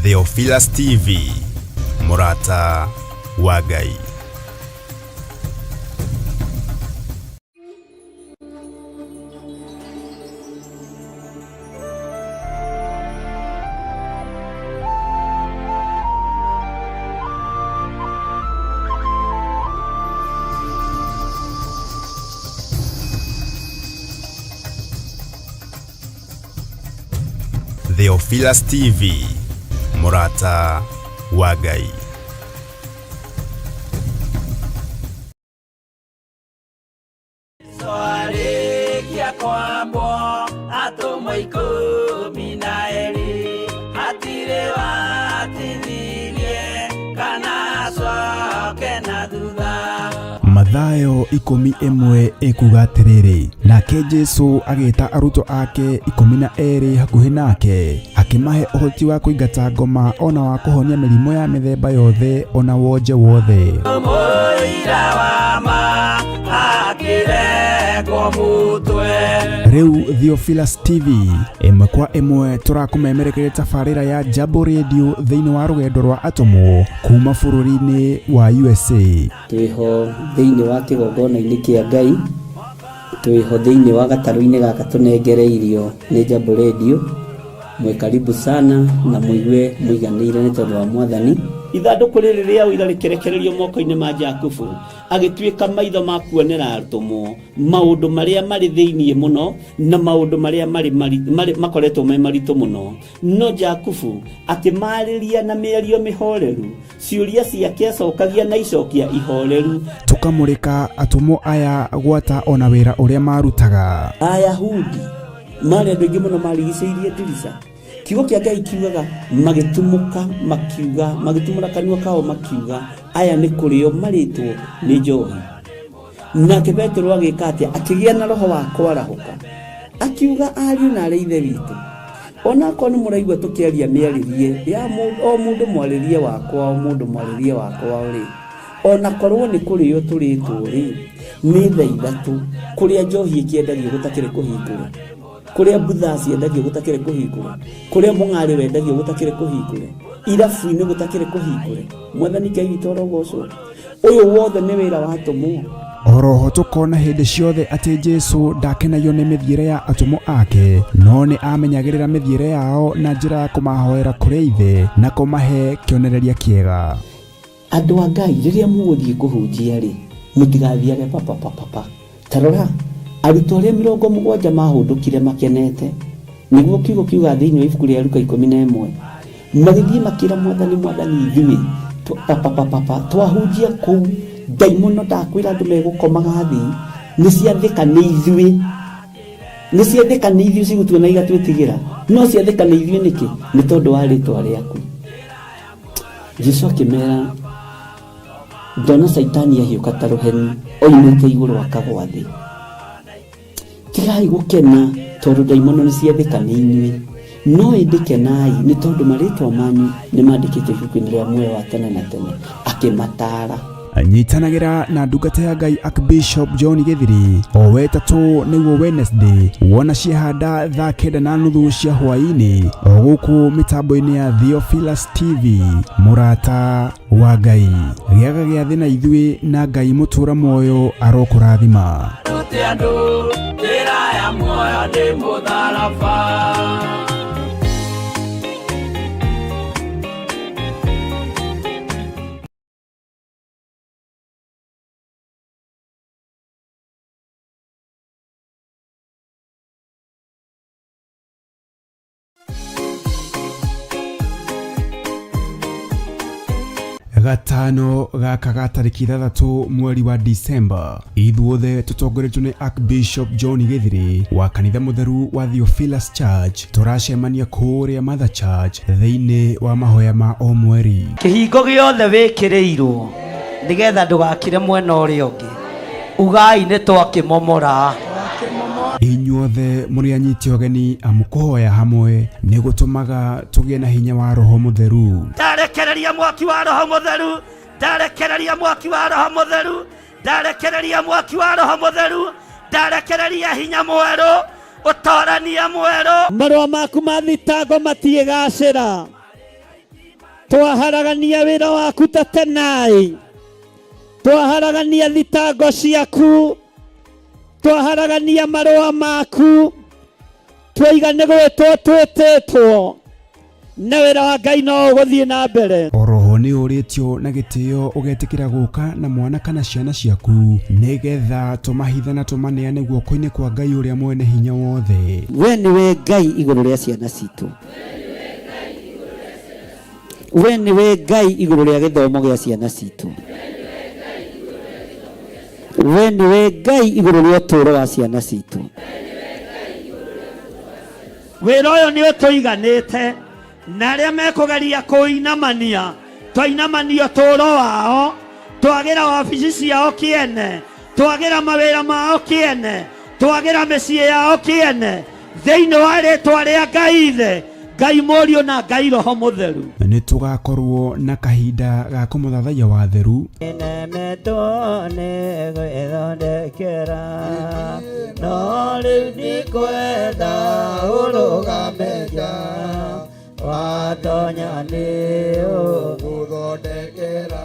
Theophilus TV, mũrata wa Ngai. Theophilus TV, mũrata wa Ngai. Twarĩkia kwambwo atũmwo 12, hatirĩ watithirie kana acoke na thutha. Mathayo 11 ĩkuga atĩrĩrĩ, nake Jesu agĩta arutwo ake 12 hakuhĩ nake, akĩmahe ũhoti wa kũingata ngoma ona wa kũhonia mĩrimũ ya mĩthemba yothe ona wonje wothe. Mũira wa ma akĩrengwo mũtwe. Rĩu Theophilus TV ĩmwe kwa ĩmwe tũrakũmemerekeria tabarĩra ya Jambo Radio thĩinĩ wa rũgendo rwa atũmwo kuma bũrũri-inĩ wa USA. Twĩho thĩinĩ wa kĩgongona-inĩ kĩa Ngai, twĩho thĩinĩ wa gatarũ-inĩ gaka tũnengereirio nĩ Jambo Radio. Mwĩ karibu sana na mũigue mũiganĩire nĩ tondũ wa Mwathani. Ithandũkũ rĩrĩ rĩa ũira rĩkĩrekererio moko-inĩ ma Jakubu, agĩtuĩka maitho ma kuonera atũmwo maũndũ marĩa marĩ thĩinĩ mũno na maũndũ marĩa marĩ makoretwo me maritũ mũno. No Jakubu akĩmaarĩria na mĩario mĩhoreru, ciũria ciake acokagia na icokia ihoreru. Tũkamũrĩka atũmwo aya gwata ona wĩra ũrĩa marutaga. Ayahudi marĩ andũ aingĩ mũno marigicĩirie ndirica. Kiugo kĩa Ngai kiugaga magĩtumũka makiuga, magĩtumũra kanua kao makiuga, aya nĩ kũrĩo marĩtwo nĩ njohi. Nake Petero agĩka atĩa? Akĩgĩa na roho wa kwarahũka, akiuga, ariũ na arĩ ithe witũ, onakorwo nĩ mũraigua tũkĩaria mĩarĩrie ya o mũndũ mwarĩrie wakwa, o mũndũ mwarĩrie wakwa rĩ, onakorwo nĩ kũrĩo tũrĩtwo rĩ, nĩ thaa 3 kũrĩa njohi ĩkĩendagio gũtakĩrĩ kũhingũre, kũrĩa mbutha ciendagio gũtakĩrĩ kũhingũre, kũrĩa mũng'arĩ wendagio gũtakĩrĩ kũhingũre, irabu-inĩ gũtakĩrĩ kũhingũre. Mwathani Ngai witũ arogocwo. Ũyũ wothe nĩ wĩra wa atũmwo. Oroho tũkona hĩndĩ ciothe atĩ Jesu ndakenagio nĩ mĩthiĩre ya atũmwo ake, no nĩ amenyagĩrĩra mĩthiĩre yao na njĩra ya kũmahoera kũrĩ Ithe na kũmahe kĩonereria kĩega. Andũ a Ngai, rĩrĩa mũgũthiĩ kũhunjia rĩ, mũtigathiage papapapapa. Ta rora, arutwo arĩa 70 mahũndũkire makenete, nĩguo kiugo kiuga thĩinĩ wa ibuku rĩa Luka 11, magĩthiĩ makĩra Mwathani, Mwathani, ithuĩ papapapapa twahunjia kũu, ndaimono ndakwĩra andũ megũkomaga thĩ, nĩ ciathĩka nĩ ithuĩ, nĩ ciathĩka nĩ ithuĩ cigũtuona igatwĩtigĩra, no ciathĩka nĩ ithuĩ nĩkĩ? Nĩ tondũ wa rĩtwa rĩaku. Jesu akĩmera, ndona Caitani ahiũka ta rũheni oimĩte igũrũ akagwa thĩ. Tigai gũkena tondũ ndaimono nĩ ciathĩka nĩ inyuĩ, no ĩndĩ kenai nĩ tondũ marĩtwa manyu nĩ mandĩkĩtwo ibuku-inĩ rĩa muoyo wa tene na tene. Akĩmataara. Nyitanagĩra na ndungata ya Ngai Archbishop John Gĩthiri o wetatũ nĩguo Wednesday wona ciahanda thaa 9:30 cia hwaĩ-inĩ o gũkũ mĩtambo-inĩ ya Theophilus TV, mũrata wa Ngai. Gĩaga gĩathĩ na ithuĩ na Ngai mũtũra muoyo arokũrathima. Rute andũ njĩra ya muoyo nĩ mũtharaba. Gatano gaka ga tarĩki 6 mweri wa Disemba, ithuothe tũtongoretio nĩ Archbishop John Gĩthiri wa kanitha mũtheru wa Theophilus Church tũracemania kũrĩa Mother Church thĩinĩ wa mahoya ma o mweri. Kĩhingo gĩothe wĩkĩrĩirwo nĩgetha ndũgakire mwena ũrĩa ũngĩ, ugai nĩ twakĩmomora. Inyuothe mũrĩ anyiti ũgeni amu kũhoya hamwe nĩ gũtũmaga tũgĩe na hinya wa Roho Mũtheru. Ndarekereria mwaki wa Roho Mũtheru, ndarekereria mwaki wa Roho Mũtheru, ndarekereria mwaki wa Roho Mũtheru, ndarekereria hinya mwerũ, ũtorania mwerũ. Marũa maku ma thitango matiĩgacĩra. Twaharagania wĩra waku Tatenai, twaharagania thitango ciaku, twaharagania marũa maku, twaiga nĩ gwĩtwo twĩtĩtwo, na wĩra wa Ngai no ũgũthiĩ na mbere. Oroho nĩ ũrĩtio na gĩtĩo ũgetĩkĩra gũka na mwana kana ciana ciaku nĩgetha tũmahithe na tũmaneane guoko-inĩ kwa Ngai ũrĩa mwene hinya wothe. We nĩwe Ngai igũrũ rĩa ciana citũ, we nĩwe Ngai igũrũ rĩa gĩthomo gĩa ciana citũ, we nĩwe Ngai igũrũ rĩa ũtũũro wa ciana citũ. Wĩra ũyũ nĩ ũtũiganĩte, na arĩa mekũgeria kũinamania, twainamania ũtũũro wao, twagĩra wabici ciao kĩene, twagĩra mawĩra mao kĩene, twagĩra mĩciĩ yao kĩene, thĩinĩ wa rĩtwa rĩa Ngai Ithe, Ngai Mũriũ na Ngai Roho Mũtheru. Nĩ tũgakorwo na kahinda ga kũmũthathaiya wa theru. Nemetwo nĩ gwĩthondekera, no rĩu ndikwenda ũrũgame nja, watonya nĩ ũgũthondekera.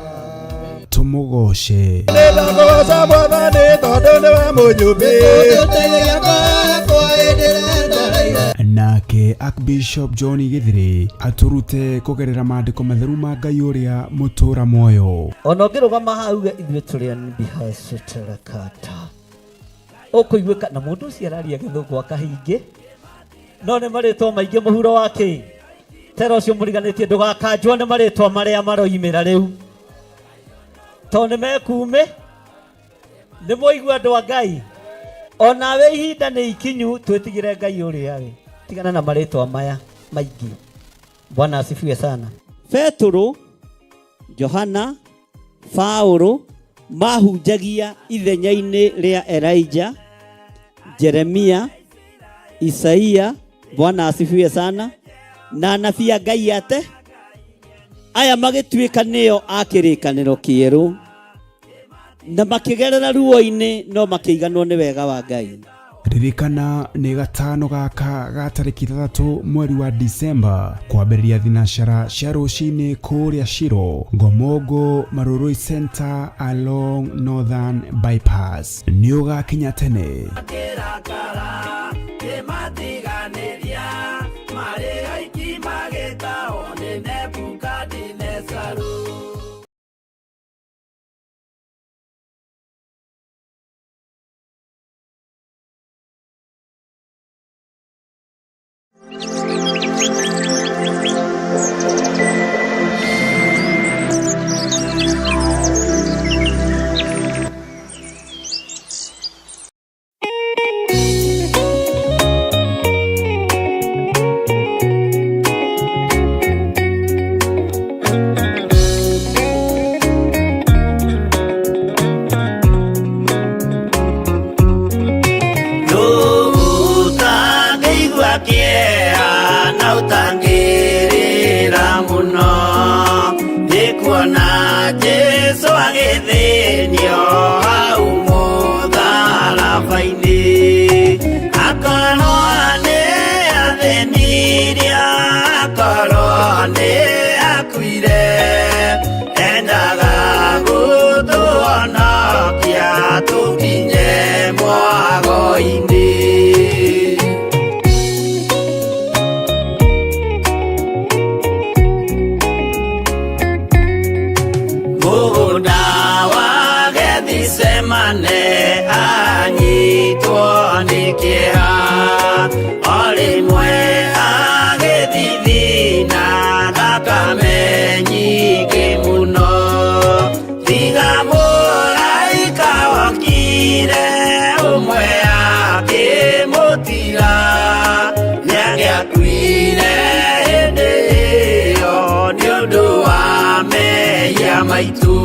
Tũmũgoce. Nĩndakũgoca Mwathani tondũ nĩwe mũnyũmbi. Nake Archbishop John Githiri atũrute kũgerera maandĩko matheru ma Ngai ũrĩa mũtũra muoyo. Ona ũngĩrũgama haha uge ithuĩ tũrĩ anbihacĩtĩrakata, ũkũiguĩka na mũndũ ũcio araria gĩthũngũ akahingĩ, no nĩ marĩtwa maingĩ mũhuro wa kĩ tera ũcio mũriganĩtie, ndũgakanjwo nĩ marĩtwa marĩa maroimĩra rĩu, tondũ nĩ mekuumĩ. Nĩ mwaigua andũ a Ngai, onawe ihinda nĩ ikinyu twĩtigĩre Ngai ũrĩa we, tigana na marĩtwa maya maingĩ. Bwana asifiwe sana. Petũrũ, Johana, Paũlũ mahunjagia ithenya-inĩ rĩa Elijah, Jeremia, Isaia, Bwana asifiwe sana, na anabii a Ngai ate aya magĩtuĩka nĩo a kĩrĩkanĩro kĩerũ, na makĩgerera ruo-inĩ no makĩiganwo nĩ wega wa Ngai. Ririkana nĩ gatano gaka ga tarĩki 6 mweri wa Disemba kwambĩrĩria thinacara cia rũcinĩ kũrĩa Shiro, Ngomongo, Marurui Center along Northern Bypass. Nĩ ũgakinya tene. Ũtangĩigua kĩeha na ũtangĩrĩra mũno, nĩ kuona Jesũ agĩthĩnio hau mũtharaba-inĩ. Akorwo nĩ athĩnirie, akorwo nĩ akuire, endaga gũtũhonokia tũkinye mwago-inĩ. Mũgũnda wa Gethisemane anyitwo nĩ kĩeha, o rĩmwe agĩthithina thakame nyingĩ mũno. Tiga mũraika wokire ũmwe akĩmũtiga, nĩangĩakuire hĩndĩ ĩyo nĩ ũndũ wa mehia maitũ.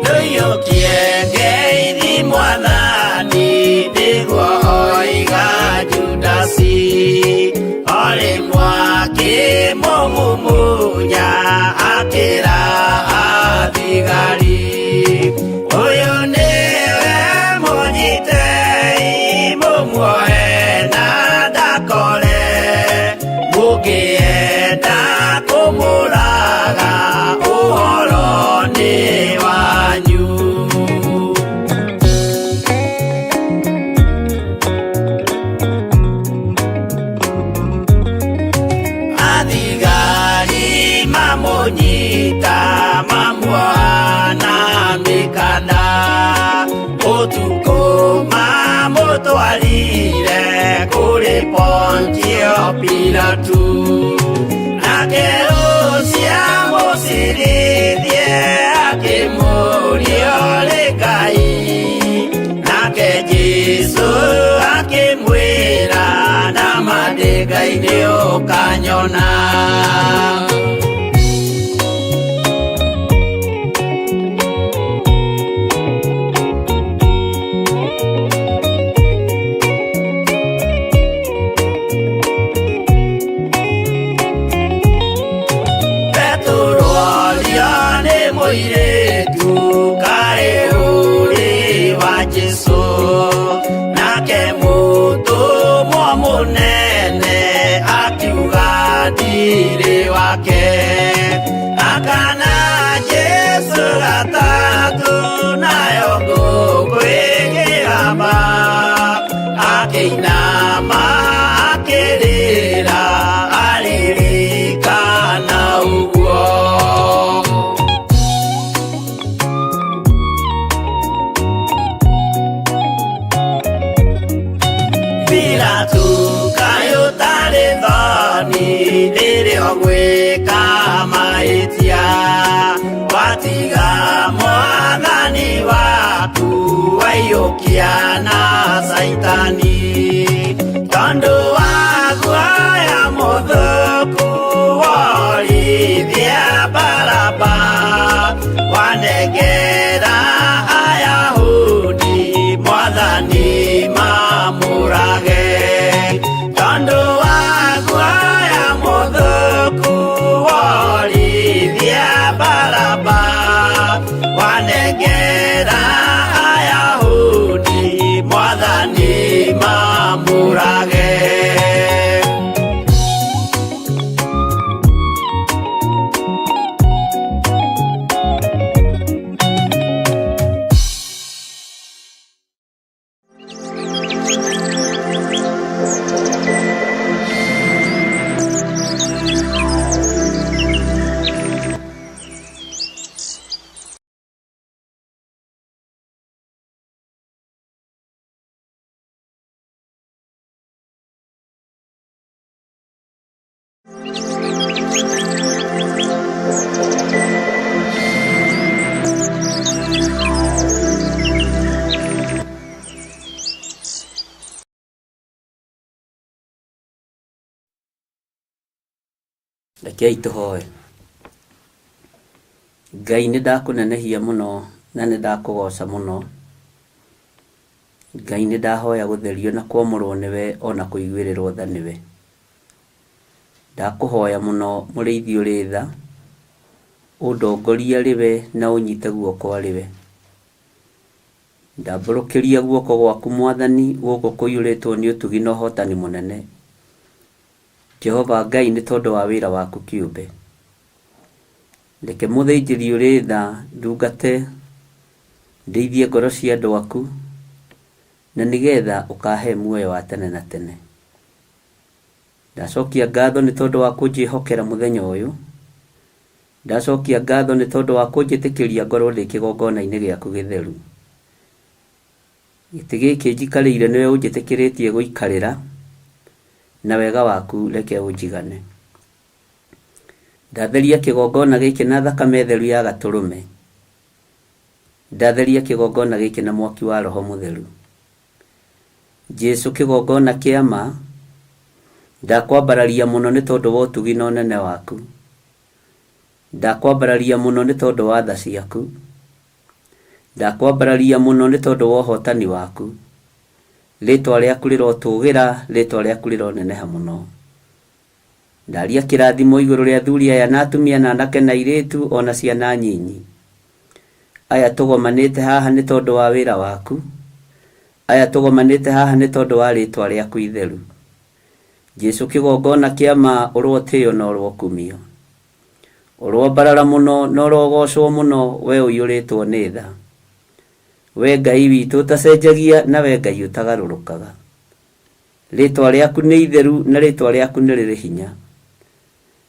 Ndũiyũkie ngeithi Mwathani, nĩguo oiga Judasi, o rĩmwe akĩmũhũra. Kũmumunya akĩra athigari, ũyũ nĩwe mũnyitei, mũmuoe na ndakore, mũngĩenda kũmũraga ũhoro nĩ wanyu. Athigari mamũnyita mamuoha na mĩkanda, ũtukũ mamũtwarire kũrĩ Pontio Pilatu, nake ũcio amũcirithie akĩmũũria ũrĩ Ngai, nake Jesũ akĩmwĩra nama ndĩ Ngai nĩ ũkanyona. Petero orio nĩ mũirĩtu kaĩ ũrĩ wa Jesũ, nake mũtũmwo mũnene akiuga ndirĩ wake, akana Jesũ gatatũ nayo ngũkũ ĩkĩgamba, akĩinama akĩrĩra aririkana ũguo. Pilatu kaĩ ũtarĩ thoni rĩrĩa ũgwĩka mahĩtia, watiga mwathani waku waiyũkia na Caitani, tondũ wa guoya mũthũku worithia Baraba, wanengera Ayahudi mwathani mamũrage, tondũ wa guoya mũthũku worithia Baraba, wanengera Ayahudi mwathani mamũrage. Rekei tũhoe. Ngai nĩ ndakũnenehia mũno na nĩ ndakũgoca mũno. Ngai nĩ ndahoya gũtherio na kwamũrwo nĩwe ona kũiguĩrĩrwo tha nĩwe. Ndakũhoya mũno mũrĩithi ũrĩ tha, ũndongorie arĩ we na ũnyite guoko arĩ we. Ndambũrũkĩria guoko gwaku Mwathani gũkũ kũiyũrĩtwo nĩ ũtugi na ũhotani mũnene. Jehova Ngai nĩ tondũ wa wĩra waku kĩũmbe. Reke mũthĩnjĩri ũrĩ tha ndungate, ndĩithie ngoro cia andũ aku, na nĩgetha ũkahe muoyo wa tene na tene. Ndacokia ngatho nĩ tondũ wa kũnjĩhokera mũthenya ũyũ. Ndacokia ngatho nĩ tondũ wa kũnjĩtĩkĩria ngorwo ndĩ kĩgongona-inĩ gĩaku gĩtheru. Gĩtĩ gĩkĩ njikarĩire nĩwe ũnjĩtĩkĩrĩtie gũikarĩra, na wega waku reke ũnjigane. Ndatheria kĩgongona gĩkĩ na thakame theru ya gatũrũme. Ndatheria kĩgongona gĩkĩ na mwaki wa Roho Mũtheru. Jesu kĩgongona kĩa ma, ndakwambararia mũno nĩ tondũ wa ũtugi na ũnene waku. Ndakwambararia mũno nĩ tondũ wa tha ciaku. Ndakwambararia mũno nĩ tondũ wa ũhotani waku. Rĩtwa rĩaku rĩrotũgĩra, rĩtwa rĩaku rĩroneneha mũno. Ndaria kĩrathimo igũrũ rĩa athuri aya na atumia na anake na airĩtu ona ciana nyinyi. Aya tũgomanĩte haha nĩ tondũ wa wĩra waku. Aya tũgomanĩte haha nĩ tondũ wa rĩtwa rĩaku itheru. Jesu kĩgongona kĩa ma ũrotĩo na ũrokumio. Ũrombarara mũno na ũrogocwo mũno we ũiyũrĩtwo nĩ tha. We Ngai witũ ũtacenjagia na we Ngai ũtagarũrũkaga. Rĩtwa rĩaku nĩ itheru na rĩtwa rĩaku nĩ rĩrĩ hinya.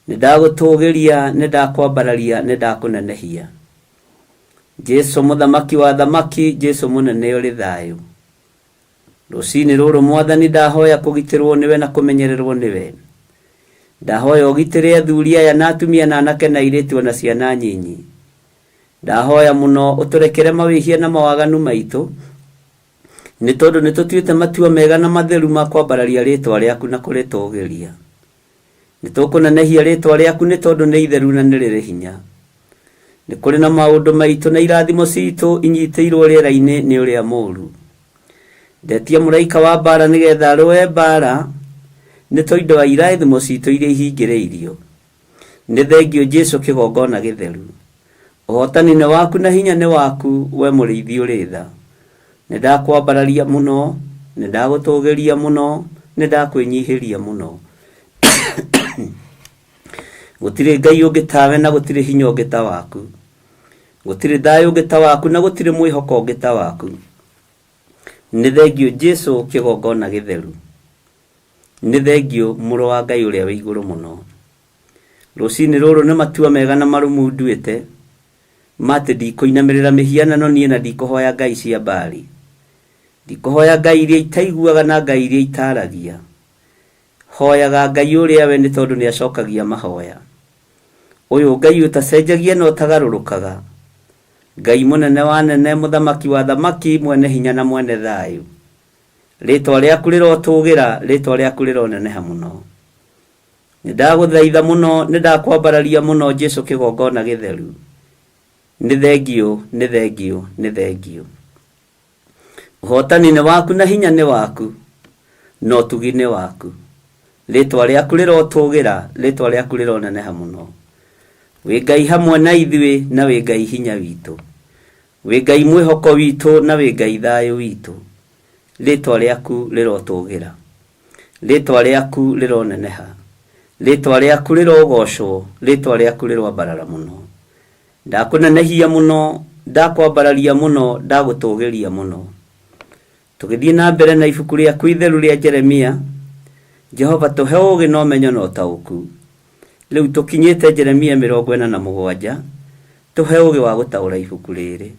Nĩ ndagũtũgĩria, nĩ ndakwambararia, nĩ ndakũnenehia. Jesu mũthamaki wa thamaki, Jesu mũnene ũrĩ thayũ. Rũcinĩ rũrũ mwathani ndahoya kũgitĩrwo nĩwe na kũmenyererwo nĩwe. Ndahoya ũgitĩre athuri aya na atumia na anake na airĩtu ona ciana nyinyi. Ndahoya mũno ũtũrekere mawĩhia na mawaganu maitũ nĩ tondũ nĩ tũtuĩte matua mega na matheru ma kwambararia rĩtwa rĩaku na kũrĩtũgĩria. Nĩ tũkũnenehia rĩtwa rĩaku nĩ tondũ nĩ itheru na nĩ rĩrĩ hinya. Nĩ kũrĩ na maũndũ maitũ na irathimo citũ inyitĩirwo rĩera-inĩ nĩ ũrĩa mũũru. Ndetia mũraika wa mbara nĩgetha arũe mbara nĩ tondũ wa irathimo citũ iria ihingĩrĩirio. Nĩ thengio Jesu kĩgongona gĩtheru. Ũhotani nĩ waku na hinya nĩ waku we mũrĩithi ũrĩ tha. Nĩ ndakwambararia mũno, nĩ ndagũtũgĩria mũno, nĩ ndakwĩnyihĩria mũno. Gũtirĩ Ngai ũngĩ tawe na gũtirĩ hinya ũngĩ ta waku. Gũtirĩ thayũ ũngĩ ta waku na gũtirĩ mwĩhoko ũngĩ ta waku. Nĩ thengio Jesu kĩgongona gĩtheru. Nĩ thengio mũrũ wa Ngai ũrĩa wĩ igũrũ mũno. Rũcinĩ rũrũ nĩ matua mega na marũmu nduĩte ma atĩ ndikũinamĩrĩra mĩhianano niĩ na ndikũhoya ngai cia Baali. Ndikũhoya ngai iria itaiguaga na ngai iria itaragia. Hoyaga Ngai ũrĩa we nĩ tondũ nĩ acokagia mahoya. Ũyũ Ngai ũtacenjagia na ũtagarũrũkaga. Ngai mũnene wa nene, mũthamaki wa thamaki, mwene hinya na mwene thayũ. Rĩtwa rĩaku rĩrotũgĩra, rĩtwa rĩaku rĩroneneha mũno. Nĩ ndagũthaitha mũno, nĩ ndakwambararia mũno Jesu kĩgongona gĩtheru. Nĩ thengio, nĩ thengio, nĩ thengio. Ũhotani nĩ waku na hinya nĩ waku na ũtugi nĩ waku. Rĩtwa rĩaku rĩrotũgĩra, rĩtwa rĩaku rĩroneneha mũno. Wĩ Ngai hamwe na ithuĩ na wĩ Ngai hinya witũ. Wĩ Ngai mwĩhoko witũ na wĩ Ngai thayũ witũ. Rĩtwa rĩaku rĩrotũgĩra. Rĩtwa rĩaku rĩroneneha. Rĩtwa rĩaku rĩrogocwo, rĩtwa rĩaku rĩroambarara mũno. Ndakũnenehia mũno, ndakwambararia mũno, ndagũtũgĩria mũno. Tũgĩthiĩ na mbere na ibuku rĩaku itheru rĩa Jeremia, Jehova tũhe ũũgĩ na ũmenyo na ũtaũku. Rĩu tũkinyĩte Jeremia 47, tũhe ũũgĩ wa gũtaũra ibuku rĩrĩ.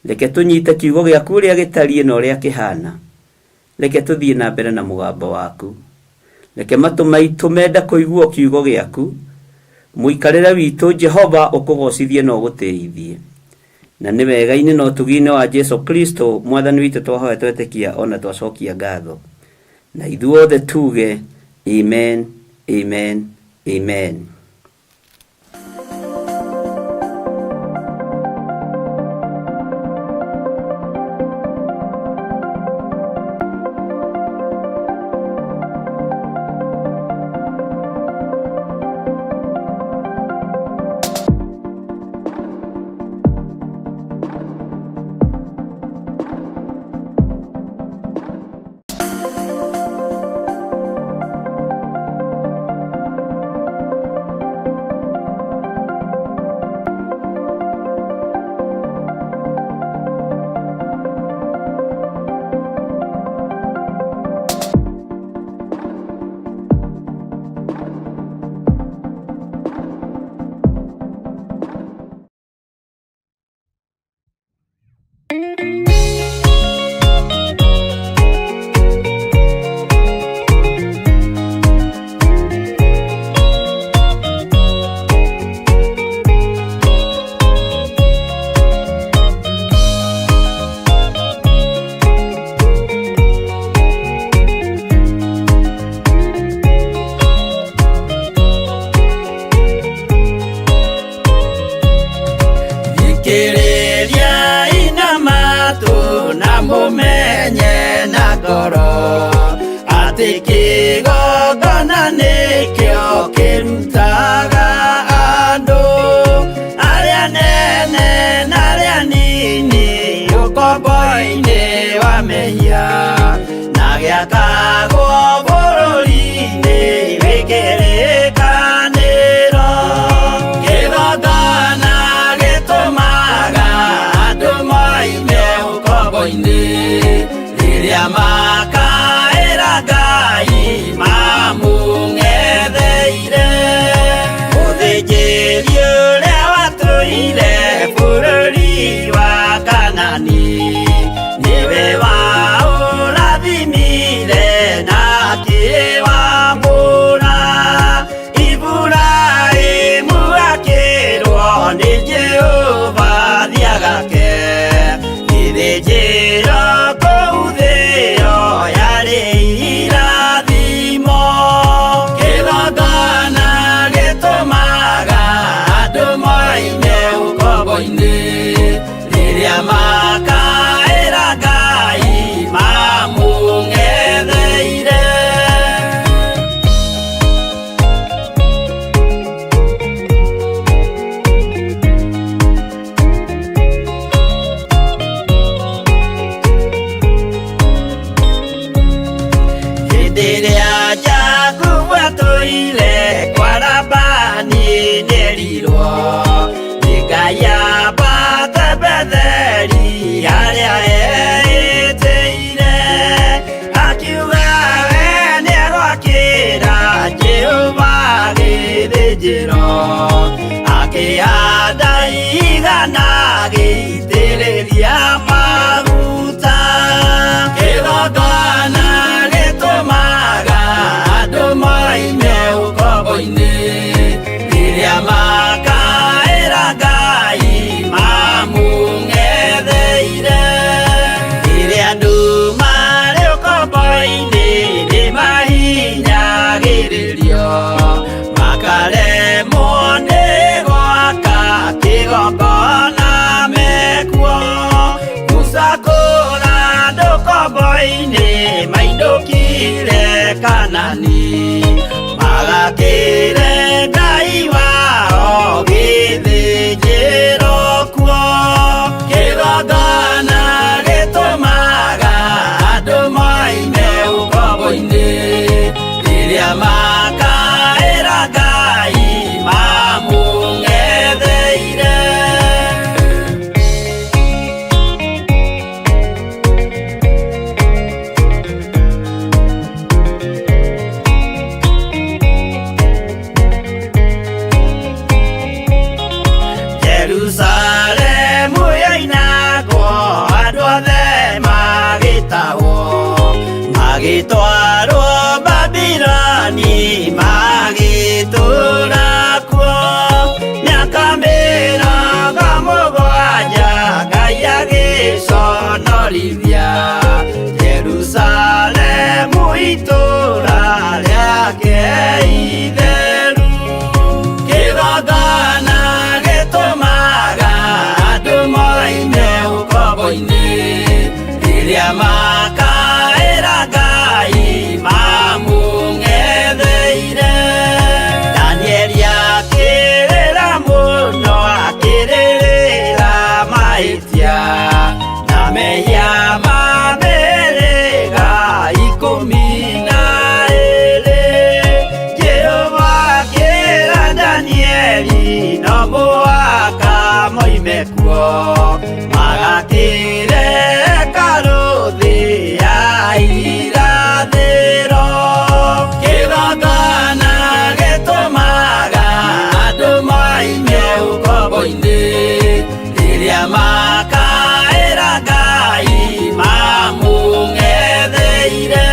Reke tũnyite kiugo gĩaku ũrĩa gĩtariĩ na ũrĩa kĩhana. Reke tũthiĩ na mbere na mũgambo waku. Reke matũ maitũ mende kũigua kiugo gĩaku. Mũikarĩre witũ Jehova ũkũgocithie na ũgũtĩithie. Na nĩ wega-inĩ na ũtugi-inĩ wa Jesu Kristo mwathani witũ twahoya twetĩkia ona twacokia ngatho. Na ithuothe tuge amen, amen, amen. Rĩakagwo bũrũri-inĩ wĩ kĩrĩkanĩro. Kĩgongona gĩtũmaga andũ moime ũkombo-inĩ, rĩrĩa makaĩra Ngai mamũng'etheire. Mũthĩnjĩri ũrĩa watũire bũrũri wa Kanani, nĩwe waũrathimire na akĩwamũra. Iburahĩmu akĩrwo nĩ Jehova thiagake gĩthĩnjĩro kũu thĩo yarĩ irathimo. Kĩgongona gĩtũmaga andũ moime ũkombo-inĩ, rĩrĩa makaĩra Ngai mamũng'etheire. Hĩndĩ ĩrĩa Jakubu atũire kwa Labani nĩerirwo nĩ Ngai ambate Betheli harĩa eĩtĩire, akiuga we nĩegwakĩra Jehova gĩthĩnjĩro, akĩhanda igana agĩitĩrĩria maguta. Kĩgongona gĩtũmaga andũ moime ũkombo-inĩ, rĩrĩa makaĩra Ngai mamũng'etheire. Rĩrĩa andũ marĩ ũkombo-inĩ nĩmahinyagĩrĩrio, makaremwo nĩ gwaka kĩgongona mekuo. Musa kũra andũ ũkombo-inĩ mainũkire Kanani, magakĩre Ngai wao gĩthĩnjĩro kuo. Kĩgongona gĩtũmaga andũ moime ũkombo-inĩ, rĩrĩa makaĩra Ngai mamũng'etheire. Jerusalemu yoinagwo andũ othe magĩtahwo, magĩtwarwo Babiloni magĩtũũra kuo. Mĩaka 70 Ngai agĩconorithia Jerusalemu itũũra rĩake itheru. Kĩgongona gĩtũmaga andũ moime ũkombo-inĩ, rĩrĩa makaĩra Ngai mamũng'etheire. Danieli akĩrĩra mũno, akĩrĩrĩra mahĩtia na mehia ma mĩhĩrĩga 12. Jehova akĩra Danieli no mũhaka moime kuo, magakĩre hekarũ thĩ ya irathĩro. Kĩgongona gĩtũmaga andũ moime ũkombo-inĩ, rĩrĩa makaĩra Ngai mamũng'etheire.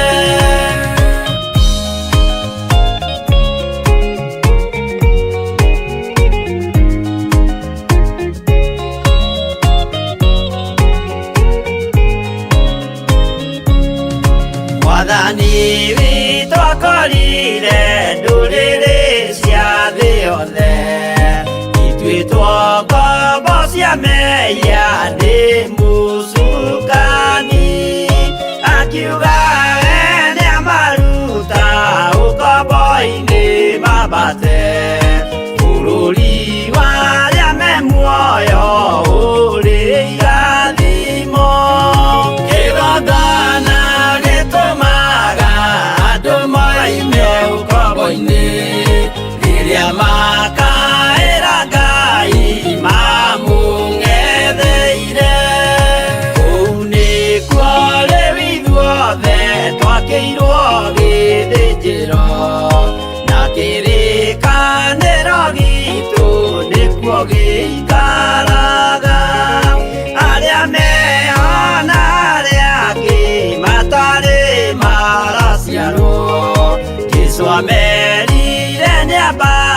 Mwathani witũ akorire ndũrĩrĩ cia thĩ yothe ituĩtwo ngombo cia mehia nĩ mũcukani, akiuga we nĩamaruta ũkombo-inĩ mambate bũrũri wa arĩa me muoyo ũrĩ irathimo. Kĩgongona gĩtũmaga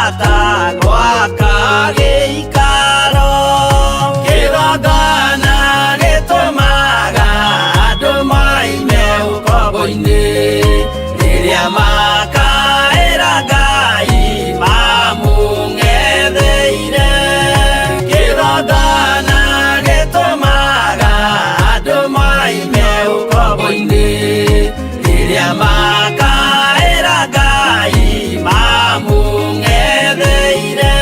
bata gwaka gĩikaro kĩgongona gĩtũmaga andũ moime ũkombo-inĩ rĩrĩa makaĩra Ngai mamũng'etheire kĩgongona gĩtũmaga andũ moime ũkombo-inĩ rĩrĩa makaĩra Ngai mamũng'etheire.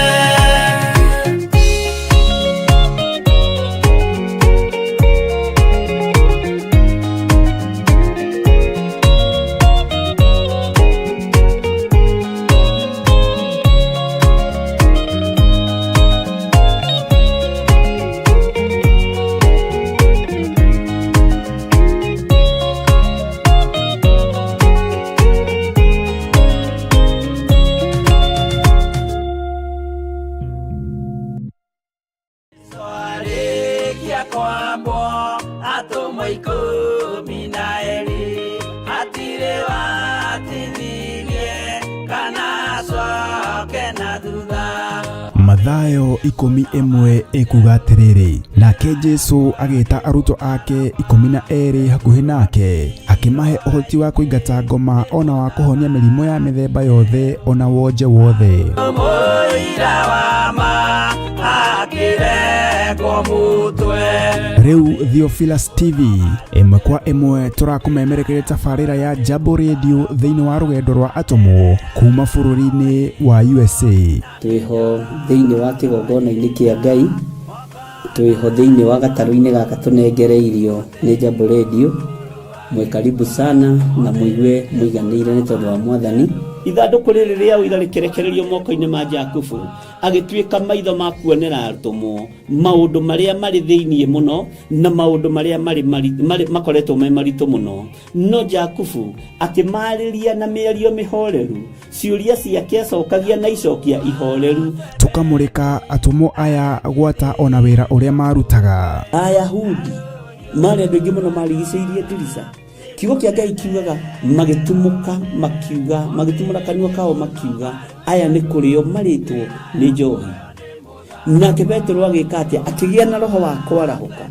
Arĩkia kwambwo atũmwo 12 hatirĩ watithirie kana acoke na thutha. Mathayo 11 ĩkuga atĩrĩrĩ, nake Jesu agĩta arutwo ake 12 hakuhĩ nake, akĩmahe ũhoti wa kũingata ngoma ona wa kũhonia mĩrimũ ya mĩthemba yothe ona wonje wothe. Mũira wa ma akĩrengwo mũtwe. Rĩu Theophilus TV ĩmwe kwa ĩmwe tũrakũmemerekeria tabarĩra ya Jambo Radio thĩinĩ wa rũgendo rwa atũmwo kuma bũrũri-inĩ wa USA. Twĩho thĩinĩ wa kĩgongona-inĩ kĩa Ngai, twĩho thĩinĩ wa gatarũ-inĩ gaka tũnengereirio nĩ Jambo Radio. Mwĩ karibu sana na mũigue mũiganĩire nĩ tondũ wa Mwathani. Ithandũkũ rĩrĩ rĩa ũira rĩkĩrekererio moko-inĩ ma Jakubu, agĩtuĩka maitho ma kuonera atũmwo maũndũ marĩa marĩ thĩinĩ mũno na maũndũ marĩa marĩ makoretwo me maritũ mũno. No Jakubu akĩmarĩria na mĩario mĩhoreru, ciũria ciake acokagia na icokia ihoreru. Tũkamũrĩka atũmwo aya gwata ona wĩra ũrĩa marutaga. Ayahudi marĩ andũ aingĩ mũno marigicĩirie ndirica. Kiugo kĩa Ngai kiugaga magĩtumũka makiuga, magĩtumũra kanua kao makiuga, aya nĩ kũrĩo marĩtwo nĩ njohi. Nake Petero agĩka atĩa? Akĩgĩa na roho wa kwarahũka,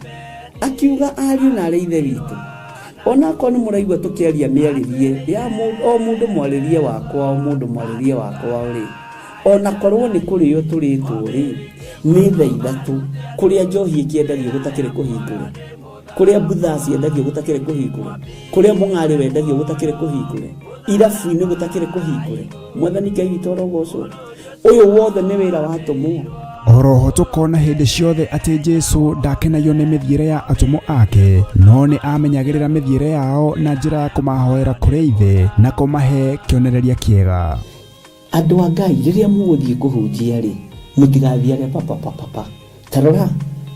akiuga ariũ na arĩ ithe witũ, onakorwo nĩ mũraigua tũkĩaria mĩarĩrie ya o mũndũ mwarĩrie wakwa, o mũndũ mwarĩrie wakwa rĩ, onakorwo nĩ kũrĩo tũrĩtwo rĩ, nĩ thaa ithatũ kũrĩa njohi ĩkĩendagio gũtakĩrĩ kũhingũre, kũrĩa mbutha ciendagio gũtakĩrĩ kũhingũre, kũrĩa mũng'arĩ wendagio gũtakĩrĩ kũhingũre, irabu-inĩ gũtakĩrĩ kũhingũre. Mwathani Ngai witũ arogocwo. Ũyũ wothe nĩ wĩra wa atũmwo. Oroho tũkona hĩndĩ ciothe atĩ Jesu ndakenagio nĩ mĩthiĩre ya atũmwo ake, no nĩ amenyagĩrĩra mĩthiĩre yao na njĩra ya kũmahoera kũrĩ Ithe na kũmahe kĩonereria kĩega. Andũ a Ngai, rĩrĩa mũgũthiĩ kũhunjia rĩ, mũtigathiage papapapapa. Ta rora,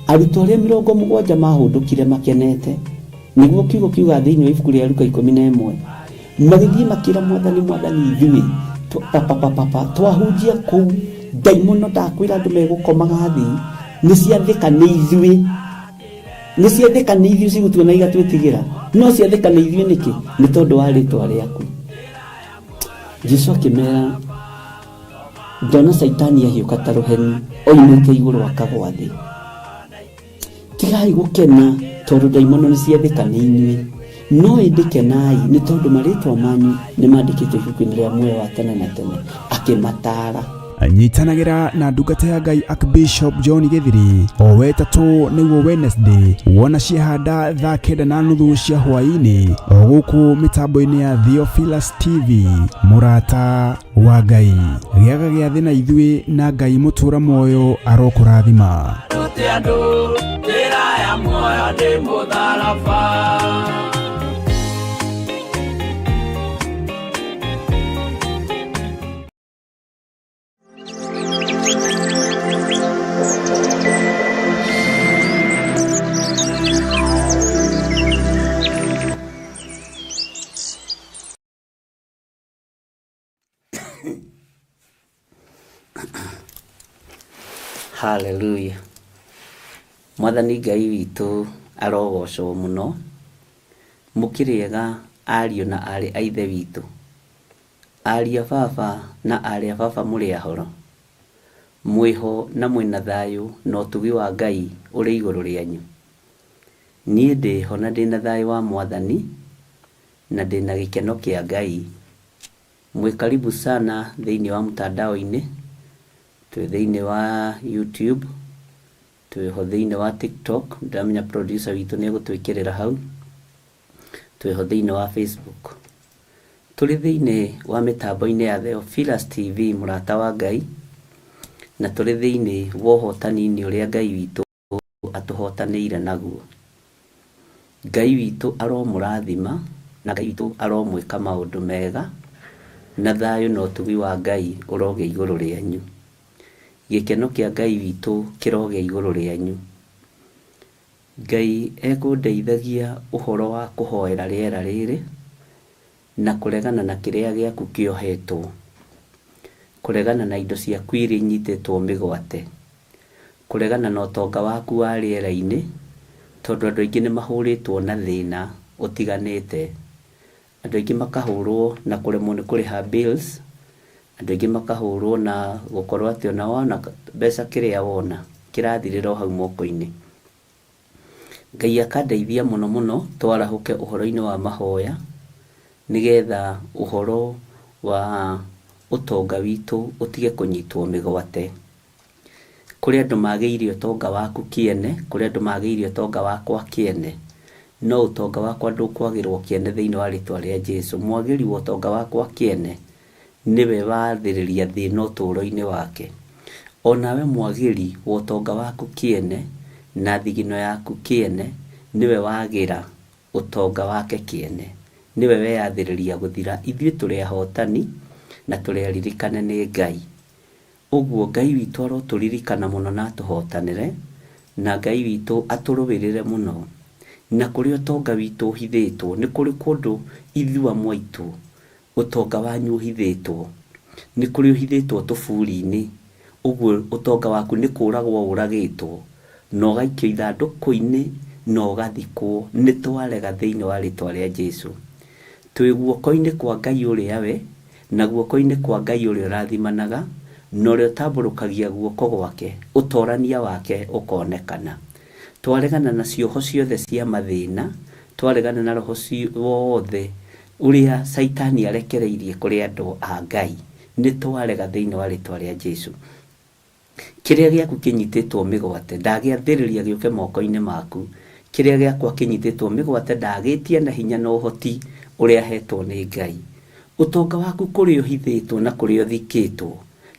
arutwo arĩa 70 mahũndũkire makenete, nĩguo kiugo kiuga thĩinĩ wa ibuku rĩa Luka 11, magĩthiĩ makĩra Mwathani, Mwathani ithuĩ papapapapa twahunjia kũu, ndaimono ndakwĩra andũ megũkomaga thĩ, nĩ ciathĩka nĩ ithuĩ, nĩ ciathĩka nĩ ithuĩ cigũtuona igatwĩtigĩra, no ciathĩka nĩ ithuĩ nĩkĩ? Nĩ tondũ wa rĩtwa rĩaku. Jesu akĩmera, ndona Caitani ahiũka ta rũheni oimĩte igũrũ akagwa thĩ. Tigai gũkena tondũ ndaimono nĩ ciathĩka nĩ inyuĩ, no ĩndĩ kenai nĩ tondũ marĩtwa manyu nĩ mandĩkĩtwo ibuku-inĩ rĩa muoyo wa tene na tene. Akĩmataara. Nyitanagĩra na ndungata ya Ngai Archbishop John Gĩthiri o wetatũ nĩguo Wednesday wona ciehanda thaa 9:30 cia hwaĩ-inĩ o gũkũ mĩtambo-inĩ ya Theophilus TV. Mũrata wa Ngai, gĩaga gĩathĩ na ithuĩ na Ngai mũtũra muoyo arokũrathima. Rute andũ njĩra ya muoyo nĩ mũtharaba. Hallelujah. Mwathani Ngai witũ arogocwo mũno. Mũkĩrĩega ariũ na aarĩ a ithe witũ, ariũ a baba na aarĩ a baba mũrĩ ahoro. Mwĩho na mwĩna thayũ na ũtugi wa Ngai ũrĩ igũrũ rĩanyu. Niĩ ndĩho na ndĩna thayũ wa Mwathani na ndĩna gĩkeno kĩa Ngai. Mwĩ karibu sana thĩinĩ wa mtandao-inĩ, twĩ thĩinĩ wa YouTube, twĩho thĩinĩ wa TikTok, ndĩramenya producer witũ nĩ egũtwĩkĩrĩra hau, twĩho thĩinĩ wa Facebook. Tũrĩ thĩinĩ wa mĩtambo-inĩ ya Theophilus TV mũrata wa Ngai, na tũrĩ thĩinĩ wa ũhotani-inĩ ũrĩa Ngai witũ atũhotanĩire naguo. Ngai witũ aromũrathima na Ngai witũ aromwĩka maũndũ mega, na thayũ na ũtugi wa Ngai ũrogĩa igũrũ rĩanyu. Gĩkeno kĩa Ngai witũ kĩrogĩa igũrũ rĩanyu. Ngai ekũndeithagia ũhoro wa kũhoera rĩera rĩrĩ, na kũregana na kĩrĩa gĩaku kĩohetwo, kũregana na indo ciaku iria inyitĩtwo mĩgwate, kũregana na ũtonga waku wa rĩera-inĩ, tondũ andũ aingĩ nĩ mahũrĩtwo na thĩna ũtiganĩte. Andũ aingĩ makahũrwo na kũremwo nĩ kũrĩha bills, andũ aingĩ makahũrwo na gũkorwo atĩ ona wona mbeca kĩrĩa wona kĩrathirĩra o hau moko-inĩ. Ngai akandeithia mũno mũno twarahũke ũhoro-inĩ wa mahoya, nĩgetha ũhoro wa ũtonga witũ ũtige kũnyitwo mĩgwate. Kũrĩ andũ magĩire ũtonga waku kĩene, kũrĩ andũ magĩire ũtonga wakwa kĩene, no ũtonga wakwa ndũkwagĩrwo kĩene thĩinĩ wa rĩtwa rĩa Jesu. Mwagĩri wa ũtonga wakwa kĩene nĩwe wathĩrĩria thĩna ũtũũro-inĩ wake. O nawe mwagĩri wa ũtonga waku kĩene na thigino yaku kĩene nĩwe wagĩra ũtonga wake kĩene. Nĩwe weyathĩrĩria gũthira. Ithuĩ tũrĩ ahotani na tũrĩ aririkane nĩ Ngai. Ũguo Ngai witũ arotũririkana mũno na atũhotanĩre, na Ngai witũ atũrũĩrĩre mũno. Na kũrĩa ũtonga witũ ũhithĩtwo, nĩ kũrĩ kũndũ ithuĩ amwe aitũ ũtonga wanyu ũhithĩtwo. Nĩ kũrĩ ũhithĩtwo tũburi-inĩ, ũguo ũtonga waku nĩ kũragwo ũragĩtwo, na ũgaikio ithandũkũ-inĩ na ũgathikwo. Nĩ twarega thĩinĩ wa rĩtwa rĩa Jesu. Twĩ guoko-inĩ kwa Ngai ũrĩa we, na guoko-inĩ kwa Ngai ũrĩa ũrathimanaga, na ũrĩa ũtambũrũkagia guoko gwake, ũtorania wake ũkonekana. Twaregana na cioho ciothe cia mathĩna, twaregana na roho wothe ũrĩa Caitani arekereirie kũrĩ andũ a Ngai, nĩ twarega thĩinĩ wa rĩtwa rĩa Jesu. Kĩrĩa gĩaku kĩnyitĩtwo mĩgwate, ndagĩathĩrĩria gĩũke moko-inĩ maku. Kĩrĩa gĩakwa kĩnyitĩtwo mĩgwate, ndagĩtia na hinya na ũhoti ũrĩa hetwo nĩ Ngai. Ũtonga waku kũrĩa ũhithĩtwo na kũrĩa ũthikĩtwo,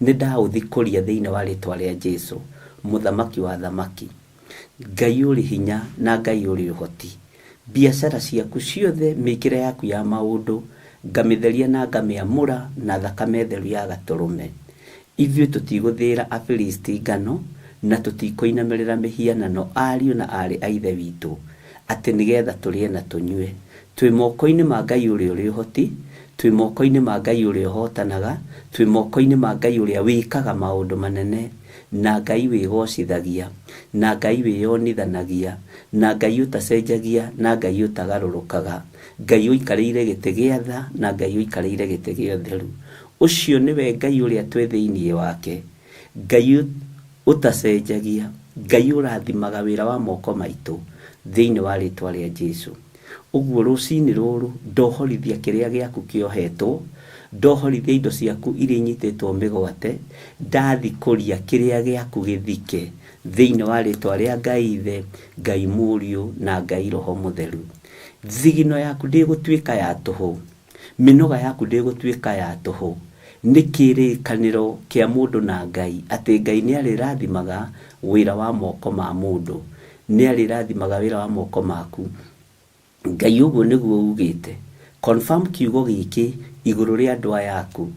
nĩ ndaũthikũria thĩinĩ wa rĩtwa rĩa Jesu, Mũthamaki wa athamaki, Ngai ũrĩ hinya na Ngai ũrĩ ũhoti. Biacara ciaku ciothe, mĩkĩre yaku ya maũndũ, ngamĩtheria na ngamĩamũra na thakame theru ya Gatũrũme. Ithuĩ tũtigũthĩĩra Afilisti ngano, na tũtikũinamĩrĩra mĩhianano ariũ na aarĩ a ithe witũ, atĩ nĩ getha tũrĩe na tũnyue. Twĩ moko-inĩ ma Ngai ũrĩa ũrĩ ũhoti, twĩ moko-inĩ ma Ngai ũrĩa ũhootanaga, twĩ moko-inĩ ma Ngai ũrĩa wĩkaga maũndũ manene, na Ngai wĩgoocithagia, na Ngai wĩyonithanagia, na Ngai ũtacenjagia, na Ngai ũtagarũrũkaga, Ngai ũikarĩire gĩtĩ gĩa tha, na Ngai ũikarĩire gĩtĩ gĩa ũtheru. Ũcio nĩwe Ngai ũrĩa twĩ thĩinĩ wake, Ngai ũtacenjagia, Ngai ũrathimaga wĩra wa moko maitũ, thĩinĩ wa rĩtwa rĩa Jesu. Ũguo rũcinĩ rũrũ ndohorithia kĩrĩa gĩaku kĩohetwo, ndohorithia indo ciaku iria inyitĩtwo mĩgwate, ndathikũria kĩrĩa gĩaku gĩthike, thĩinĩ wa rĩtwa rĩa Ngai Ithe, Ngai Mũriũ na Ngai Roho Mũtheru. Thigino yaku ndĩgũtuĩka ya tũhũ. Mĩnoga yaku ndĩgũtuĩka ya tũhũ. Nĩ kĩrĩkanĩro kĩa mũndũ na Ngai atĩ Ngai nĩ arĩrathimaga wĩra wa moko ma mũndũ. Nĩ arĩrathimaga wĩra wa moko maku. Ngai ũguo nĩguo ugĩte. Confirm kiugo gĩkĩ igũrũ rĩa andũ aya aku.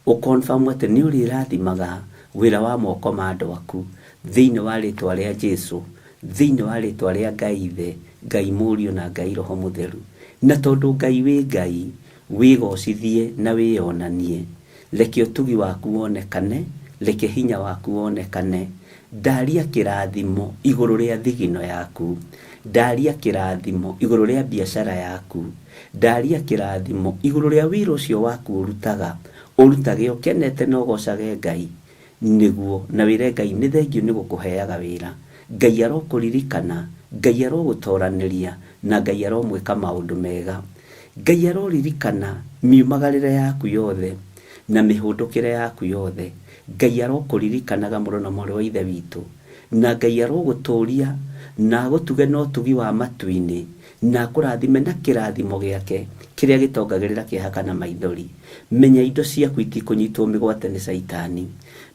Ũ confirm atĩ nĩ ũrĩrathimaga wĩra wa moko ma andũ aku. Thĩinĩ wa rĩtwa rĩa Jesu. Thĩinĩ wa rĩtwa rĩa Ngai Ithe, Ngai Mũriũ na Ngai Roho Mũtheru. Na tondũ Ngai wĩ Ngai, wĩgocithie na wĩyonanie. Reke ũtugi waku wonekane, reke hinya waku wonekane. Ndaria kĩrathimo igũrũ rĩa thigino yaku. Ndaria kĩrathimo igũrũ rĩa biacara yaku. Ndaria kĩrathimo igũrũ rĩa wĩra ũcio waku ũrutaga. Ũrutage ũkenete na ũgocage Ngai. Nĩguo na wĩre Ngai nĩ thengiũ nĩ gũkũheaga wĩra. Ngai arokũririkana, Ngai arogũtoranĩria, na Ngai aromwĩka maũndũ mega. Ngai aroririkana miumagarĩre yaku yothe na mĩhũndũkĩre yaku yothe. Ngai arokũririkanaga mũrũ na mwarĩ wa Ithe witũ, na Ngai arogũtũria na agũtuge na ũtugi wa matu-inĩ, na akũrathime na kĩrathimo gĩake kĩrĩa gĩtongagĩrĩra kĩeha kana maithori. Menya indo ciaku itikũnyitwo mĩgwate nĩ Caitani.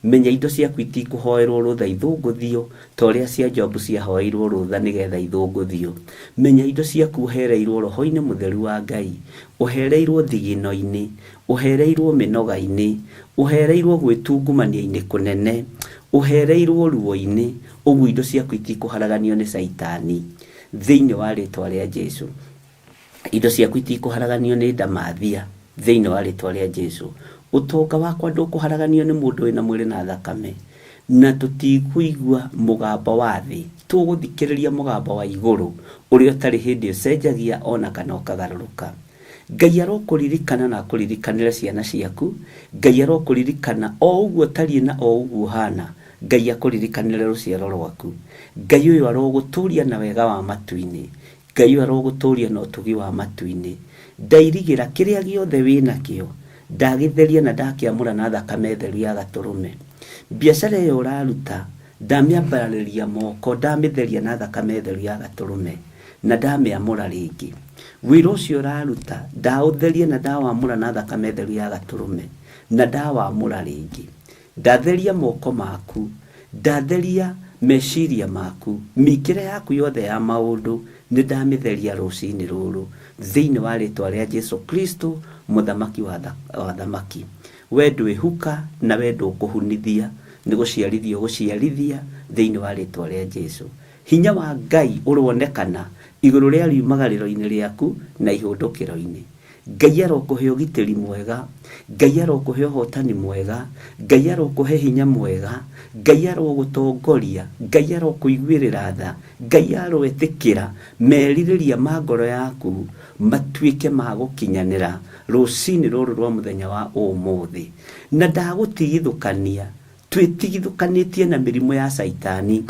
Menya indo ciaku itikũhoerwo rũtha ithũngũthio ta ũrĩa cia Jobu ciahoeirwo rũtha nĩgetha ithũngũthio. Menya indo ciaku ũhereirwo roho-inĩ mũtheru wa Ngai, ũhereirwo thigino-inĩ, ũhereirwo mĩnoga-inĩ, ũhereirwo gwĩtungumania-inĩ kũnene, ũhereirwo ruo-inĩ, ũguo indo ciaku itikũharaganio nĩ Caitani. Thĩinĩ wa rĩtwa rĩa Jesu. Indo ciaku itikũharaganio nĩ ndamathia thĩinĩ wa rĩtwa rĩa Jesu. Ũtonga wakwa ndũkũharaganio nĩ mũndũ wĩna mwĩrĩ na thakame, na tũtikũigua mũgambo wa thĩ, tũgũthikĩrĩria mũgambo wa igũrũ ũrĩa ũtarĩ hĩndĩ ũcenjagia ona kana ũkagarũrũka. Ngai arokũririkana na akũririkanĩre ciana ciaku. Ngai arokũririkana o ũguo ũtariĩ na o ũguo ũhana. Ngai akũririkanĩre rũciaro rwaku. Ngai ũyũ arogũtũria na wega wa matu-inĩ. Ngai ũyũ arogũtũria na ũtugi wa matu-inĩ. Ndairigĩra kĩrĩa gĩothe wĩnakĩo, ndagĩtheria na ndakĩamũra na thakame theru ya gatũrũme. Biacara ĩyo ũraruta, ndamĩambararĩria moko, ndamĩtheria na thakame theru ya gatũrũme, na ndamĩamũra rĩngĩ. Wĩra ũcio ũraruta, ndaũtheria na ndawamũra na thakame theru ya gatũrũme, na ndawamũra rĩngĩ. Ndatheria moko maku, ndatheria meciria maku, mĩkĩre yaku yothe ya maũndũ, nĩ ndamĩtheria rũcinĩ rũrũ, thĩinĩ wa rĩtwa rĩa Jesu Kristo, mũthamaki wa thamaki. We ndwĩhuka na we ndũkũhunithia, nĩ gũciarithia ũgũciarithia thĩinĩ wa rĩtwa rĩa Jesu. Hinya wa Ngai ũronekana igũrũ rĩa riumagarĩro-inĩ rĩaku na ihũndũkĩro-inĩ. Ngai arokũhe ũgitĩri mwega, Ngai arokũhe ũhotani mwega, Ngai arokũhe hinya mwega, Ngai arogũtongoria, Ngai arokũiguĩrĩra tha, Ngai aroetĩkĩra merirĩria ma ngoro yaku matuĩke ma gũkinyanĩra rũcinĩ rũrũ rwa mũthenya wa ũmũthĩ. Na ndagũtigithũkania, twĩtigithũkanĩtie na mĩrimũ ya Caitani,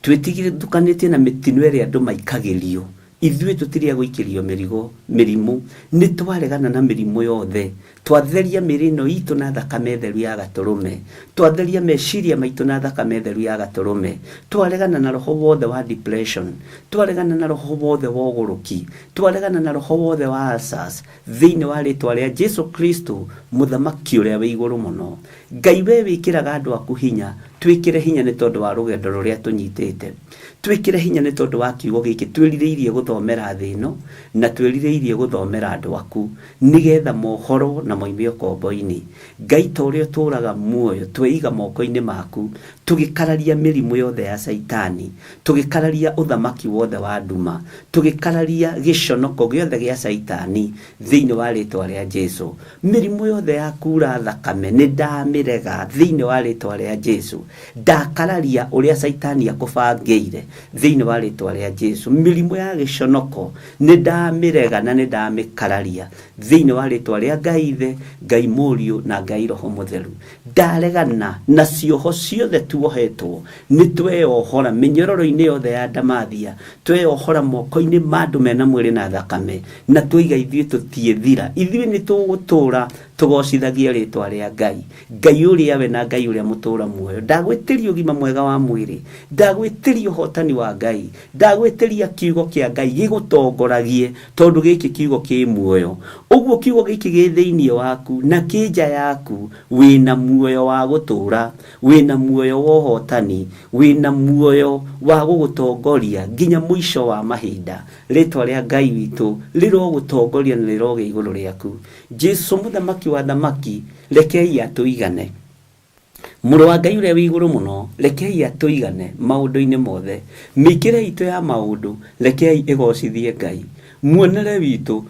twĩtigithũkanĩtie na mĩtino ĩrĩa andũ maikagĩrio. Ithuĩ tũtirĩ a gũikĩrio mĩrigo, mĩrimũ. Nĩ twaregana na mĩrimũ yothe. Twatheria mĩĩrĩ ĩno itũ na thakame theru ya gatũrũme. Twatheria meciria maitũ na thakame theru ya gatũrũme. Twaregana na roho wothe wa depression. Twaregana na roho wothe wa ũgũrũki. Twaregana na roho wothe wa ulcers. Thĩinĩ wa rĩtwa rĩa Jesu Kristo, mũthamaki ũrĩa wĩ igũrũ mũno. Ngai we wĩkĩraga andũ aku hinya, twĩkĩre hinya nĩ tondũ wa rũgendo rũrĩa tũnyitĩte. Twĩkĩre hinya nĩ tondũ wa kiugo gĩkĩ twĩrirĩirie gũthomera thĩ ĩno, na twĩrirĩirie gũthomera andũ aku, nĩgetha mohorwo na moime ũkombo-inĩ. Ngai ta ũrĩa ũtũũraga muoyo, tweiga moko-inĩ maku, tũgĩkararia mĩrimũ yothe ya Caitani, tũgĩkararia ũthamaki wothe wa nduma, tũgĩkararia gĩconoko gĩothe gĩa Caitani, thĩinĩ wa rĩtwa rĩa Jesu. Mĩrimũ yothe ya kura thakame nĩ ndamĩrega thĩinĩ wa rĩtwa rĩa Jesu. Ndakararia ũrĩa Caitani akũbangĩire thĩinĩ wa rĩtwa rĩa Jesu. Mĩrimũ ya gĩconoko nĩ ndamĩrega na nĩ ndamĩkararia thĩinĩ wa rĩtwa rĩa Ngai Ithe, Ngai Mũriũ na Ngai Roho Mũtheru. Ndaregana na cioho ciothe tuohetwo, nĩ tweyohora mĩnyororo-inĩ yothe ya ndamathia, tweyohora moko-inĩ ma andũ mena mwĩrĩ na thakame, na twoiga ithuĩ tũtiĩthira, ithuĩ nĩ tũgũtũũra tũgocithagie rĩtwa rĩa Ngai. Ngai ũrĩa we na Ngai ũrĩa mũtũũra muoyo. Ndagwĩtĩria ũgima mwega wa mwĩrĩ, ndagwĩtĩria ũhotani wa Ngai, ndagwĩtĩria kiugo kĩa Ngai gĩgũtongoragie, tondũ gĩkĩ kiugo kĩ muoyo. Ũguo kiugo gĩkĩ gĩ thĩinĩ waku na kĩ nja yaku, wĩna muoyo wa gũtũũra, wĩna muoyo wa ũhotani, wĩna muoyo wa gũgũtongoria nginya mũico wa mahinda. Rĩtwa rĩa Ngai witũ rĩrogũtongoria na rĩrogĩa igũrũ rĩaku. Jesu mũthamaki wa thamaki, rekei atũigane. Mũrũ wa Ngai ũrĩa wĩ igũrũ mũno, rekei atũigane maũndũ-inĩ mothe. Mĩkĩre itũ ya maũndũ, rekei ĩgocithie Ngai. Muonere witũ,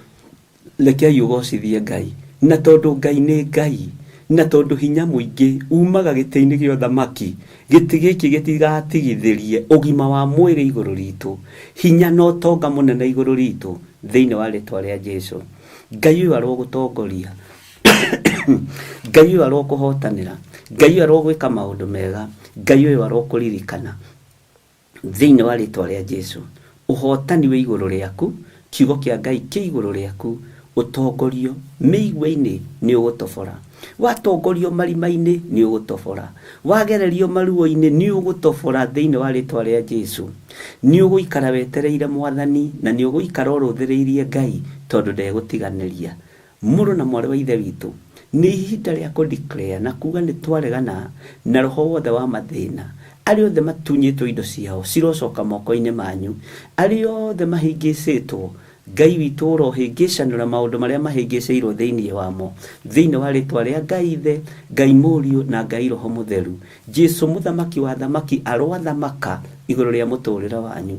rekei ũgocithie Ngai. Na tondũ Ngai nĩ Ngai, na tondũ hinya mũingĩ umaga gĩtĩ-inĩ gĩa ũthamaki, gĩtĩ gĩkĩ gĩtigatigithĩrie ũgima wa mwĩrĩ igũrũ ritũ, hinya na ũtonga mũnene igũrũ ritũ, thĩinĩ wa rĩtwa rĩa Jesu. Ngai ũyũ arogũtongoria. Ngai ũyũ arokũhotanĩra, Ngai ũyũ arogwĩka maũndũ mega, Ngai ũyũ arokũririkana thĩinĩ wa rĩtwa rĩa Jesu. Ũhotani wĩ igũrũ rĩaku, kiugo kĩa Ngai kĩ igũrũ rĩaku, ũtongorio mĩigua-inĩ nĩ ũgũtobora, watongorio marima-inĩ nĩ ũgũtobora, wagererio maruo-inĩ nĩ ũgũtobora thĩinĩ wa rĩtwa rĩa Jesu. Nĩ ũgũikara wetereire Mwathani na nĩ ũgũikara ũrũthĩrĩirie Ngai tondũ ndegũtiganĩria. Mũrũ na mwarĩ wa Ithe witũ, nĩ ihinda rĩa kũ declare na kuga nĩ twaregana na roho wothe wa mathĩna. Arĩa othe matunyĩtwo indo ciao cirocoka moko-inĩ manyu. Arĩa othe mahĩngĩcĩtwo, Ngai witũ ũrohĩngĩcanũra maũndũ marĩa mahĩngĩcĩirwo thĩinĩ wamo. Thĩinĩ wa rĩtwa rĩa Ngai Ithe, Ngai Mũriũ na Ngai Roho Mũtheru. Jesu Mũthamaki wa athamaki aroathamaka igũrũ rĩa mũtũrĩre wanyu.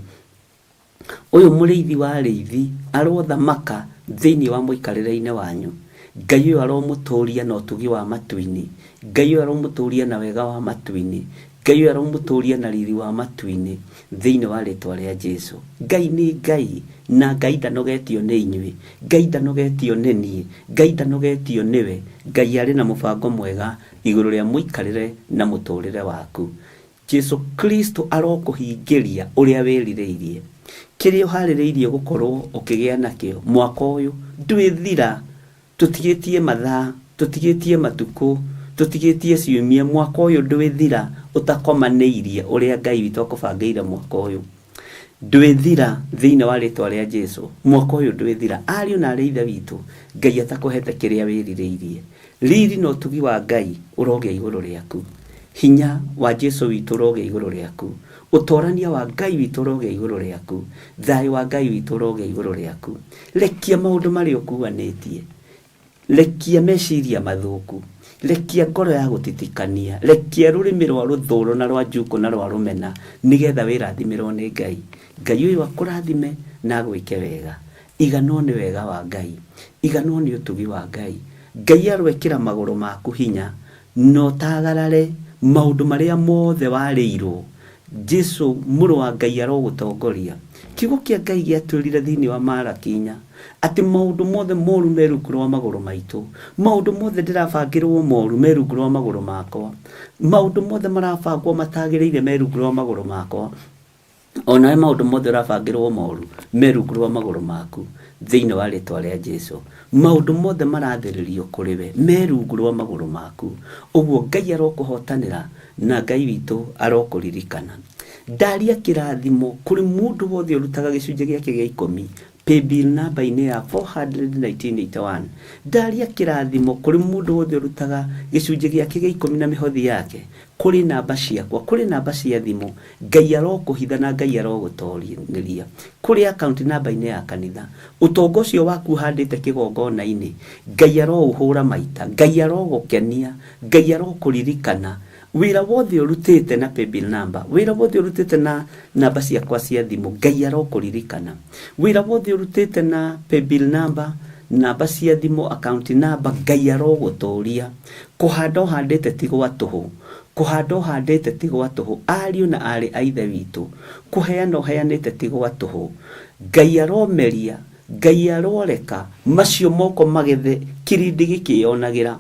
Ũyũ mũrĩithi wa arĩithi arothamaka thĩinĩ wa mũikarĩre-inĩ wanyu. Ngai ũyũ aromũtũria na ũtugi wa matu-inĩ. Ngai ũyũ aromũtũria na wega wa matu-inĩ. Ngai ũyũ aromũtũria na riri wa matu-inĩ thĩinĩ wa rĩtwa rĩa Jesu. Ngai nĩ Ngai na Ngai ndanogetio nĩ inyuĩ. Ngai ndanogetio nĩ niĩ. Ngai ndanogetio nĩwe. Ngai arĩ na mũbango mwega igũrũ rĩa mũikarĩre na mũtũrĩre waku. Jesu Kristo arokũhingĩria ũrĩa wĩrirĩirie. Kĩrĩa ũharĩrĩirie gũkorwo ũkĩgĩa nakĩo mwaka ũyũ ndwĩthira. Tũtigĩtie mathaa, tũtigĩtie matukũ, tũtigĩtie ciumia, mwaka ũyũ ndwĩthira ũtakomanĩirie ũrĩa Ngai witũ akũbangĩire mwaka ũyũ. Ndwĩthira thĩinĩ wa rĩtwa rĩa Jesu. Mwaka ũyũ ndwĩthira. Ariũ na arĩ ithe witũ, Ngai atakũhete kĩrĩa wĩrirĩirie. Riri na ũtugi wa Ngai ũrogĩa igũrũ rĩaku. Hinya wa Jesu witũ ũrogĩa igũrũ rĩaku. Ũtorania wa Ngai witũ ũrogĩa igũrũ rĩaku. Thayũ wa Ngai witũ ũrogĩa igũrũ rĩaku. Rekia maũndũ marĩa ũkuanĩtie. Rekia meciria mathũku. Rekia ngoro ya gũtitikania. Rekia rũrĩmĩ rwa rũthũro na rwa njukũ na rwa rũmena nĩgetha wĩrathimĩrwo nĩ Ngai. Ngai ũyũ akũrathime na agwĩke wega. Iganwo nĩ wega wa Ngai. Iganwo nĩ ũtugi wa Ngai. Ngai aroekĩra magũrũ maku hinya na ũtagarare maũndũ marĩa mothe warĩirwo. Jesu mũrũ wa Ngai arogũtongoria. Kiugo kĩa Ngai gĩatwĩrire thĩinĩ wa Malaki inya atĩ maũndũ mothe moru me rungu rwa magũrũ maitũ. Maũndũ mothe ndĩrabangĩrwo moru me rungu rwa magũrũ makwa. Maũndũ mothe marabangwo matagĩrĩire me rungu rwa magũrũ makwa. Onawe maũndũ mothe ũrabangĩrwo moru me rungu rwa magũrũ maku thĩinĩ wa rĩtwa rĩa Jesu. Maũndũ mothe marathĩrĩrio kũrĩ we me rungu rwa magũrũ maku. Ũguo Ngai arokũhotanĩra na Ngai witũ arokũririkana. Ndaria kĩrathimo kũrĩ mũndũ wothe ũrutaga gĩcunjĩ gĩake gĩa ikũmi paybill namba-inĩ ya 41981. Ndaria kĩrathimo kũrĩ mũndũ wothe ũrutaga gĩcunjĩ gĩake gĩa ikũmi na mĩhothi yake kũrĩ namba ciakwa, kũrĩ namba cia thimũ. Ngai arokũhitha na Ngai arogũtoria kũrĩ account namba-inĩ ya kanitha. Ũtonga ũcio waku ũhandĩte kĩgongona-inĩ, Ngai aroũhũra maita, Ngai arogũkenia, Ngai arokũririkana. Wĩra wothe ũrutĩte na paybill number, wĩra wothe ũrutĩte na namba ciakwa cia thimũ, Ngai arokũririkana. Wĩra wothe ũrutĩte na paybill number, namba cia thimũ, account number, Ngai arogũtũria. Kũhanda ũhandĩte ti gwa tũhũ. Kũhanda ũhandĩte ti gwa tũhũ. Ariũ na aarĩ a Ithe witũ, kũheana ũheanĩte ti gwa tũhũ. Ngai aromeria, Ngai aroreka macio moko magethe kĩrĩndĩ gĩkĩyonagĩra.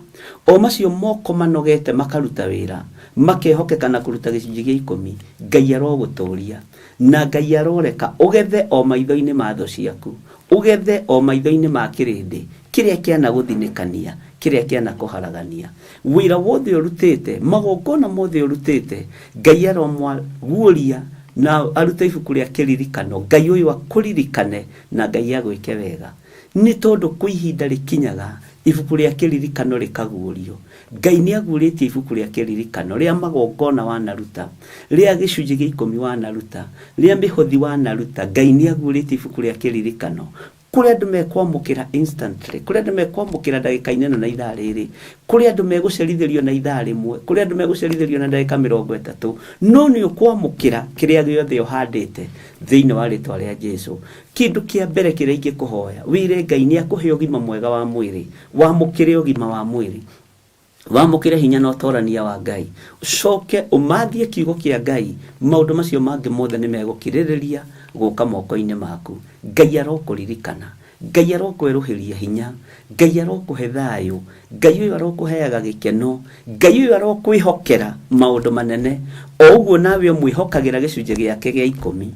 O macio moko manogete makaruta wĩra, makehokeka na kũruta gĩcunjĩ gĩa ikũmi, Ngai arogũtũria. Na Ngai aroreka ũgethe o maitho-inĩ ma thũ ciaku, ũgethe o maitho-inĩ ma kĩrĩndĩ kĩrĩa kĩanagũthinĩkania, kĩrĩa kĩanakũharagania. Wĩra wothe ũrutĩte, magongona mothe ũrutĩte, Ngai aromaguũria na arute ibuku rĩa kĩririkano. Ngai ũyũ akũririkane na Ngai agwĩke wega. Nĩ tondũ kwĩ ihinda rĩkinyaga ibuku rĩa kĩririkano rĩkaguũrio. Ngai nĩ aguũrĩtie ibuku rĩa kĩririkano rĩa magongona wanaruta, rĩa gĩcunjĩ gĩa ikũmi wanaruta, rĩa mĩhothi wanaruta. Ngai nĩ aguũrĩtie ibuku rĩa kĩririkano. Kũrĩ andũ mekwamũkĩra instantly, kũrĩ andũ mekwamũkĩra ndagĩka-inĩ ĩno na ithaa rĩrĩ, kũrĩ andũ megũcerithĩrio na ithaa rĩmwe, kũrĩ andũ megũcerithĩrio na ndagĩka mĩrongo ĩtatũ, no nĩ ũkwamũkĩra kĩrĩa gĩothe ũhandĩte thĩinĩ wa rĩtwa rĩa Jesu. Kĩndũ kĩa mbere kĩrĩa ingĩkũhoya, wĩre Ngai nĩ akũhe ũgima mwega wa mwĩrĩ, wamũkĩre ũgima wa mwĩrĩ. Wamũkĩre hinya na ũtorania wa Ngai, ũcoke ũmathie kiugo kĩa Ngai, maũndũ macio mangĩ mothe nĩ megũkirĩrĩria gũka moko-inĩ maku. Ngai arokũririkana. Ngai arokwerũhĩria hinya, Ngai arokũhe thayũ, Ngai ũyũ arokũheaga gĩkeno, Ngai ũyũ arokwĩhokera maũndũ manene. O ũguo nawe ũmwĩhokagĩra gĩcunjĩ gĩake gĩa ikũmi,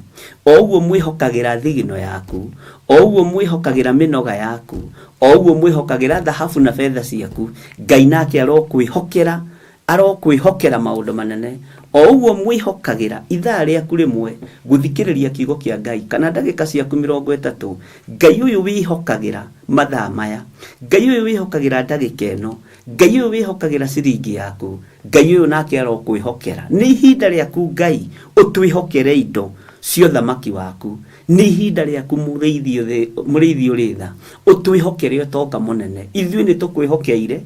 o ũguo mwĩhokagĩra thigino yaku, o ũguo mwĩhokagĩra mĩnoga yaku, o ũguo mwĩhokagĩra thahabu na betha ciaku, Ngai nake arokwĩhokera, arokwĩhokera maũndũ manene. O ũguo mwĩhokagĩra ithaa rĩaku rĩmwe gũthikĩrĩria kiugo kĩa Ngai kana ndagĩka ciaku 30, Ngai ũyũ wĩhokagĩra mathaa maya, Ngai ũyũ wĩhokagĩra ndagĩka ĩno, Ngai ũyũ wĩhokagĩra ciringi yaku, Ngai ũyũ nake arokwĩhokera. Nĩ ihinda rĩaku Ngai ũtwĩhokere indo cia ũthamaki waku. Nĩ ihinda rĩaku mũrĩithi ũrĩ tha, ũtwĩhokere ũtonga mũnene. Ithuĩ nĩ tũkwĩhokeire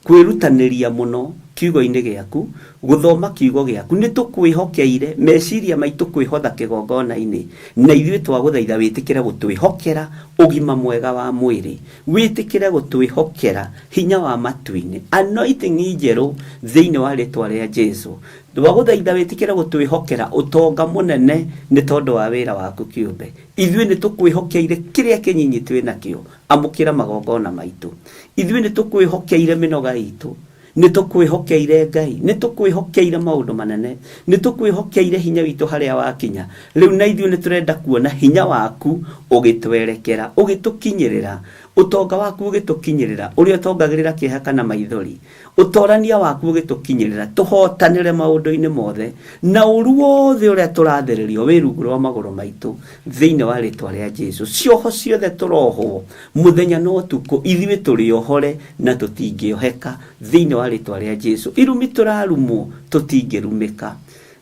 kwĩrutanĩria mũno kiugo-inĩ gĩaku, gũthoma kiugo gĩaku. Nĩ tũkwĩhokeire meciria maitũ kwĩhotha kĩgongona-inĩ, na ithuĩ twagũthaitha wĩtĩkĩre gũtwĩhokera ũgima mwega wa mwĩrĩ, wĩtĩkĩre gũtwĩhokera hinya wa matu-inĩ, anointing njerũ thĩinĩ wa rĩtwa rĩa Jesu. Twagũthaitha wĩtĩkĩre gũtwĩhokera ũtonga mũnene nĩ tondũ wa wĩra waku kĩũmbe. Ithuĩ nĩ tũkwĩhokeire kĩrĩa kĩnyinyi twĩ nakĩo, amũkĩra magongona maitũ. Ithuĩ nĩ tũkwĩhokeire mĩnoga itũ, nĩ tũkwĩhokeire Ngai, nĩ tũkwĩhokeire maũndũ manene, nĩ tũkwĩhokeire hinya witũ harĩa wakinya. Rĩu na ithuĩ nĩ tũrenda kuona hinya waku ũgĩtwerekera, ũgĩtũkinyĩrĩra, ũtonga waku ũgĩtũkinyĩrĩra, ũrĩa ũtongagĩrĩra kĩeha kana maithori, ũtorania waku ũgĩtũkinyĩrĩra, tũhotanĩre maũndũ-inĩ mothe, na ũru wothe ũrĩa tũrathĩrĩrio wĩ rungu rwa magũrũ maitũ thĩinĩ wa rĩtwa rĩa Jesu. Cioho ciothe tũrohwo mũthenya na ũtukũ, ithuĩ tũrĩohore na tũtingĩoheka thĩinĩ wa rĩtwa rĩa Jesu. Irumi tũrarumwo tũtingĩrumĩka.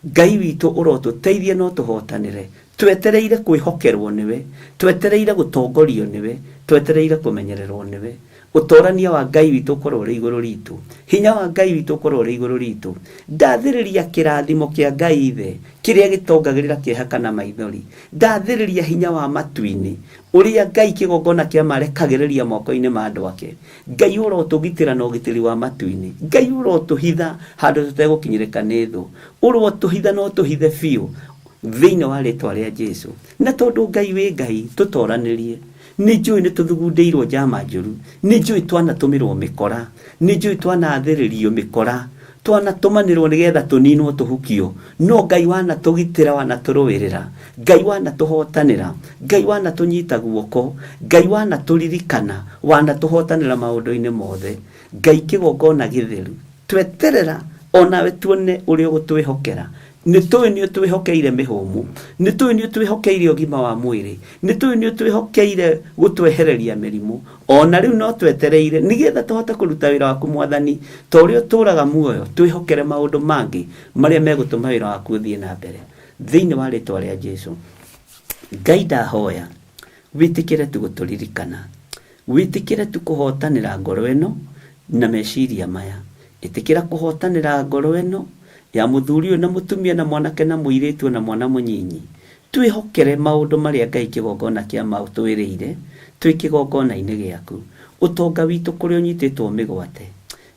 Ngai witũ ũrotũteithie na ũtũhotanĩre. Twetereire kwĩhokerwo nĩwe, twetereire gũtongorio nĩwe, twetereire kũmenyererwo nĩwe. Ũtorania wa Ngai witũ ũkorwo ũrĩ igũrũ ritũ, hinya wa Ngai witũ ũkorwo ũrĩ igũrũ ritũ. Ndathĩrĩria kĩrathimo kĩa Ngai Ithe kĩrĩa gĩtongagĩrĩra kĩeha kana maithori. Ndathĩrĩria hinya wa matu-inĩ ũrĩa Ngai kĩgongona kĩa marekagĩrĩria moko-inĩ ma andũ ake. Ngai ũrotũgitĩra na ũgitĩri wa matu-inĩ. Ngai ũrotũhitha handũ tũtegũkinyĩrĩka nĩ thũ. Ũrotũhitha na ũtũhithe biũ thĩinĩ wa rĩtwa rĩa Jesu. Na tondũ Ngai wĩ Ngai, tũtoranĩrie. Nĩ njũĩ nĩ tũthugundĩirwo njama njũru, nĩ njũĩ twanatũmĩrwo mĩkora, nĩ njũĩ twanathĩrĩrio mĩkora, twanatũmanĩrwo nĩgetha tũninwo tũhukio, no Ngai wanatũgitĩra, wanatũrũĩrĩra, Ngai wanatũhotanĩra, Ngai wanatũnyita guoko, Ngai wanatũririkana, wanatũhotanĩra maũndũ-inĩ mothe. Ngai kĩgongona gĩtheru, tweterera onawe tuone ũrĩa ũgũtwĩhokera. Nĩ tũĩ nĩ ũtwĩhokeire mĩhũmũ, nĩ tũĩ nĩ ũtwĩhokeire ũgima wa mwĩrĩ, nĩ tũĩ nĩ ũtwĩhokeire gũtwehereria mĩrimũ. Ona rĩu no twetereire nĩgetha tũhote kũruta wĩra waku Mwathani, ta ũrĩa ũtũraga muoyo, twĩhokere maũndũ mangĩ marĩa megũtũma wĩra waku ũthiĩ na mbere. Thĩinĩ wa rĩtwa rĩa Jesu. Ngai ndahoya wĩtĩkĩre tu gũtũririkana, wĩtĩkĩre tu kũhotanĩra ngoro ĩno na meciria maya. Ĩtĩkĩra kũhotanĩra ngoro ĩno ya mũthuri ũyũ na mũtumia na mwanake na mũirĩtu na mwana mũnyinyi. Twĩhokere maũndũ marĩa Ngai kĩgongona kĩa ma ũtwĩrĩire twĩ kĩgongona-inĩ gĩaku. Ũtonga witũ kũrĩa ũnyitĩtwo mĩgwate,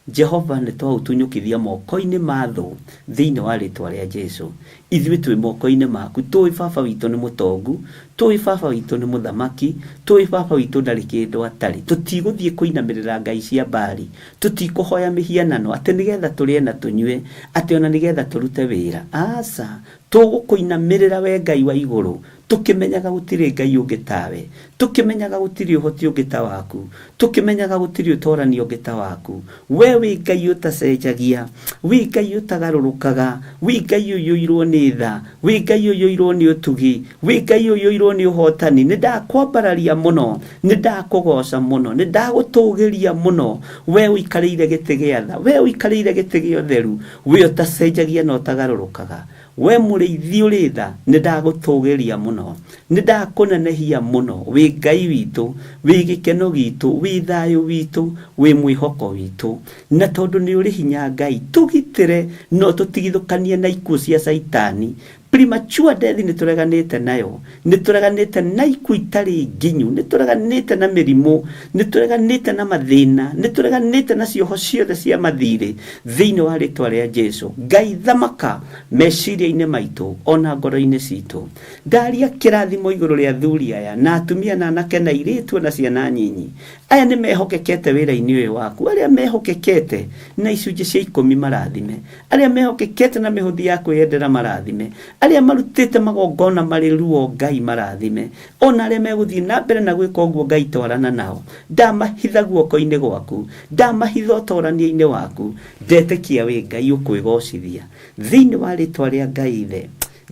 Jehova nĩ twaũtunyũkithia moko-inĩ ma thũ thĩinĩ wa rĩtwa rĩa Jesu. Ithuĩ twĩ moko-inĩ maku, tũĩ baba witũ nĩ mũtongu, tũĩ baba witũ nĩ mũthamaki, tũĩ baba witũ ndarĩ kĩndũ atarĩ. Tũtigũthiĩ kũinamĩrĩra ngai cia Baali, tũtikũhoya mĩhianano atĩ nĩgetha tũrĩe na tũnyue, atĩ ona nĩgetha tũrute wĩra. Aca, tũgũkũinamĩrĩra we Ngai wa igũrũ, tũkĩmenyaga gũtirĩ Ngai ũngĩ tawe, tũkĩmenyaga gũtirĩ ũhoti ũngĩ ta waku, tũkĩmenyaga gũtirĩ ũtorania ũngĩ ta waku. We wĩ Ngai ũtacenjagia, wĩ Ngai ũtagarũrũkaga, wĩ Ngai ũiyũirwo nĩ tha, wĩ Ngai ũiyũirwo nĩ ũtugi, wĩ Ngai ũiyũirwo nĩ ũhotani. Nĩ ndakwambararia mũno, nĩ ndakũgoca mũno, nĩ ndagũtũgĩria mũno. We ũikarĩire gĩtĩ gĩa tha, we ũikarĩire gĩtĩ gĩa ũtheru, we ũtacenjagia na ũtagarũrũkaga. We mũrĩithi ũrĩ tha, nĩ ndagũtũgĩria mũno, nĩ ndakũnenehia mũno. Wĩ Ngai witũ, wĩ gĩkeno gitũ, wĩ thayũ witũ, wĩ mwĩhoko witũ. Na tondũ nĩ ũrĩ hinya Ngai, tũgitĩre na ũtũtigithũkanie na ikuũ cia Caitani. Premature death nĩ tũreganĩte nayo, nĩ tũreganĩte na ikuũ itarĩ nginyu, nĩ tũreganĩte na mĩrimũ, nĩ tũreganĩte na mathĩna, nĩ tũreganĩte na cioho ciothe cia mathirĩ thĩinĩ wa rĩtwa rĩa Jesu. Ngai thamaka meciria-inĩ maitũ ona ngoro-inĩ citũ. Ndaria kĩrathimo igũrũ rĩa athuri aya na atumia na anake na airĩtu na ciana nyinyi. Aya nĩ mehokekete wĩra-inĩ ũyũ waku, arĩa mehokekete na icunjĩ cia 10 marathime, arĩa mehokekete na mĩhũthi ya kwĩyendera marathime, arĩa marutĩte magongona marĩ ruo Ngai marathime, ona arĩa megũthiĩ na mbere na gwĩka ũguo Ngai twarana nao. Ndamahitha guoko-inĩ gwaku, ndamahitha ũtorania-inĩ waku, ndetĩkia wĩ Ngai ũkwĩgocithia. Thĩinĩ wa rĩtwa rĩa Ngai Ithe,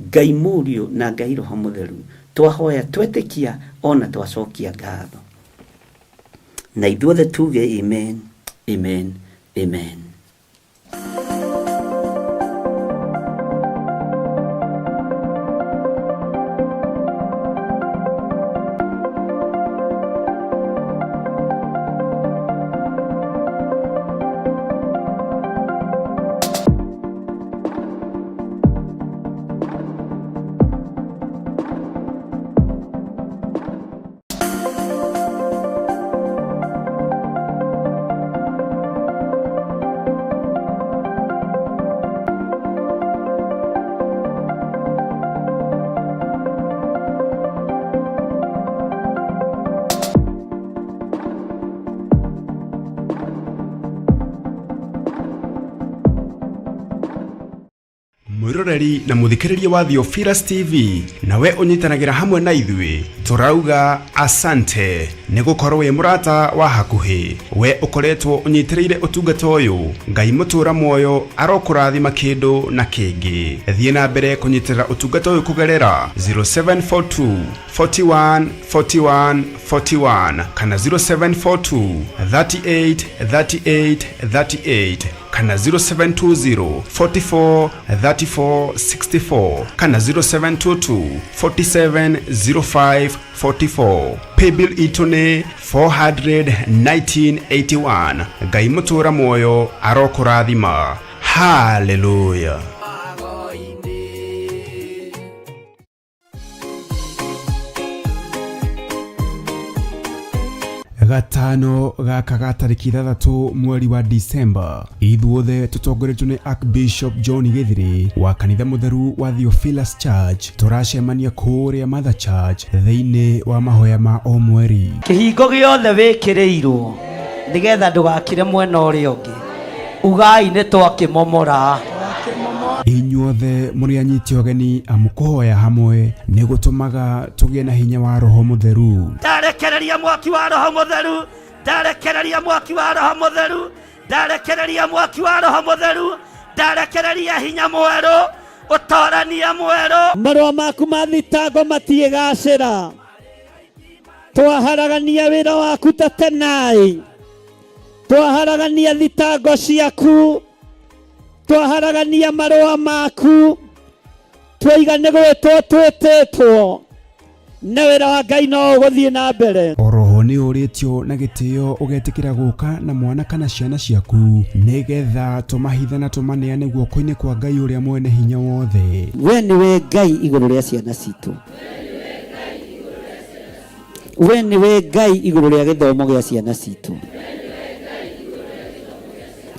Ngai Mũriũ na Ngai Roho Mũtheru, twahoya twetĩkia ona twacokia ngatho. Na ithuothe tuge amen, amen, amen. Mwiroreri na muthikiriria wa Theophilus TV, nawe ũnyitanagĩra hamwe na ithuĩ, tũrauga asante nĩ gũkorwo wĩ mũrata wa hakuhĩ. We ũkoretwo ũnyitĩrĩire ũtungata ũyũ, Ngai mũtũra muoyo arokũrathima kĩndũ na kĩngĩ. Thiĩ na mbere kũnyitĩrĩra ũtungata ũyũ kũgerera 0742 41 41 41 kana 0742 38 38 38 kana 0720 44 34 64 kana 0722 47 05 44. Paybill itũ nĩ 41981. Ngai mũtũra muoyo arokũrathima. Hallelujah. Gatano gaka ga tarĩki 6 mweri wa Disemba, ithuothe tũtongoretio nĩ Archbishop John Gĩthiri wa kanitha mũtheru wa Theophilus Church, tũracemania kũrĩa Mother Church thĩinĩ wa mahoya ma o mweri. Kĩhingo gĩothe wĩkĩrĩirwo nĩgetha ndũgakire mwena ũrĩa ũngĩ, ugai nĩ twakĩmomora. Inyuothe mũrĩ anyiti ũgeni, amu kũhoya hamwe nĩ gũtũmaga tũgĩe na hinya wa Roho Mũtheru. Ndarekereria mwaki wa Roho Mũtheru, ndarekereria mwaki wa Roho Mũtheru, ndarekereria mwaki wa Roho Mũtheru, ndarekereria hinya mwerũ, ũtorania mwerũ. Marũa maku ma thitango matiĩgacĩra, twaharagania wĩra waku ta tenai, twaharagania thitango ciaku, twaharagania marũa maku, twaiga nĩ gwĩtwo twĩtĩtwo, na wĩra wa Ngai no ũgũthiĩ na mbere. Oroho nĩ ũrĩtio na gĩtĩo ũgetĩkĩra gũka na mwana kana ciana ciaku, nĩgetha tũmahithe na tũmaneane guoko-inĩ kwa Ngai ũrĩa mwene hinya wothe. We nĩwe Ngai igũrũ rĩa ciana citũ. We nĩwe Ngai igũrũ rĩa gĩthomo gĩa ciana citũ.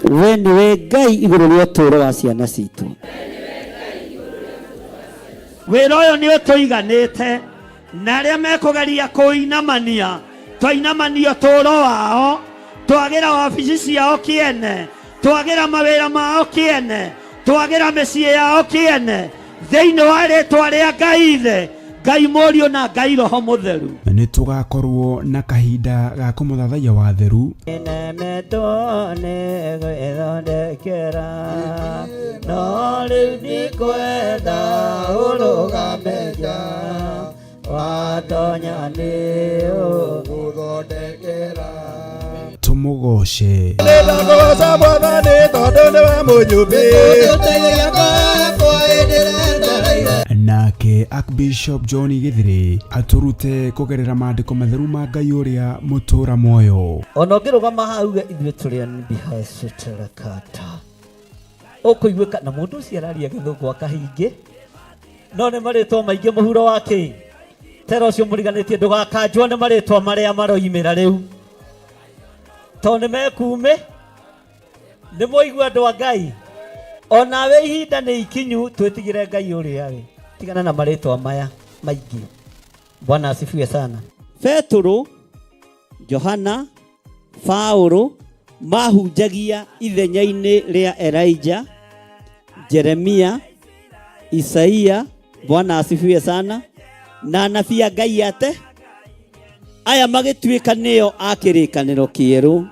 We nĩwe Ngai igũrũ rĩa ũtũũro wa ciana citũ. Wĩra ũyũ nĩ ũtũiganĩte, na arĩa mekũgeria kũinamania, twainamania ũtũũro wao, twagĩra wabici ciao kĩene, twagĩra mawĩra mao kĩene, twagĩra mĩciĩ yao kĩene, thĩinĩ wa rĩtwa rĩa Ngai Ithe, Ngai Mũriũ na Ngai Roho Mũtheru. Nĩ tũgakorwo na kahinda ga kũmũthathaiya wa theru. Nemetwo nĩ gwĩthondekera, no rĩu ndikwenda ũrũgame nja, watonya nĩ ũgũthondekera. Tũmũgoce. Nĩndakũgoca Mwathani tondũ nĩwe mũnyũmbi. Nake Archbishop John Gĩthiri atũrute kũgerera maandĩko matheru ma Ngai ũrĩa mũtũra muoyo. Ona ũngĩrũgama haha uge ithuĩ tũrĩ anbihacĩtĩrakata, ũkũiguĩka na mũndũ ũcio araria gĩthũngũ akahingĩ, No nĩ marĩtwa maingĩ mũhuro wa kĩ tera ũcio mũriganĩtie ndũgakanjwo nĩ marĩtwa marĩa maroimĩra rĩu tondũ nĩ mekuumĩ nĩ mwaigua andũ a Ngai onawe ihinda nĩ ikinyu twĩtigĩre Ngai ũrĩa arĩ tigana na marĩtwa maya maingĩ. Bwana asifiwe sana. Petũrũ, Johana, Paũlũ mahunjagia ithenya-inĩ rĩa Elijah, Jeremia, Isaia. Bwana asifiwe sana. Na anabii a Ngai ate aya magĩtuĩka nĩo a kĩrĩkanĩro kĩerũ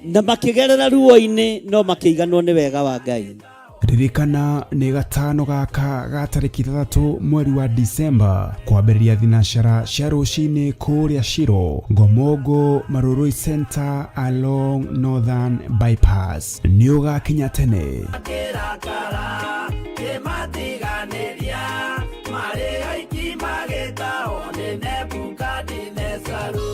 na makĩgerera ruo-inĩ no makĩiganwo nĩ wega wa Ngai. Ririkana nĩ gatano gaka ga tarĩki 6 mweri wa Disemba kwambĩrĩria thinacara cia rũcinĩ kũrĩa Shiro Ngomongo Marurui Center along Northern Bypass. Nĩ ũgakinya tene. Kĩrakara kĩmatiganĩria marĩ aiki magĩtahwo nĩ Nebukadinezaru.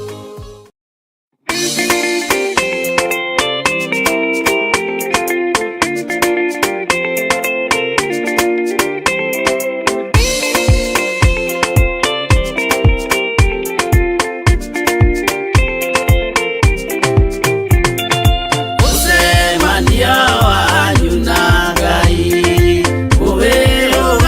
Mũcemanio wanyu na Ngai ũwĩrũgamĩrĩre.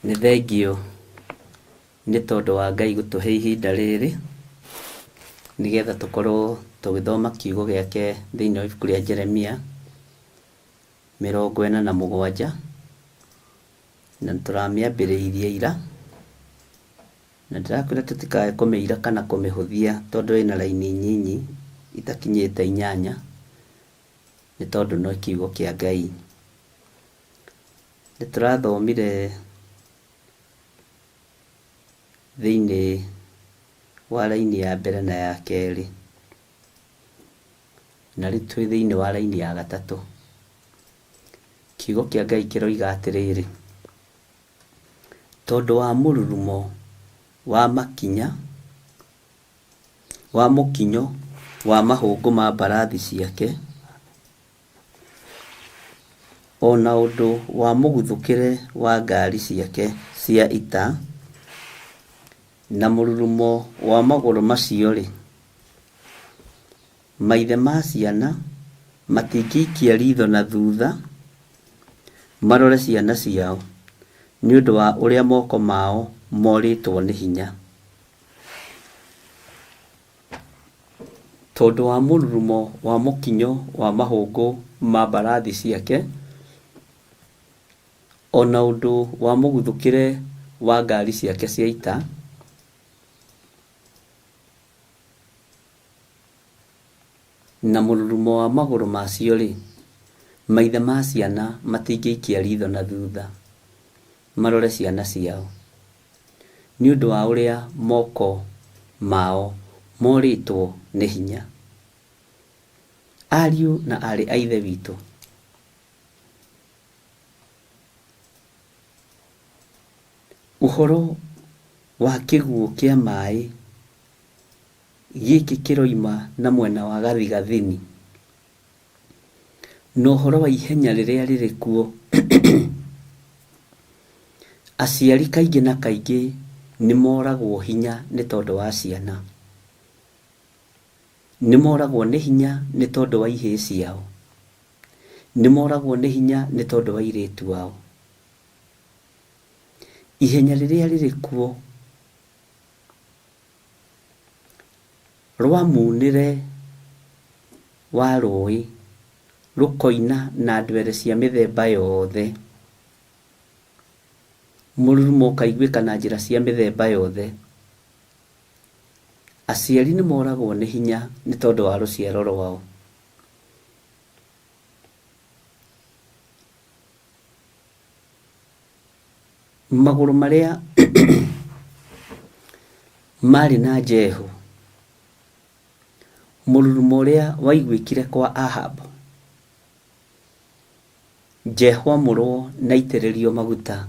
Nĩ thengiũ nĩ tondũ wa Ngai gũtũhe ihinda rĩrĩ nĩgetha tũkorwo tũgĩthoma kiugo gĩake thĩinĩ wa ibuku rĩa Jeremia 47 na tũramĩambĩrĩirie ira na ndĩrakwĩra tũtikae kũmĩira kana kũmĩhũthia tondũ ĩna raini nyinyi itakinyĩte inyanya nĩ tondũ no kiugo kĩa Ngai. Nĩ tũrathomire thĩinĩ wa raini ya mbere na ya kerĩ, na rĩu twĩ thĩinĩ wa raini ya gatatũ. Kiugo kĩa Ngai kĩroiga atĩrĩrĩ, tondũ wa mũrurumo wa makinya wa mũkinyo wa mahũngũ ma mbarathi ciake, o na ũndũ wa mũguthũkĩre wa ngari ciake cia ita, na mũrurumo wa magũrũ macio-rĩ, maithe ma ciana matingĩikia ritho na thutha marore ciana ciao, nĩ ũndũ wa ũrĩa moko mao morĩtwo nĩ hinya. Tondũ wa mũrurumo wa mũkinyo wa mahũngũ ma mbarathi ciake, o na ũndũ wa mũguthũkĩre wa ngari ciake cia ita, na mũrurumo wa magũrũ macio-rĩ, maithe ma ciana matingĩikia ritho na thutha marore ciana ciao, nĩ ũndũ wa ũrĩa moko mao morĩtwo nĩ hinya. Ariũ na aarĩ a Ithe witũ, ũhoro wa kĩguũ kĩa maĩ gĩkĩ kĩroima na mwena wa gathigathini, na ũhoro wa ihenya rĩrĩa rĩrĩ kuo, aciari kaingĩ na kaingĩ nĩ moragwo hinya nĩ tondũ wa ciana. Nĩ moragwo nĩ hinya nĩ tondũ wa ihĩĩ ciao. Nĩ moragwo nĩ hinya nĩ tondũ wa airĩtu ao. Ihenya rĩrĩa rĩrĩ kuo rwa muunĩre wa rũũĩ rũkoina na ndwere cia mĩthemba yothe, mũrurumo ũkaiguĩka na njĩra cia mĩthemba yothe. Aciari nĩ moragwo nĩ hinya nĩ tondũ wa rũciaro rwao. Magũrũ marĩa maarĩ na Jehu, mũrurumo ũrĩa waiguĩkire kwa Ahabu, Jehu amũrwo na aitĩrĩrio maguta,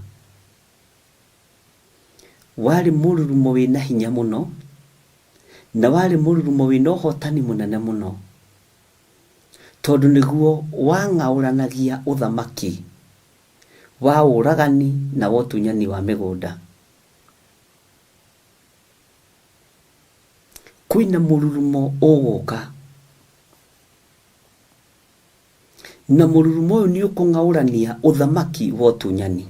warĩ mũrurumo wĩna hinya mũno, na warĩ mũrurumo wĩna ũhotani mũnene mũno, tondũ nĩguo wang'aũranagia ũthamaki wa ũragani na wa ũtunyani wa mĩgũnda. Kwĩna mũrurumo ũgũka, na mũrurumo ũyũ nĩ ũkũng'aũrania ũthamaki wa ũtunyani.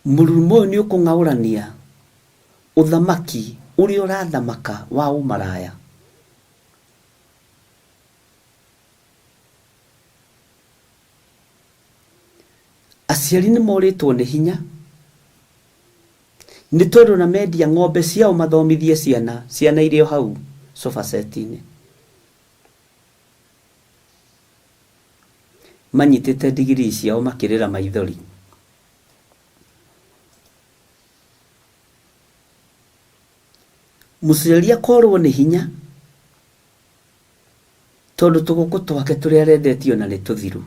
Mũrurumo ũyũ nĩ ũkũng'aũrania ũthamaki ũrĩa ũrathamaka wa ũmaraya. Aciari nĩ morĩtwo nĩ hinya nĩ tondũ na mendia ng'ombe ciao mathomithie ciana, ciana irĩ o hau sofa set-inĩ. Manyitĩte ndigiri ciao makĩrĩra maithori. Mũciari akorwo nĩ hinya tondũ tũgũkũ twake tũrĩa arendetie ona nĩ tũthiru.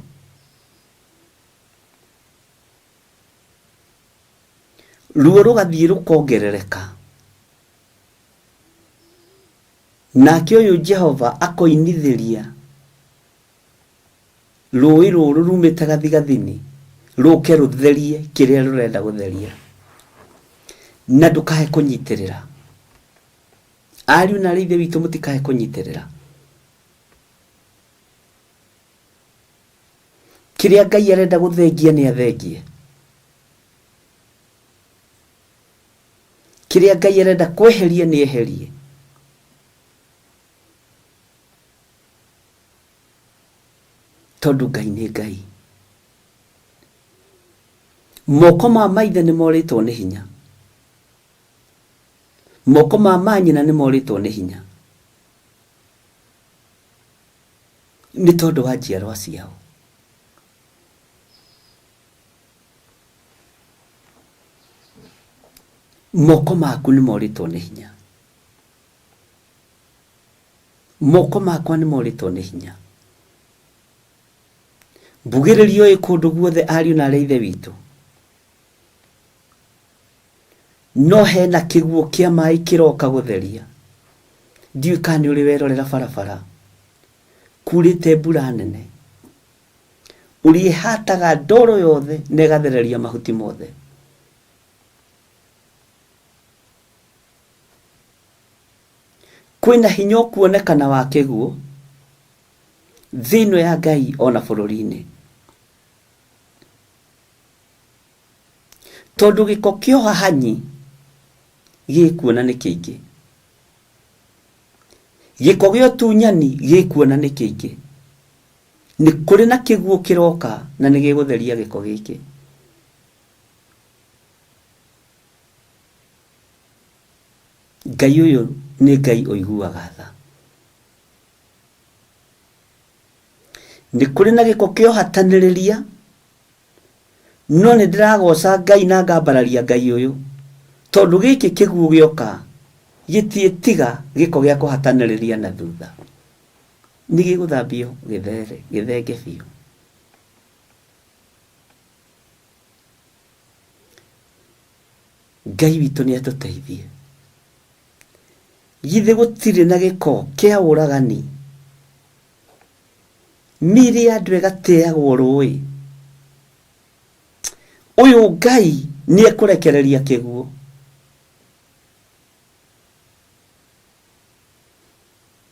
Ruo rũgathiĩ rũkongerereka. Nake ũyũ Jehova akoinithĩria rũĩ rũrũ rumĩte gathigathini rũke rũtherie kĩrĩa rũrenda gũtheria. Na ndũkae kũnyitĩrĩra. Ariũ na aarĩ a Ithe witũ mũtikae kũnyitĩrĩra. Kĩrĩa Ngai arenda gũthengia nĩ athengie. Kĩrĩa Ngai arenda kweheria nĩ eherie. Tondũ Ngai nĩ Ngai. Moko ma maithe nĩ morĩtwo nĩ hinya. Moko ma manyina nĩ morĩtwo nĩ hinya. Nĩ tondũ wa njiarwa ciao. Moko maku nĩ morĩtwo nĩ hinya. Moko makwa nĩ morĩtwo nĩ hinya. Mbugĩrĩrio ĩ kũndũ guothe ariũ na arĩ a ithe witũ. No hena kĩguũ kĩa maĩ kĩroka gũtheria. Ndiũĩ kana nĩ ũrĩ werorera barabara. Kurĩte mbura nene. Ũrĩa ĩhataga ndoro yothe na ĩgathereria mahuti mothe. Kwĩna hinya ũkuonekana wa kĩguũ thĩ ĩno ya Ngai ona bũrũri-inĩ. Tondũ gĩko kĩa ũhahanyi gĩkuona nĩ kĩingĩ. Gĩko gĩa ũtunyani gĩkuona nĩ kĩingĩ. Nĩ kũrĩ na kĩguũ kĩroka na nĩ gĩgũtheria gĩko gĩkĩ. Ngai ũyũ nĩ Ngai ũiguaga tha. Nĩ kũrĩ na gĩko kĩa ũhatanĩrĩria, no nĩ ndĩragoca Ngai na ngambararia Ngai ũyũ, tondũ gĩkĩ kĩguũ gĩoka gĩtiĩtiga gĩko gĩa kũhatanĩrĩria na thutha. Nĩ gĩgũthambio gĩthere, gĩthenge biũ. Ngai witũ nĩ atũteithie. Githĩ gũtirĩ na gĩko kĩa ũragani? Mĩĩrĩ ya andũ ĩgateagwo rũĩ. Ũyũ Ngai nĩ ekũrekereria kĩguũ.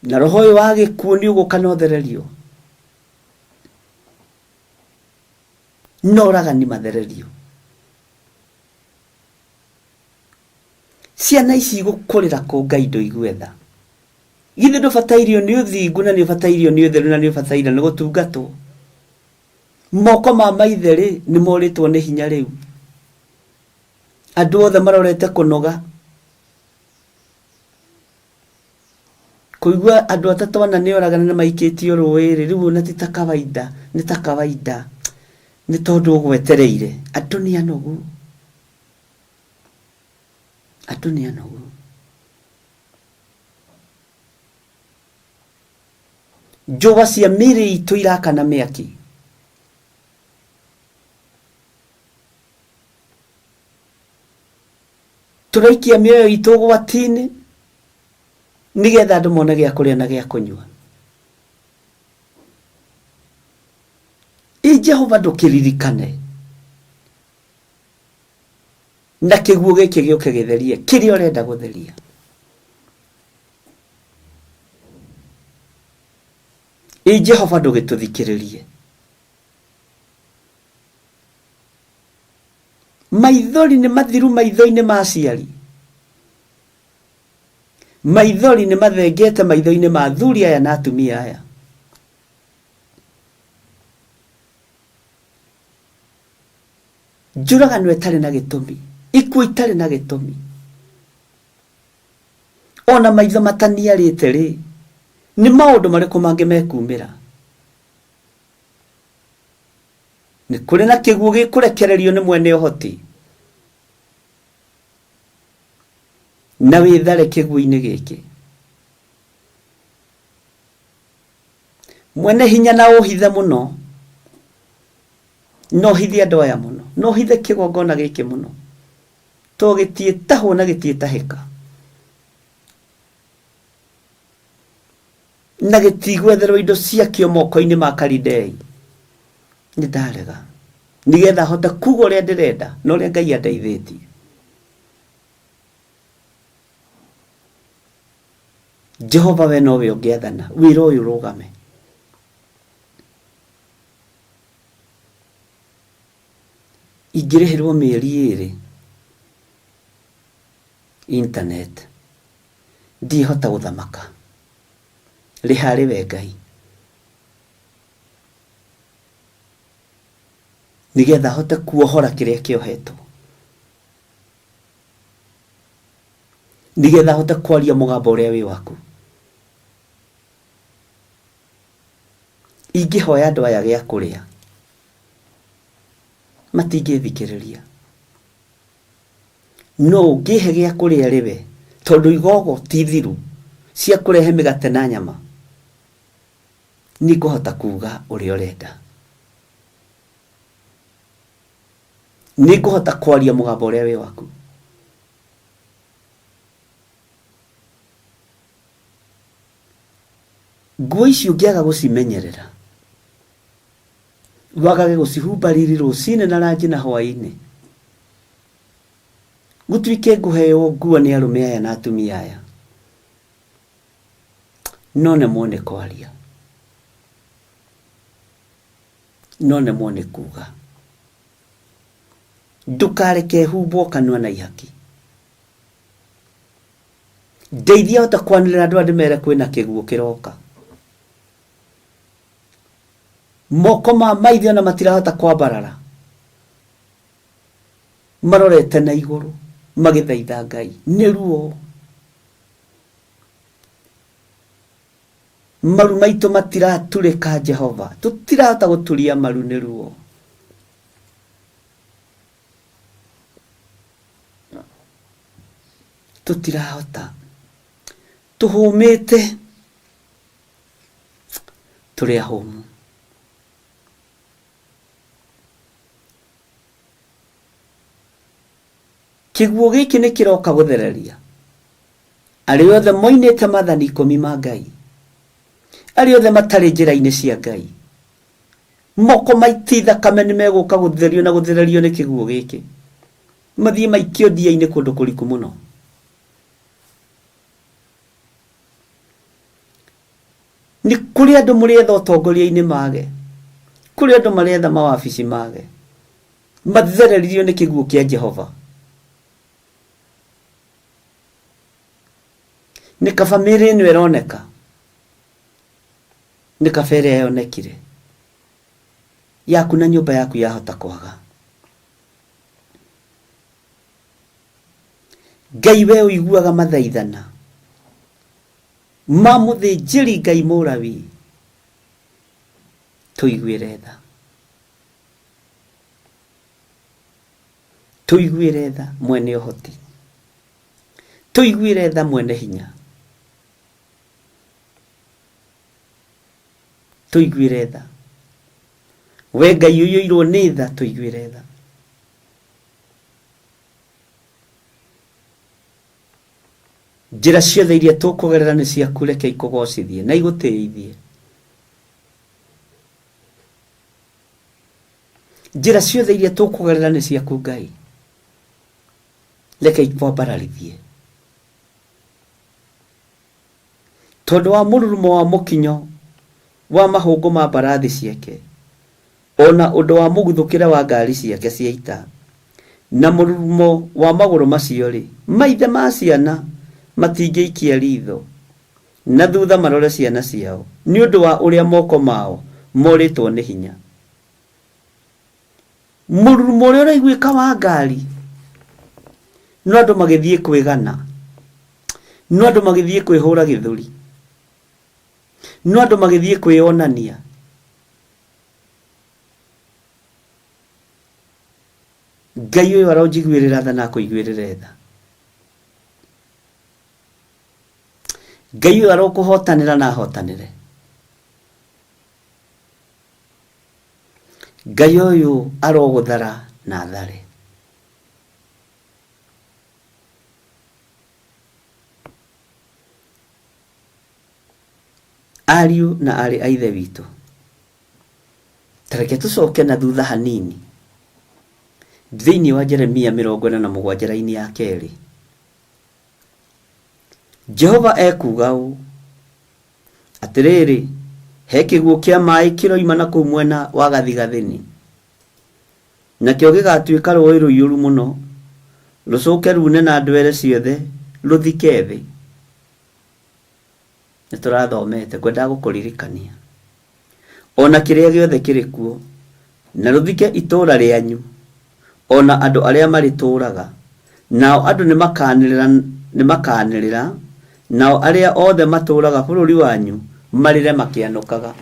Na roho ũyũ wa gĩkuũ nĩ ũgũka na ũthererio. Na oragani mathererio. Ciana ici igũkũrĩra kũ Ngai ndũigue tha? Githĩ ndũbatairio nĩ ũthingu na nĩ ũbatairio nĩ ũtheru na nĩ ũbataire nĩ gũtungatwo? Moko ma maithe rĩ nĩ morĩtwo nĩ hinya rĩu. Andũ othe marorete kũnoga. Kũigua andũ atatũ ana nĩ oragana na maikĩtio rũĩ rĩ, rĩu ona ti ta kawaida, nĩ ta kawaida. Nĩ tondũ ũgwetereire. Andũ nĩ anogu. Andũ nĩ anogu. Njũa cia mĩĩrĩ itũ irakana mĩaki. Tũraikia mĩoyo itũ ũgwati-inĩ nĩgetha andũ mone gĩa kũrĩa na gĩa kũnyua. Ĩ Jehova ndũkĩririkane na kĩguũ gĩkĩ gĩũke gĩtherie kĩrĩa ũrenda gũtheria. Ĩ Jehova ndũgĩtũthikĩrĩrie. Maithori nĩ mathiru maitho-inĩ ma aciari. Maithori nĩ mathengete maitho-inĩ ma athuri aya na atumia aya. Njũragano ĩtarĩ na gĩtũmi, ikuũ itarĩ na gĩtũmi. Ona maitho mataniarĩte rĩ, nĩ maũndũ marĩkũ mangĩ mekumĩra? Nĩ kũrĩ na kĩguũ gĩkũrekererio nĩ mwene ũhoti, na wĩthare kĩguũ-inĩ gĩkĩ. Mwene hinya na ũhithe mũno, na ũhithe andũ aya mũno, na ũhithe kĩgongona gĩkĩ mũno, to gĩtiĩtahwo na gĩtiĩtahĩka, na gĩtigwetherwo indo ciakĩo moko-inĩ ma Kalidei. Nĩ ndarega nĩgetha hote kuga ũrĩa ndĩrenda na ũrĩa Ngai andeithĩtie. Jehova we nowe ũngĩathana wĩra ũyũ ũrũgame. Ingĩrĩhĩrwo mĩeri ĩrĩ internet ndihota gũthamaka. Rĩha arĩ we Ngai. Nĩgetha hote kuohora kĩrĩa kĩohetwo. Nĩgetha hote kwaria mũgambo ũrĩa wĩ waku. Ingĩhoya andũ aya gĩa kũrĩa matingĩthikĩrĩria. No ũngĩhe gĩa kũrĩa rĩwe, tondũ igogo ti thiru cia kũrehe mĩgate na nyama, nĩngũhota kuga ũrĩa ũrenda. Nĩngũhota kwaria mũgambo ũrĩa wĩ waku. Nguo ici ũngĩaga gũcimenyerera, wagage gũcihumba riri rũcinĩ na ranji na hwaĩ-inĩ, gũtuĩke ngũheo nguo nĩ arũme aya na atumia aya, no nemwo nĩ kwaria, no nemwo nĩ kuga. Ndũkareke humbwo kanua na ihaki. Ndeithia hote kwanĩrĩra andũ aya ndĩmere kwĩna kĩguũ kĩroka. Moko ma maithe ona matirahota kwambarara, marorete na igũrũ magĩthaitha Ngai nĩ ruo. Maru maitũ matiraturĩka Jehova, tũtirahota gũturia maru nĩ ruo. Tũtirahota, tũhũmĩte, tũrĩ ahũmu. Kĩguũ gĩkĩ nĩ kĩroka gũthereria arĩa othe moinĩte maathani ikũmi ma Ngai, arĩa othe matarĩ njĩra-inĩ cia Ngai. Moko maiti thakame nĩ megũka gũtherio na gũthererio nĩ kĩguũ gĩkĩ, mathiĩ maikio ndia-inĩ kũndũ kũriku mũno. Nĩ kũrĩ andũ mũrĩetha ũtongoria-inĩ mage, kũrĩ andũ maretha mawabici mage, mathereririo nĩ kĩguũ kĩa Jehova. Nĩ kaba mĩĩrĩ ĩno ĩroneka, nĩ kaba ĩrĩa yonekire. Yaku na nyũmba yaku yahota kwaga. Ngai we ũiguaga mathaithana ma mũthĩnjĩri Ngai Mũlawi, tũiguĩre tha. Tũiguĩre tha mwene ũhoti. Tũiguĩre tha mwene hinya. Tũiguĩre tha. We Ngai ũiyũirwo nĩ tha, tũiguĩre tha. Njĩra ciothe iria tũkũgerera nĩ ciaku, reke ikũgocithie na igũtĩithie. Njĩra ciothe iria tũkũgerera nĩ ciaku Ngai, reke ikwambararithie. Tondũ wa mũrurumo wa mũkinyo wa mahũngũ ma mbarathi ciake, o na ũndũ wa mũguthũkĩre wa ngari ciake cia ita, na mũrurumo wa magũrũ macio-rĩ, maithe ma ciana matingĩikia riitho na thutha marore ciana ciao, nĩ ũndũ wa ũrĩa moko mao morĩtwo nĩ hinya. Mũrurumo ũrĩa ũraiguĩka wa ngari, no andũ magĩthiĩ kwĩgana, no andũ magĩthiĩ kwĩhũra gĩthũri, no andũ magĩthiĩ kwĩyonania. Ngai ũyũ aronjiguĩrĩra tha na akũiguĩrĩre tha. Ngai ũyũ arokũhotanĩra na ahotanĩre. Ngai ũyũ arogũthara na athare. Ariũ na aarĩ a Ithe witũ, ta reke tũcoke na thutha hanini thĩinĩ wa Jeremia 47 raini ya kerĩ. Jehova ekuuga ũũ, Atĩrĩrĩ, he kĩguũ kĩa maĩ kĩroima na kũu mwena wa gathigathini. Nakĩo gĩgaatuĩka rũũĩ rũiyũru mũno, rũcũke ruune na ndwere ciothe, rũthike thĩ. Nĩ tũrathomete, ngwendaga gũkũririkania. O na kĩrĩa gĩothe kĩrĩ kuo, na rũthike itũũra rĩanyu, o na andũ arĩa marĩtũũraga. Nao andũ nĩmakanĩrĩra, nĩmakanĩrĩra, nao arĩa othe matũũraga bũrũri wanyu marĩre makĩanũkaga.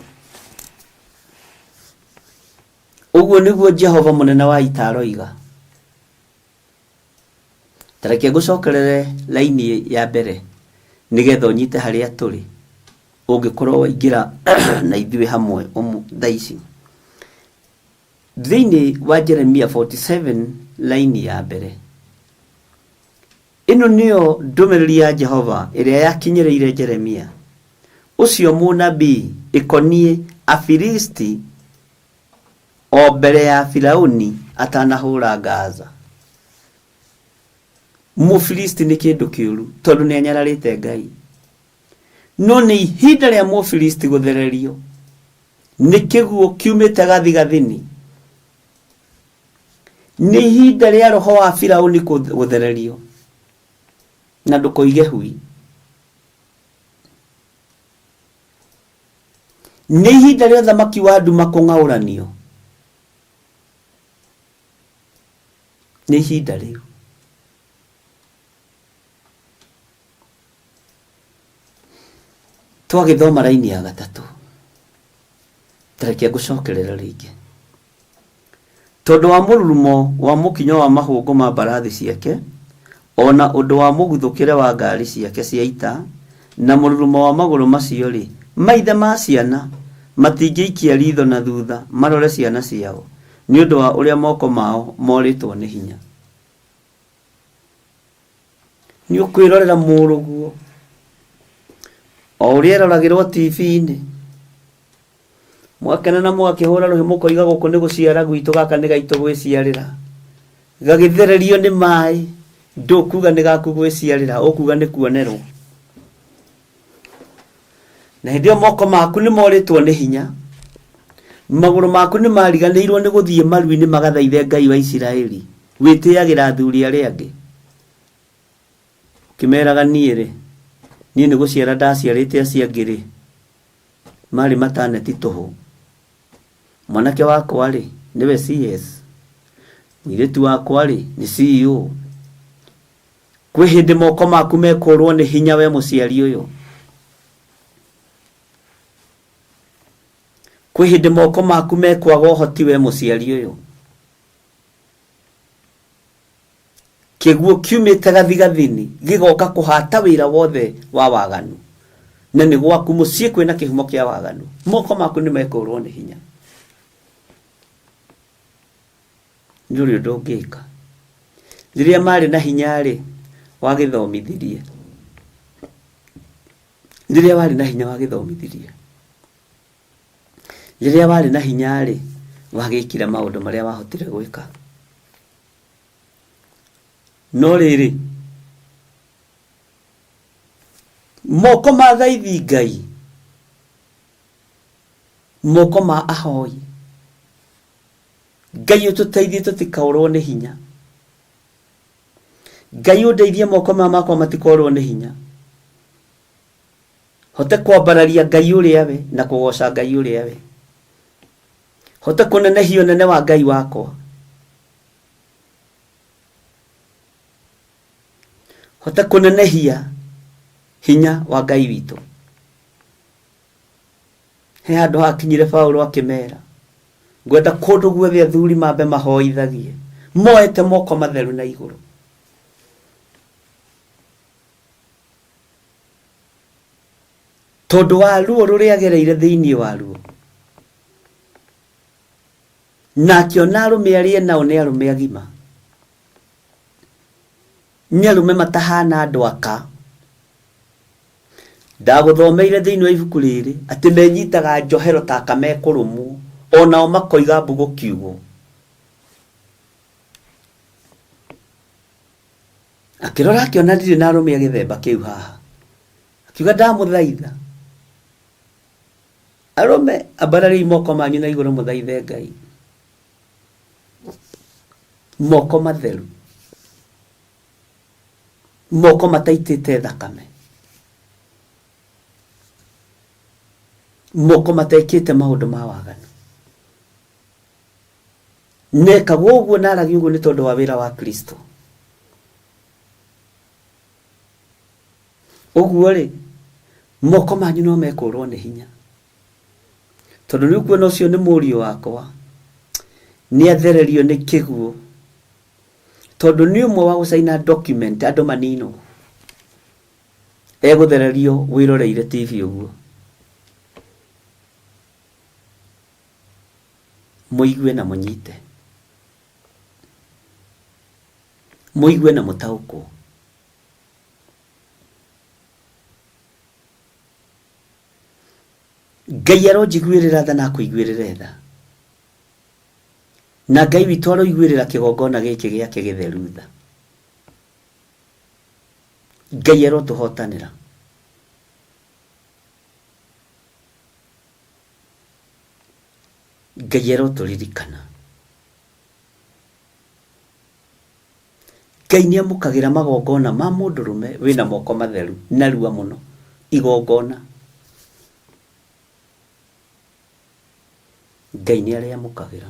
Ũguo nĩguo Jehova mũnene wa ita aroiga. Ta reke ngũcokerere raini ya mbere nĩgetha ũnyite harĩa tũrĩ ũngĩkorwo waingĩra na ithuĩ hamwe thaa ici. Thĩinĩ wa Jeremia 47 raini ya mbere. Ĩno nĩyo ndũmĩrĩri ya Jehova ĩrĩa yakinyĩrĩire Jeremia, ũcio mũnabii, ĩkoniĩ Afilisti o mbere ya Firauni atanahũra Gaza. Mũfilisti nĩ kĩndũ kĩũru tondũ nĩ anyararĩte Ngai. No nĩ ihinda rĩa Mũfilisti gũthererio nĩ kĩguũ kiumĩte gathigathini. Nĩ ihinda rĩa roho wa Firauni gũthererio, na ndũkoige hui. Nĩ ihinda rĩa ũthamaki wa nduma kũng'aũranio. Nĩ ihinda rĩu. Twagĩthoma raini ya gatatũ. Ta reke ngũcokerere rĩngĩ. Tondũ wa mũrurumo wa mũkinyo wa mahũngũ ma mbarathi ciake, o na ũndũ wa mũguthũkĩre wa ngari ciake cia ita, na mũrurumo wa magũrũ macio-rĩ, maithe ma ciana matingĩikia riitho na thutha marore ciana ciao, nĩ ũndũ wa ũrĩa moko mao morĩtwo nĩ hinya. Nĩ ũkwĩrorera mũrũguo o ũrĩa eroragĩrwo TV-inĩ. Mwakena na mũgakĩhũra rũhĩ mũkoiga gũkũ nĩ gũciara gwitũ gaka nĩ gaitũ gwĩciarĩra. Gagĩthererio nĩ maĩ ndũkuga nĩ gaku gwĩciarĩra ũkuga nĩ kuonerwo. Na hĩndĩ ĩyo moko maku nĩ morĩtwo nĩ hinya, magũrũ maku nĩ mariganĩirwo nĩ gũthiĩ maru-inĩ magathaithe Ngai wa Isiraeli. Wĩtĩagĩra athuri arĩa angĩ ũkĩmeraga niĩ-rĩ, niĩ nĩ gũciara ndaciarĩte acio angĩ-rĩ, marĩ mataneti tũhũ. Mwanake wakwa-rĩ, nĩwe CS, mũirĩtu wakwa-rĩ, nĩ CEO. Kwĩ hĩndĩ moko maku mekũrwo nĩ hinya we mũciari ũyũ. Kwĩ hĩndĩ moko maku mekwaga ũhoti we mũciari ũyũ. Kĩguũ kiumĩte gathigathini gĩgoka kũhata wĩra wothe wa waganu, na nĩ gwaku mũciĩ kwĩna kĩhumo kĩa waganu, moko maku nĩ mekũrwo nĩ hinya. Ndũrĩ ũndũ ũngĩka. Rĩrĩa marĩ na hinya-rĩ, wagĩthomithirie. Rĩrĩa warĩ na hinya wagĩthomithirie. Rĩrĩa warĩ na hinya-rĩ, wagĩkire maũndũ marĩa wahotire gwĩka. No rĩrĩ, moko ma thaithi Ngai, moko ma ahoi, Ngai ũtũteithie tũtikaũrwo nĩ hinya. Ngai ũndeithie moko maya makwa matikorwo nĩ hinya. Hote kwambararia Ngai ũrĩa we na kũgoca Ngai ũrĩa we. Hote kũnenehia ũnene wa Ngai wakwa. Hote kũnenehia hinya wa Ngai witũ. He handũ hakinyire Paulo akĩmera, ngwenda kũndũ guothe athuri mambe mahoithagie moete moko matheru na igũrũ. Tondũ wa ruo rũrĩa agereire thĩinĩ waruo, na akĩona arũme arĩa nao nĩ arũme agima, nĩ arũme matahana andũ aka. Ndagũthomeire thĩinĩ wa ibuku rĩrĩ atĩ menyitaga njohero ta aka mekũrũmwo, onao makoiga mbu gũkiugwo. Akĩrora akĩona ndirĩ na arũme a gĩthemba kĩu haha. Akiuga ndamũthaitha arũme ambarariai moko manyu na igũrũ mũthaithe Ngai. Moko matheru, moko mataitĩte thakame, moko matekĩte maũndũ ma waganu. Nekagwo ũguo na aragia ũguo nĩ tondũ wa wĩra wa Kristo. Ũguo rĩ, moko manyu no mekũrwo nĩ hinya, tondũ nĩ ũkuona ũcio nĩ mũriũ wakwa, nĩ athererio nĩ kĩguũ, tondũ nĩ ũmwe wa gũcaina document andũ maninwo, egũthererio wĩroreire TV ũguo. Mũigue na mũnyite, mũigue na mũtaũkwo. Ngai aronjiguĩrĩra tha na akũiguĩrĩre tha, na Ngai witũ aroiguĩrĩra kĩgongona gĩkĩ gĩake gĩtheru tha. Ngai arotũhotanĩra. Ngai arotũririkana. Ngai nĩ amũkagĩra magongona ma mũndũrũme wĩna moko matheru narua mũno igongona. Ngai nĩ arĩamũkagĩra.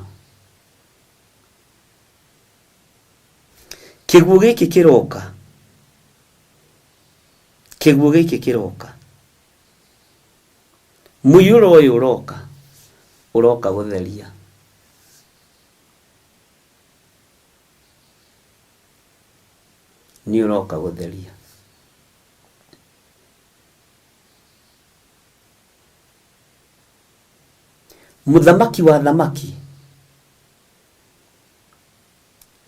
Kĩguũ gĩkĩ kĩroka, kĩguũ gĩkĩ kĩroka, mũiyũro ũyũ ũroka, ũroka gũtheria. Nĩ ũroka gũtheria. Mũthamaki wa thamaki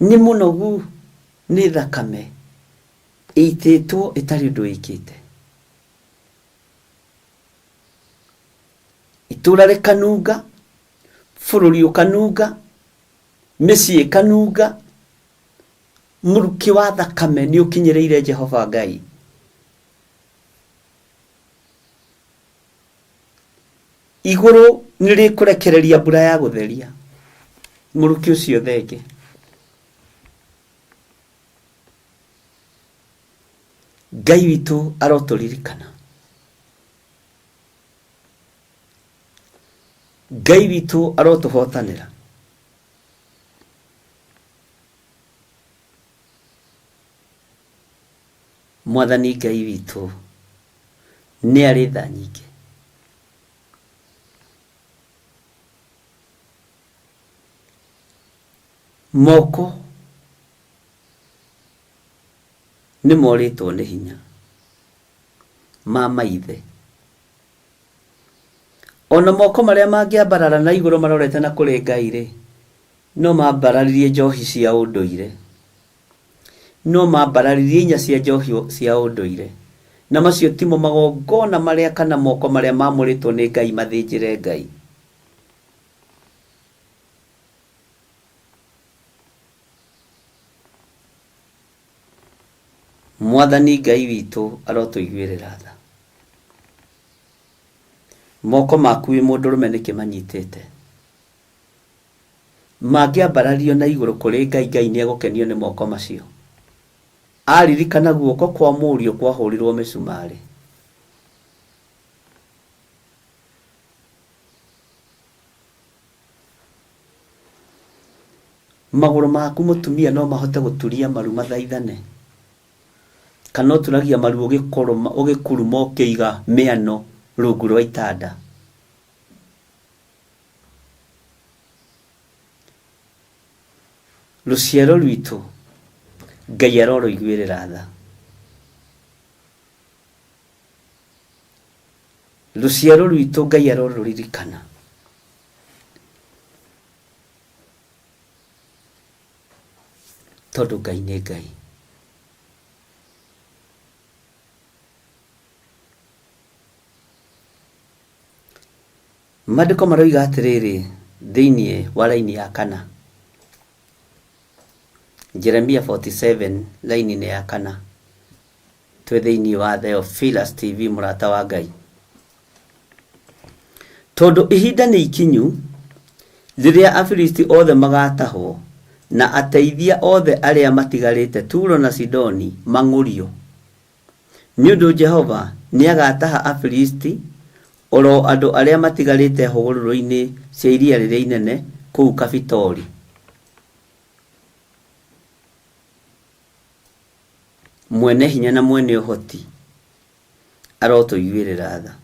nĩ mũnogu nĩ thakame ĩitĩtwo ĩtarĩ ũndũ ĩkĩte. Itũra rĩkanunga, bũrũri ũkanunga, mĩciĩ ĩkanunga, mũrukĩ wa thakame nĩ ũkinyĩrĩire Jehova Ngai. Igũrũ nĩ rĩkũrekereria mbura ya gũtheria mũrukĩ ũcio thenge. Ngai witũ arotũririkana. Ngai witũ arotũhotanĩra. Mwathani Ngai witũ nĩ arĩ tha nyingĩ. Moko nĩ morĩtwo nĩ hinya ma maithe. Ona moko marĩa mangĩambarara na igũrũ marorete na kũrĩ Ngai-rĩ, no mambararirie njohi cia ũndũire. No mambararirie inya cia njohi cia ũndũire. Na macio timo magongona marĩa kana moko marĩa mamũrĩtwo nĩ Ngai mathĩnjĩre Ngai. Mwathani Ngai witũ arotũiguĩrĩra tha. Moko maku wĩ mũndũrũme nĩkĩ manyitĩte? Mangĩambarario na igũrũ kũrĩ Ngai, Ngai nĩegũkenio nĩ moko macio? Aririkana guoko kwa mũriũ kwahũrirwo mĩcumarĩ. Magũrũ maku mũtumia no mahote gũturia maru mathaithane? Kana ũturagia maru ũgĩkuruma ũkĩiga mĩano rungu rwa itanda? Rũciaro rwitũ Ngai arorũiguĩrĩra tha. Rũciaro rwitũ Ngai arorũririkana. Tondũ Ngai nĩ Ngai. Maandĩko maroiga atĩrĩrĩ thĩinĩ wa raini ya kana, Jeremia 47 raini-inĩ ya kana, twĩ thĩinĩ wa Theophilus TV mũrata wa Ngai. Tondũ ihinda nĩ ikinyu rĩrĩa Afilisti othe magatahwo na ateithia othe arĩa matigarĩte Turo na Sidoni mang'ũrio. Nĩ ũndũ Jehova nĩagataha Afilisti, o ro andũ arĩa matigarĩte hũgũrũrũ-inĩ cia iria rĩrĩa inene kũu Kafitori. Mwene hinya na mwene ũhoti arotũiguĩrĩra tha.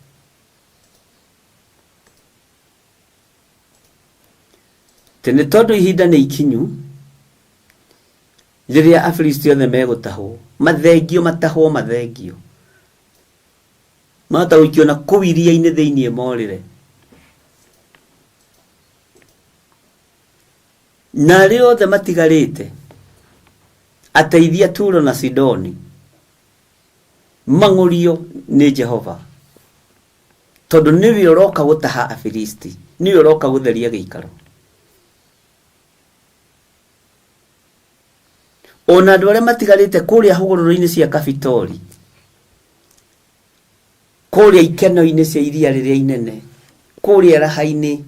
Atĩ nĩ tondũ ihinda nĩ ikinyu rĩrĩa Afilisti othe megũtahwo, mathengio, matahwo, mathengio, mahota gũikio na kũu iria-inĩ thĩinĩ morĩre. Na arĩa othe matigarĩte, ateithia Turo na Sidoni, mang'ũrio nĩ Jehova, tondũ nĩwe ũroka gũtaha Afilisti, nĩwe ũroka gũtheria gĩikaro. Ona andũ arĩa matigarĩte kũrĩa hũgũrũrũ-inĩ cia Kafitori, kũrĩa ikeno-inĩ cia iria rĩrĩa inene, kũrĩa raha-inĩ,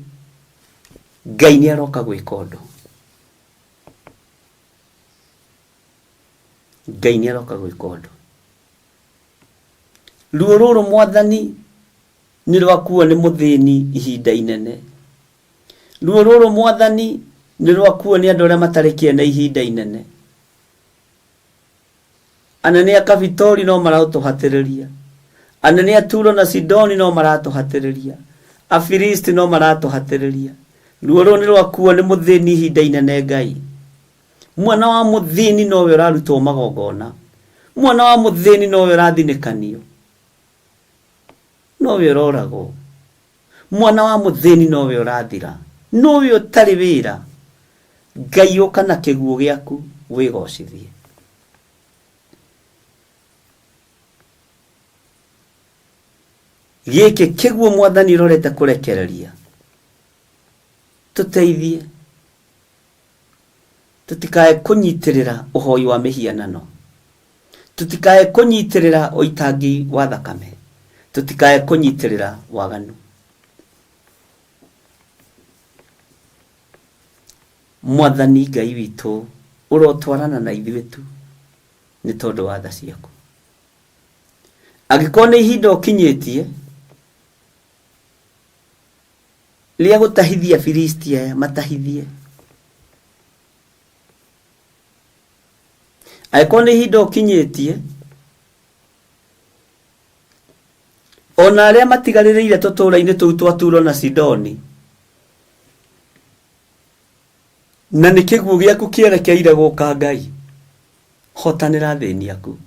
Ngai nĩ aroka gwĩka ũndũ. Ngai nĩ aroka gwĩka ũndũ. Ruo rũrũ Mwathani nĩ rwakuo nĩ mũthĩni ihinda inene. Ruo rũrũ Mwathani nĩ rwakuo nĩ andũ arĩa matarĩ kĩene ihinda inene. Anene a Kafitori no maratũhatĩrĩria. Anene a Turo na Sidoni no maratũhatĩrĩria. Afilisti no maratũhatĩrĩria. Ruo rũrũ nĩ rwakuo nĩ mũthĩni ihinda inene Ngai. Mwana wa mũthĩni nowe ũrarutwo magongona. Mwana wa mũthĩni nowe ũrathinĩkanio. Nowe ũroragwo. Mwana wa mũthĩni nowe ũrathira. Nowe ũtarĩ wĩra. Ngai ũka na kĩguũ gĩaku wĩgocithie. Gĩkĩ kĩguũ Mwathani ũrorete kũrekereria. Tũteithie. Tũtikae kũnyitĩrĩra ũhoi wa mĩhianano. Tũtikae kũnyitĩrĩra ũitangi wa thakame. Tũtikae kũnyitĩrĩra waganu. Mwathani Ngai witũ, ũrotwarana na ithuĩ tu nĩ tondũ wa tha ciaku. Angĩkorwo nĩ ihinda ũkinyĩtie rĩa gũtahithia Afilisti aya, matahithie. Angĩkorwo nĩ ihinda ũkinyĩtie, ona arĩa matigarĩrĩire tũtũũra-inĩ tũu twa Turo na Sidoni, na nĩ kĩguũ gĩaku kĩerekeire gũka Ngai, hotanĩra athĩni aku,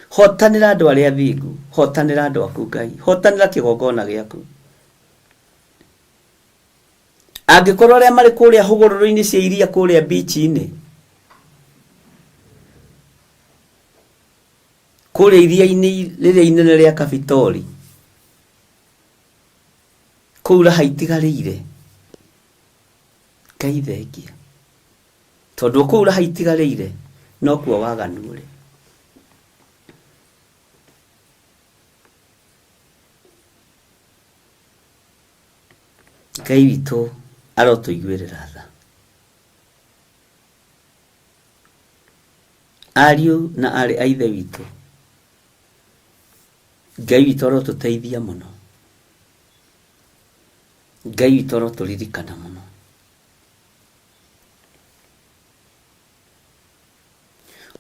hotanĩra andũ arĩa athingu, hotanĩra andũ aku Ngai, hotanĩra kĩgongona gĩaku. Angĩkorwo arĩa marĩ kũrĩa hũgũrũrũ-inĩ cia iria kũrĩa bichi-inĩ, kũrĩa iria-inĩ rĩrĩa inene rĩa Kafitori, kũu raha itigarĩire, Ngai thengia. Tondũ kũu raha itigarĩire, nokuo waganu ũrĩ. Ngai witũ arotũiguĩrĩra tha. Ariũ na aarĩ a Ithe witũ, Ngai witũ arotũteithia mũno. Ngai witũ arotũririkana mũno.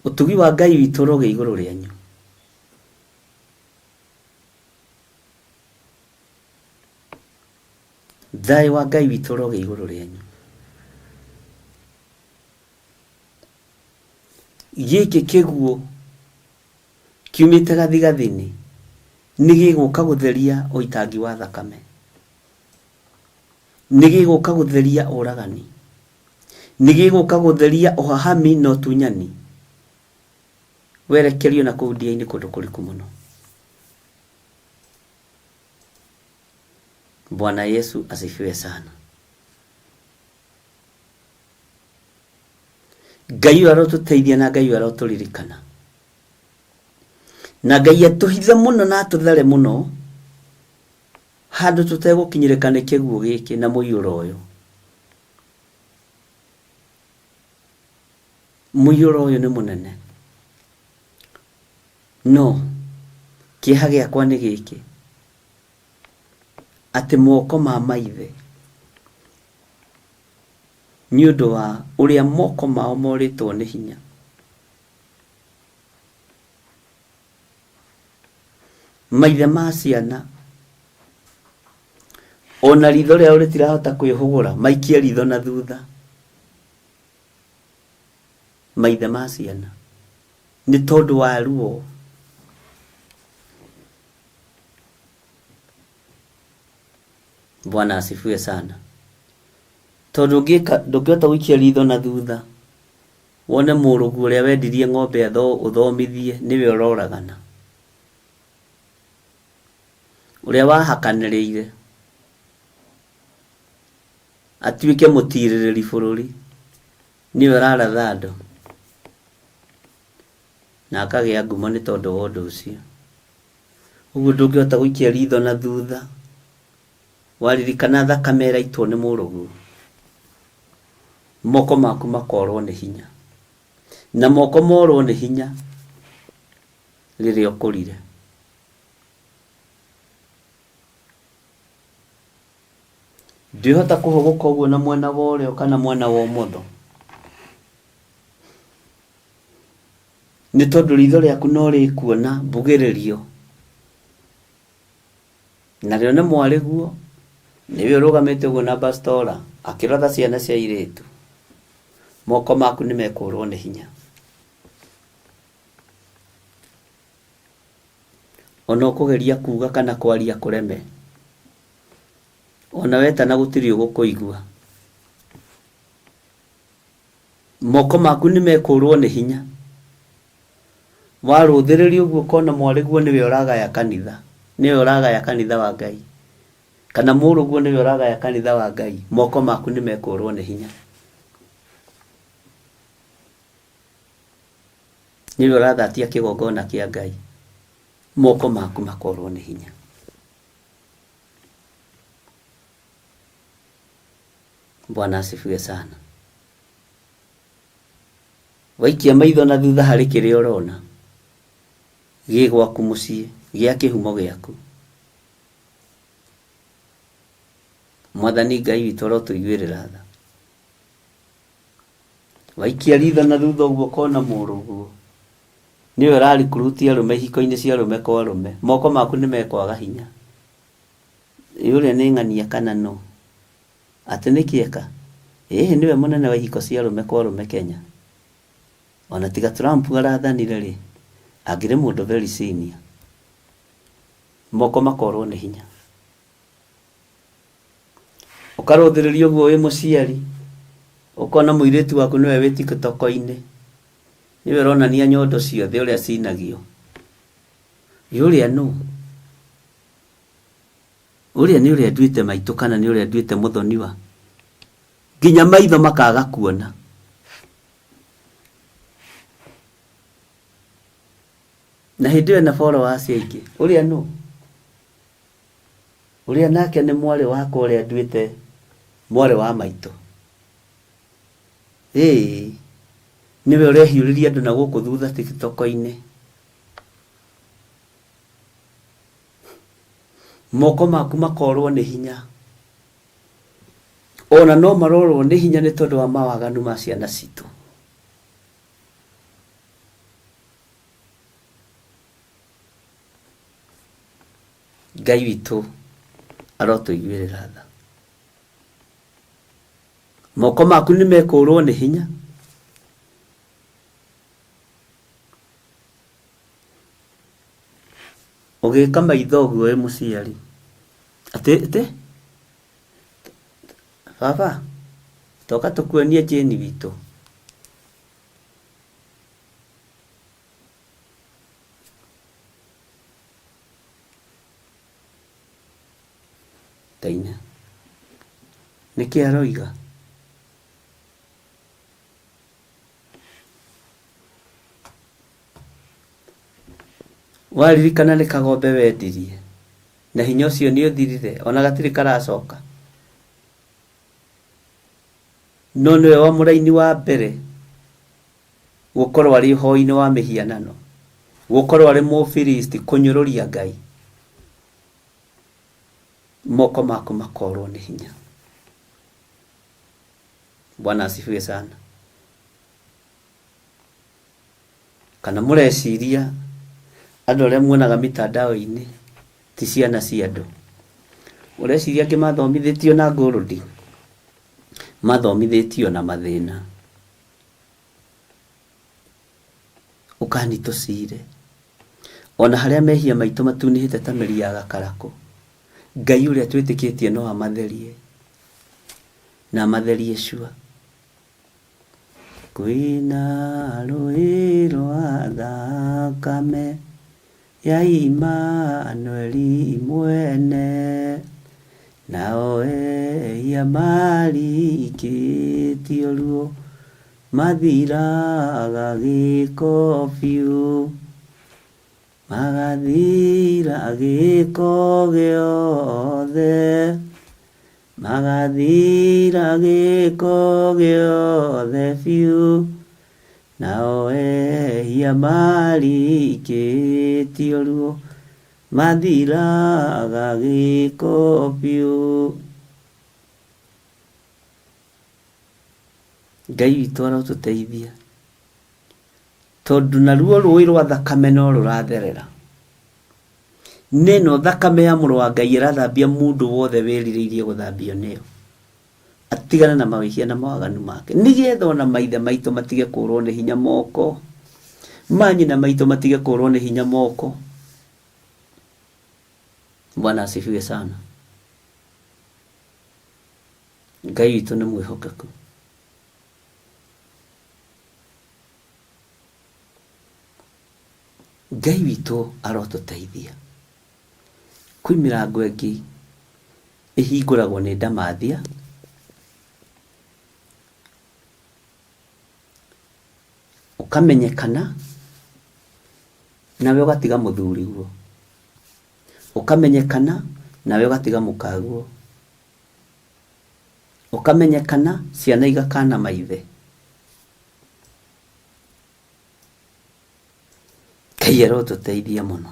Ũtugi wa Ngai witũ ũrogĩa igũrũ rĩanyu. Thayũ wa Ngai witũ ũrogĩa igũrũ rĩanyu. Gĩkĩ kĩguũ kiumĩte gathigathini nĩ gĩgũka gũtheria ũitangi wa thakame, nĩ gĩgũka gũtheria ũragani, nĩ gĩgũka gũtheria ũhahami na ũtunyani werekerio na kũu ndia-inĩ kũndũ kũriku mũno. Bwana Yesu asifiwe sana. Ngai ũyũ arotũteithia na Ngai ũyũ arotũririkana. Na Ngai atũhithe mũno na atũthare mũno handũ tũtegũkinyĩrĩka nĩ kĩguũ gĩkĩ na mũiyũro ũyũ. Mũiyũro ũyũ nĩ mũnene. No kĩeha gĩakwa nĩ gĩkĩ, atĩ moko ma maithe nĩ ũndũ wa ũrĩa moko mao morĩtwo nĩ hinya, maithe ma ciana ona ritho rĩao rĩtirahota kwĩhũgũra, maikie ritho na thutha. Maithe ma ciana nĩ tondũ wa ruo. Bwana asifiwe sana. Tondũ ũngĩka ndũngĩhota gũikia ritho na thutha wone mũrũguo ũrĩa wendirie ng'ombe ũthomithie nĩwe ũroragana, ũrĩa wahakanĩrĩire atuĩke mũtirĩrĩri bũrũri nĩwe ũraratha andũ na akagĩa ngumo nĩ tondũ wa ũndũ ũcio. Ũguo ndũngĩhota gũikia ritho na thutha waririkana thakame ĩraitwo nĩ mũrũguo, moko maku makorwo nĩ hinya, na moko morwo nĩ hinya rĩrĩa ũkũrire. Ndwĩhota kũhũgũka ũguo na mwena wa ũrĩo kana mwena wa ũmotho, nĩ tondũ ritho rĩaku no rĩkuona mbugĩrĩrio, na rĩone mwarĩguo nĩwe ũrũgamĩte ũguo na bastora akĩratha ciana cia airĩtu, moko maku nĩ mekũrwo nĩ hinya. Ona ũkũgeria kuga kana kwaria kũreme, ona wetana gũtirĩ ũgũkũigua. Moko maku nĩ mekũrwo nĩ hinya. Warũthĩrĩria ũguo ũkona mwarĩguo nĩwe ũragaya kanitha, nĩwe ũragaya kanitha wa Ngai, kana mũrũguo nĩwe ũragaya kanitha wa Ngai, moko maku nĩ mekũrwo nĩ hinya. Nĩwe ũrathatia kĩgongona kĩa Ngai, moko maku makorwo nĩ hinya. Bwana asifiwe sana. Waikia maitho na thutha harĩ kĩrĩa ũrona gĩ gwaku mũciĩ, gĩa kĩhumo gĩaku. Mwathani Ngai witũ arotũiguĩrĩra tha. Waikia ritho na thutha ũguo ũkona mũrũguo nĩwe ũrarikuruti arũme ihiko-inĩ cia arũme kwa arũme, moko maku nĩ mekwaga hinya. Ĩ ũrĩa nĩ ng'ania kana nũ? Atĩ nĩkĩ eka? Ĩhĩ nĩwe mũnene wa ihiko cia arũme kwa arũme Kenya. Ona tiga Trump arathanire rĩ, angĩrĩ mũndũ very senior. Moko makorwo nĩ hinya. Ũkarũthĩrĩria ũguo wĩ mũciari, ũkona mũirĩtu waku nĩwe wĩ TikTok-inĩ, nĩwe ũronania nyondo ciothe ũrĩa cinagio. Ĩ ũrĩa nũ? Ũrĩa nĩ ũrĩa nduĩte maitũ kana nĩ ũrĩa nduĩte mũthoniwa? Nginya maitho makaga kuona. Na hĩndĩ ĩyo ena followers aingĩ. Ũrĩa nũ? Ũrĩa nake nĩ mwarĩ wakwa ũrĩa nduĩte mwarĩ wa maitũ. Ĩĩ, nĩwe ũrehiũrĩria andũ na gũkũ thutha TikTok-inĩ. Moko maku makorwo nĩ hinya. Ona no marorwo nĩ hinya nĩ tondũ wa mawaganu ma ciana citũ. Ngai witũ arotũiguĩrĩra tha. Moko maku nĩ mekũrwo nĩ hinya. Ũgĩka maitho ũguo wĩ mũciari. Atĩ atĩ baba toka tũkuonie Jane witũ. Taina. Nĩkĩ aroiga? Waririkana nĩ kagombe wendirie, na hinya ũcio nĩ ũthirire, ona gatirĩ karacoka. No nĩwe wa mũraini wa mbere. Gũkorwo arĩ ũhoi-inĩ wa mĩhianano, gũkorwo arĩ Mũfilisti, kũnyũrũria Ngai, moko maku makorwo nĩ hinya. Bwana asifiwe sana. Kana mũreciria andũ arĩa muonaga mitandao-inĩ ti ciana cia andũ? Ũreciria angĩ mathomithĩtio na ngũrũndi? Mathomithĩtio na mathĩna. Ũkani tũcire. Ona harĩa mehia maitũ matunĩhĩte ta mĩri ya gakarakũ, Ngai ũrĩa twĩtĩkĩtie no amatherie na amatherie cua. Kwĩna rũĩ rwa thakame ya Imanueli mwene, nao ehia marikĩtio ruo mathiraga gĩko biũ, magathira gĩko gĩothe, magathira gĩko gĩothe biũ, nao ehia marikĩtio ruo mathiraga gĩko biũ. Ngai witũ arotũteithia tondũ naruo rũĩ rwa thakame no rũratherera. Nĩ ĩno thakame ya mũrũ wa Ngai ĩrathambia mũndũ wothe wĩrirĩirie gũthambio nĩyo. Atigane na mawĩhia na mawaganu make nĩgetha ona maithe maitũ matige kũrwo nĩ hinya moko, manyina maitũ matige kũrwo nĩ hinya moko. Bwana asifiwe sana. Ngai witũ nĩ mwĩhokeku. Ngai witũ arotũteithia. Kwĩ mĩrango ĩngĩ ĩhingũragwo nĩ ndamathia, ũkamenyekana nawe ũgatiga mũthuriguo, ũkamenyekana nawe ũgatiga mũkaguo. Ũkamenyekana ciana igakana maithe. Ngai arotũteithia mũno.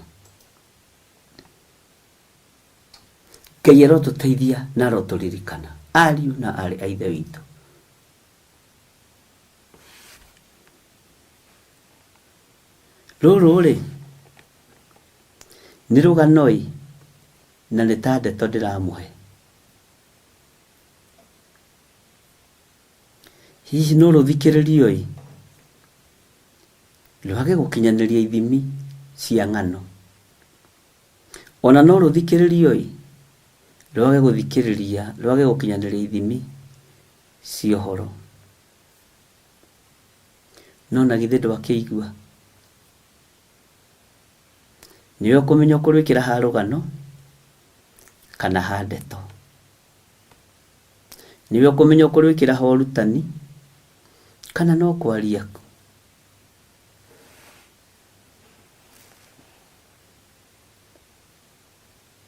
Ngai arotũteithia na arotũririkana ariũ na aarĩ a Ithe witũ. Rũrũ rĩ, nĩ rũgano-ĩ na nĩ ta ndeto ndĩramũhe. Hihi no rũthikĩrĩrio-ĩ, rwage gũkinyanĩria ithimi cia ng'ano? Ona no rũthikĩrĩrio-ĩ, rwage gũthikĩrĩria, rwage gũkinyanĩria ithimi cia ũhoro? No na githĩ ndwakĩigua? Nĩwe ũkũmenya ũkũrwĩkĩra ha rũgano kana ha ndeto. Nĩwe ũkũmenya ũkũrwĩkĩra ha ũrutani kana no kwaria.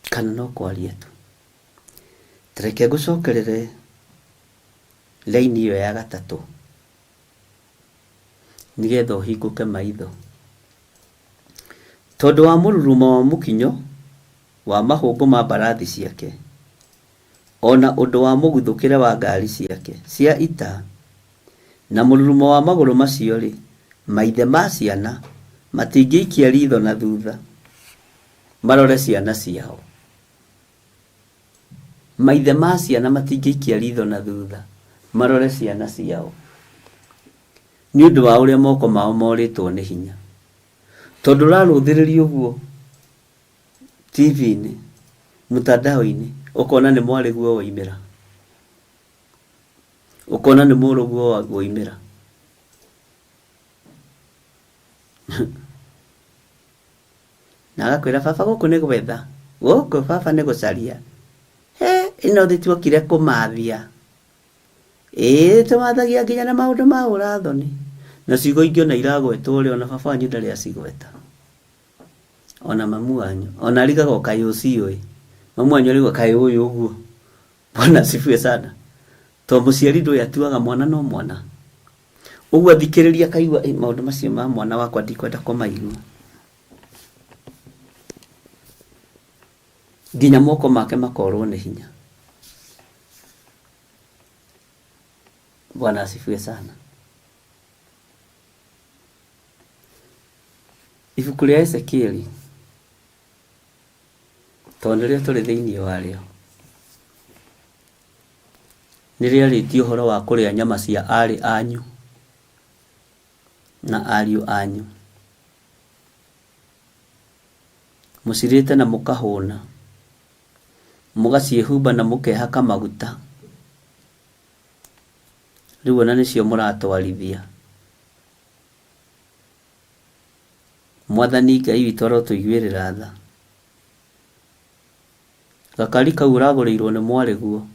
Kana no kwaria tu. Ta reke ngũcokerere raini ĩyo ya gatatũ nĩgetha ũhingũke maitho. Tondũ wa mũrurumo wa mũkinyo wa mahũngũ ma mbarathi ciake, o na ũndũ wa mũguthũkĩre wa ngari ciake cia ita, na mũrurumo wa magũrũ macio-rĩ, maithe ma ciana matingĩikia riitho na thutha marore ciana ciao. Maithe ma ciana matingĩikia riitho na thutha marore ciana ciao, nĩ ũndũ wa ũrĩa moko mao morĩtwo nĩ hinya. Tondũ ũrarũthĩrĩria ũguo TV-inĩ, mtandao-inĩ, ũkona nĩ mwarĩguo waimĩra, ũkona nĩ mũrũguo waimĩra. Na agakwĩra baba gũkũ nĩ gwetha, gũkũ baba nĩ gũcaria. He, ĩno thĩ tuokire kũmathia. Ĩĩ tũmathagia nginya na maũndũ ma ũra-thoni. Na ciugo ingĩ ona iragwetwo rĩ, ona baba wanyu ndarĩ acigweta. Ona mamu wanyu. Ona arigagwo kaĩ ũciũĩ. Mamu wanyu arigagwo kaĩ ũĩ ũguo. Bwana asifiwe sana. To mũciari ndũĩ atuaga mwana no mwana. Ũguo athikĩrĩria akaigua "Ĩ, maũndũ macio ma mwana wakwa ndikwenda kũmaigua. Nginya moko make makorwo nĩ hinya. Bwana asifiwe sana. Ibuku rĩa Ezekieli tondũ nĩrĩo tũrĩ thĩinĩ warĩo nĩ rĩarĩtie ũhoro wa kũrĩa nyama cia aarĩ anyu na ariũ anyu. Mũcirĩte na mũkahũna, mũgaciĩhumba na mũkehaka maguta. Rĩu ona nĩcio mũratwarithia. Mwathani Ngai witũ arotũiguĩrĩra tha. Gakari kau ũragũrĩirwo nĩ mwarĩguo,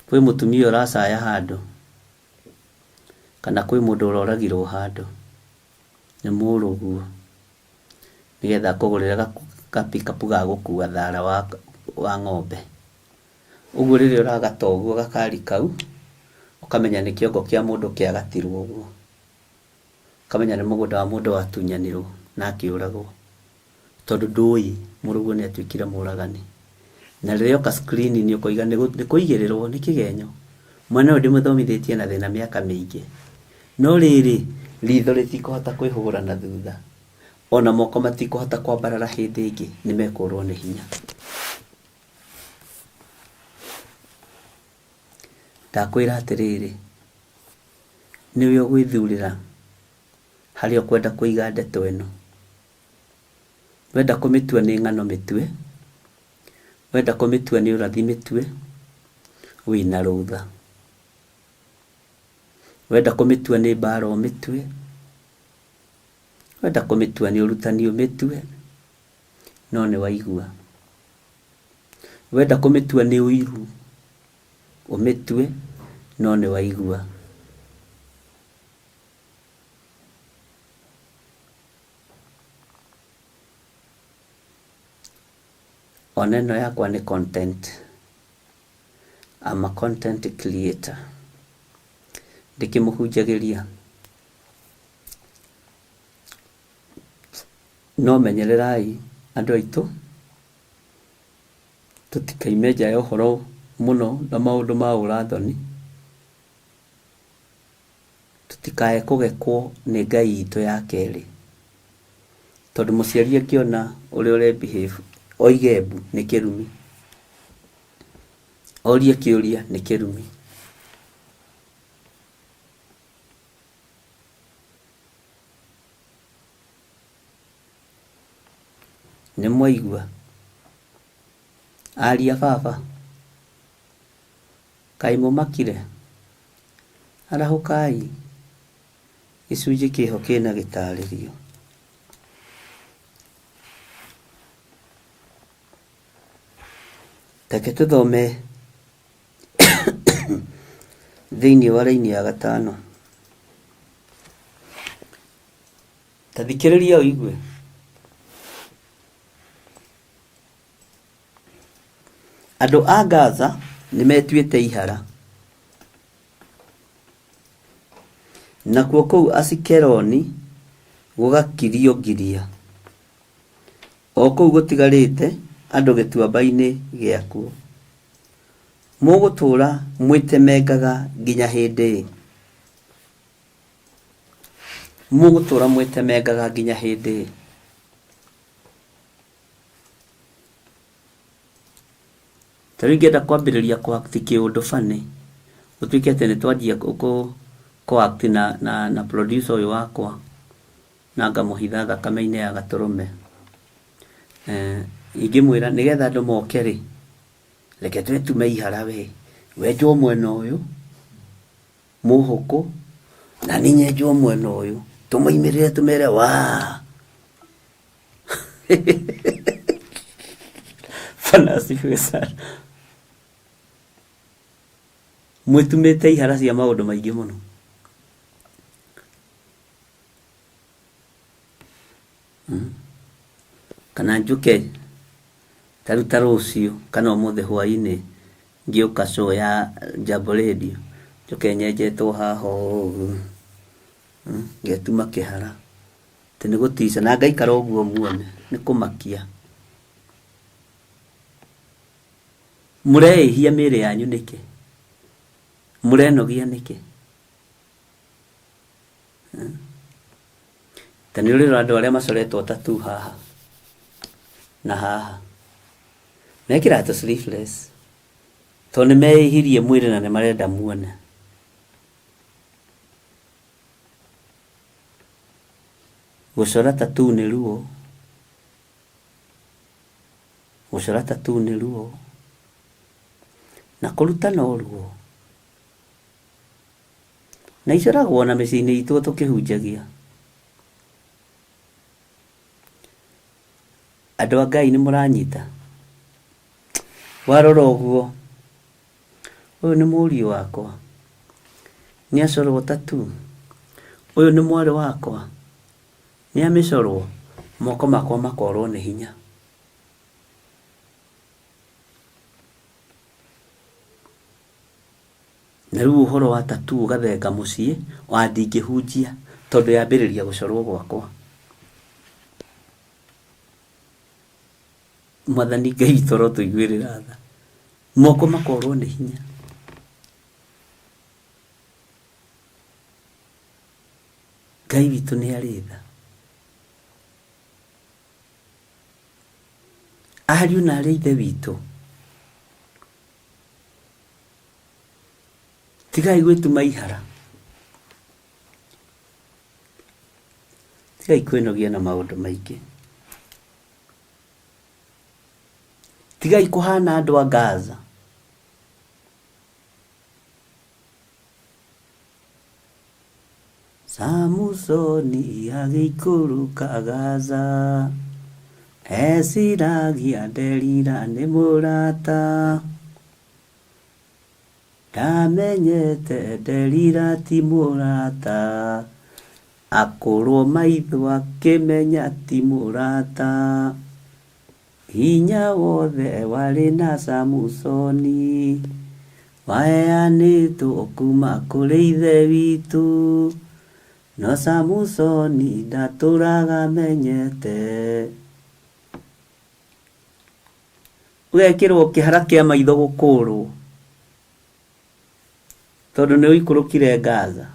kwĩ mũtumia ũracaya handũ, kana kwĩ mũndũ ũroragirwo handũ nĩ mũrũguo, nĩgetha akũgũrĩre ga pick up ga gũkua thara wa ng'ombe. Ũguo rĩrĩa ũragata ũguo gakari kau, ũkamenya nĩ kĩongo kĩa mũndũ kĩagatirwo ũguo. Ũkamenya nĩ mũgũnda wa mũndũ watunyanirwo na akĩũragwo. Tondũ ndũĩ mũrũguo nĩ atuĩkire mũragani. Na rĩrĩa oka screen inĩ ũkoiga nĩ kũigĩrĩrwo nĩ kĩgenyo. Mwana ũyũ ndĩmũthomithĩtie na thĩna mĩaka mĩingĩ. No rĩrĩ, ritho rĩtikũhota kwĩhũgũra na thutha. Ona moko matikũhota kwambarara hĩndĩ ĩngĩ, nĩ mekũrwo nĩ hinya. Ndakwĩra atĩrĩrĩ, nĩwe ũgwĩthurĩra harĩa ũkwenda kũiga ndeto ĩno. Wenda kũmĩtua nĩ ng'ano mĩtue, wenda kũmĩtua nĩ ũrathi mĩtue, wĩna rũtha. Wenda kũmĩtua nĩ mbara ũmĩtue, wenda kũmĩtua nĩ ũrutani ũmĩtue, no nĩ waigua. Wenda kũmĩtua nĩ ũiru, ũmĩtue, no nĩ waigua. Ona ĩno yakwa nĩ content. I'm a content creator. Ndĩkĩmũhunjagĩria. No menyererai andũ aitũ, tũtikaime nja ya ũhoro mũno na maũndũ ma ũra thoni. Tũtikae kũgekwo nĩ Ngai itũ ya kerĩ. Tondũ mũciari angĩona ũrĩa ũre behave, oige mbu nĩ kĩrumi. Orie kĩũria nĩ kĩrumi. Nĩ mwaigua? Aria baba, kaĩ mũmakire? Arahũkai, gĩcunjĩ kĩho kĩna gĩtarĩrio. Reke tũthome thĩinĩ wa raini ya gatano. Ta thikĩrĩria ũigue. Andũ a Gaza nĩ metuĩte ihara, nakuo kũu Asikeloni gũgakirio ngiria, o kũu gũtigarĩte andũ gĩtuamba-inĩ gĩakuo. Mũgũtũũra mwĩtemengaga nginya hĩndĩ ĩ? Mũgũtũũra mwĩtemengaga nginya hĩndĩ ĩ? Ta rĩu ingĩenda kwambĩrĩria kũ act kĩũndũ funny, gũtuĩke atĩ nĩ twanjia kũ act na producer ũyũ wakwa na ngamũhitha thakame-inĩ ya gatũrũme. Ingĩmwĩra nĩgetha andũ moke rĩ, reke twĩtume ihara we, wenjwo mwena ũyũ, mũhũkũ, na niĩ nyenjwo mwena ũyũ, tũmoimĩrĩre tũmere waa. Bwana asifiwe sana. Mwĩtumĩte ihara cia maũndũ maingĩ mũno. Kana njũke ta rĩu ta rũciũ kana ũmũthĩ hwainĩ ngĩũka show ya Jambo Radio. Njoke nyenjetwo haha ũguo. Ngetuma kĩhara. Atĩ nĩ gũtica na ngaikara ũguo muone nĩ kũmakia. Mũreĩhia mĩĩrĩ yanyu nĩkĩ? Mũrenogia nĩkĩ? Ta nĩ ũrĩrora andũ arĩa macoretwo tattoo haha na haha. Mekĩraga tũ sleeveless tondũ nĩ meĩhirie mwĩrĩ na nĩ marenda muone. Gũcora tattoo nĩ ruo. Gũcora tattoo nĩ ruo. Na kũruta no ruo. Na icoragwo ona mĩciĩ-inĩ itũ tũkĩhunjagia. Andũ a Ngai nĩ mũranyita? Warora ũguo, ũyũ nĩ mũriũ wakwa, nĩ acorwo tattoo. Ũyũ nĩ mwarĩ wakwa, nĩ amĩcorwo, moko makwa makorwo nĩ hinya. Na rĩu ũhoro wa tattoo ũgathenga mũciĩ, ona ndingĩhunjia tondũ yambĩrĩria gũcorwo gwakwa. Mwathani Ngai witũ arotũiguĩrĩra tha. Moko makorwo nĩ hinya. Ngai witũ nĩ arĩ tha. Ariũ na arĩ ithe witũ, tigai gwĩtuma ihara. Tigai kwĩnogia na maũndũ maingĩ. Tigai kũhana andũ a Gaza. Samusoni agĩikũrũka Gaza, eciragia Delila nĩ mũrata. Ndamenyete Delila ti mũrata, akũrwo maitho akĩmenya ti mũrata. Hinya wothe warĩ na Samusoni, waheanĩtwo kuma kũrĩ Ithe witũ. No Samusoni ndatũraga amenyete. Ũgekĩrwo kĩhara kĩa maitho gũkũrwo tondũ nĩ ũikũrũkire Gaza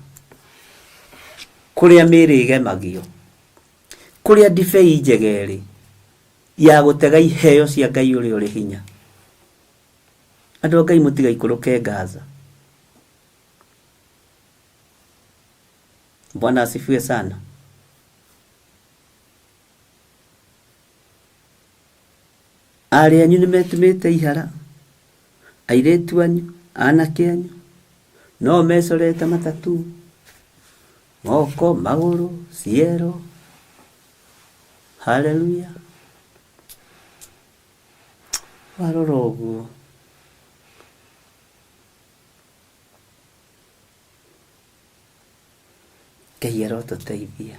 kũrĩa mĩĩrĩ ĩgemagio, kũrĩa ndibei njega ĩrĩ ya gũtega iheo cia Ngai ũrĩa ũrĩ hinya. Andũ a Ngai mũtigaikũrũke Gaza. Bwana asifiwe sana. Aarĩ anyu nĩ metumĩte ihara, airĩtu anyu, anake anyu, no mecorete matatu, moko, magũrũ, ciero. Haleluya. Warora ũguo, Ngai arotũteithia.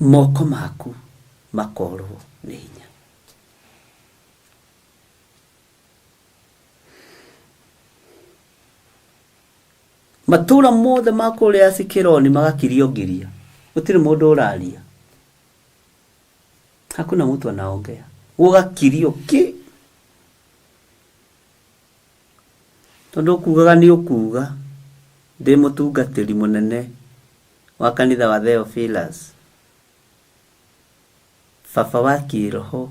Moko maku makorwo nĩ hinya. Matũra mothe ma kũrĩa Ashkeloni magakirio ngiria, gũtirĩ mũndũ ũraria. Hakuna mtu anaongea. Gũgakirio ki. Tondũ ũkugaga nĩ ũkuga, ndĩ mũtungatĩri mũnene wa kanitha wa Theophilus, baba wa kĩroho,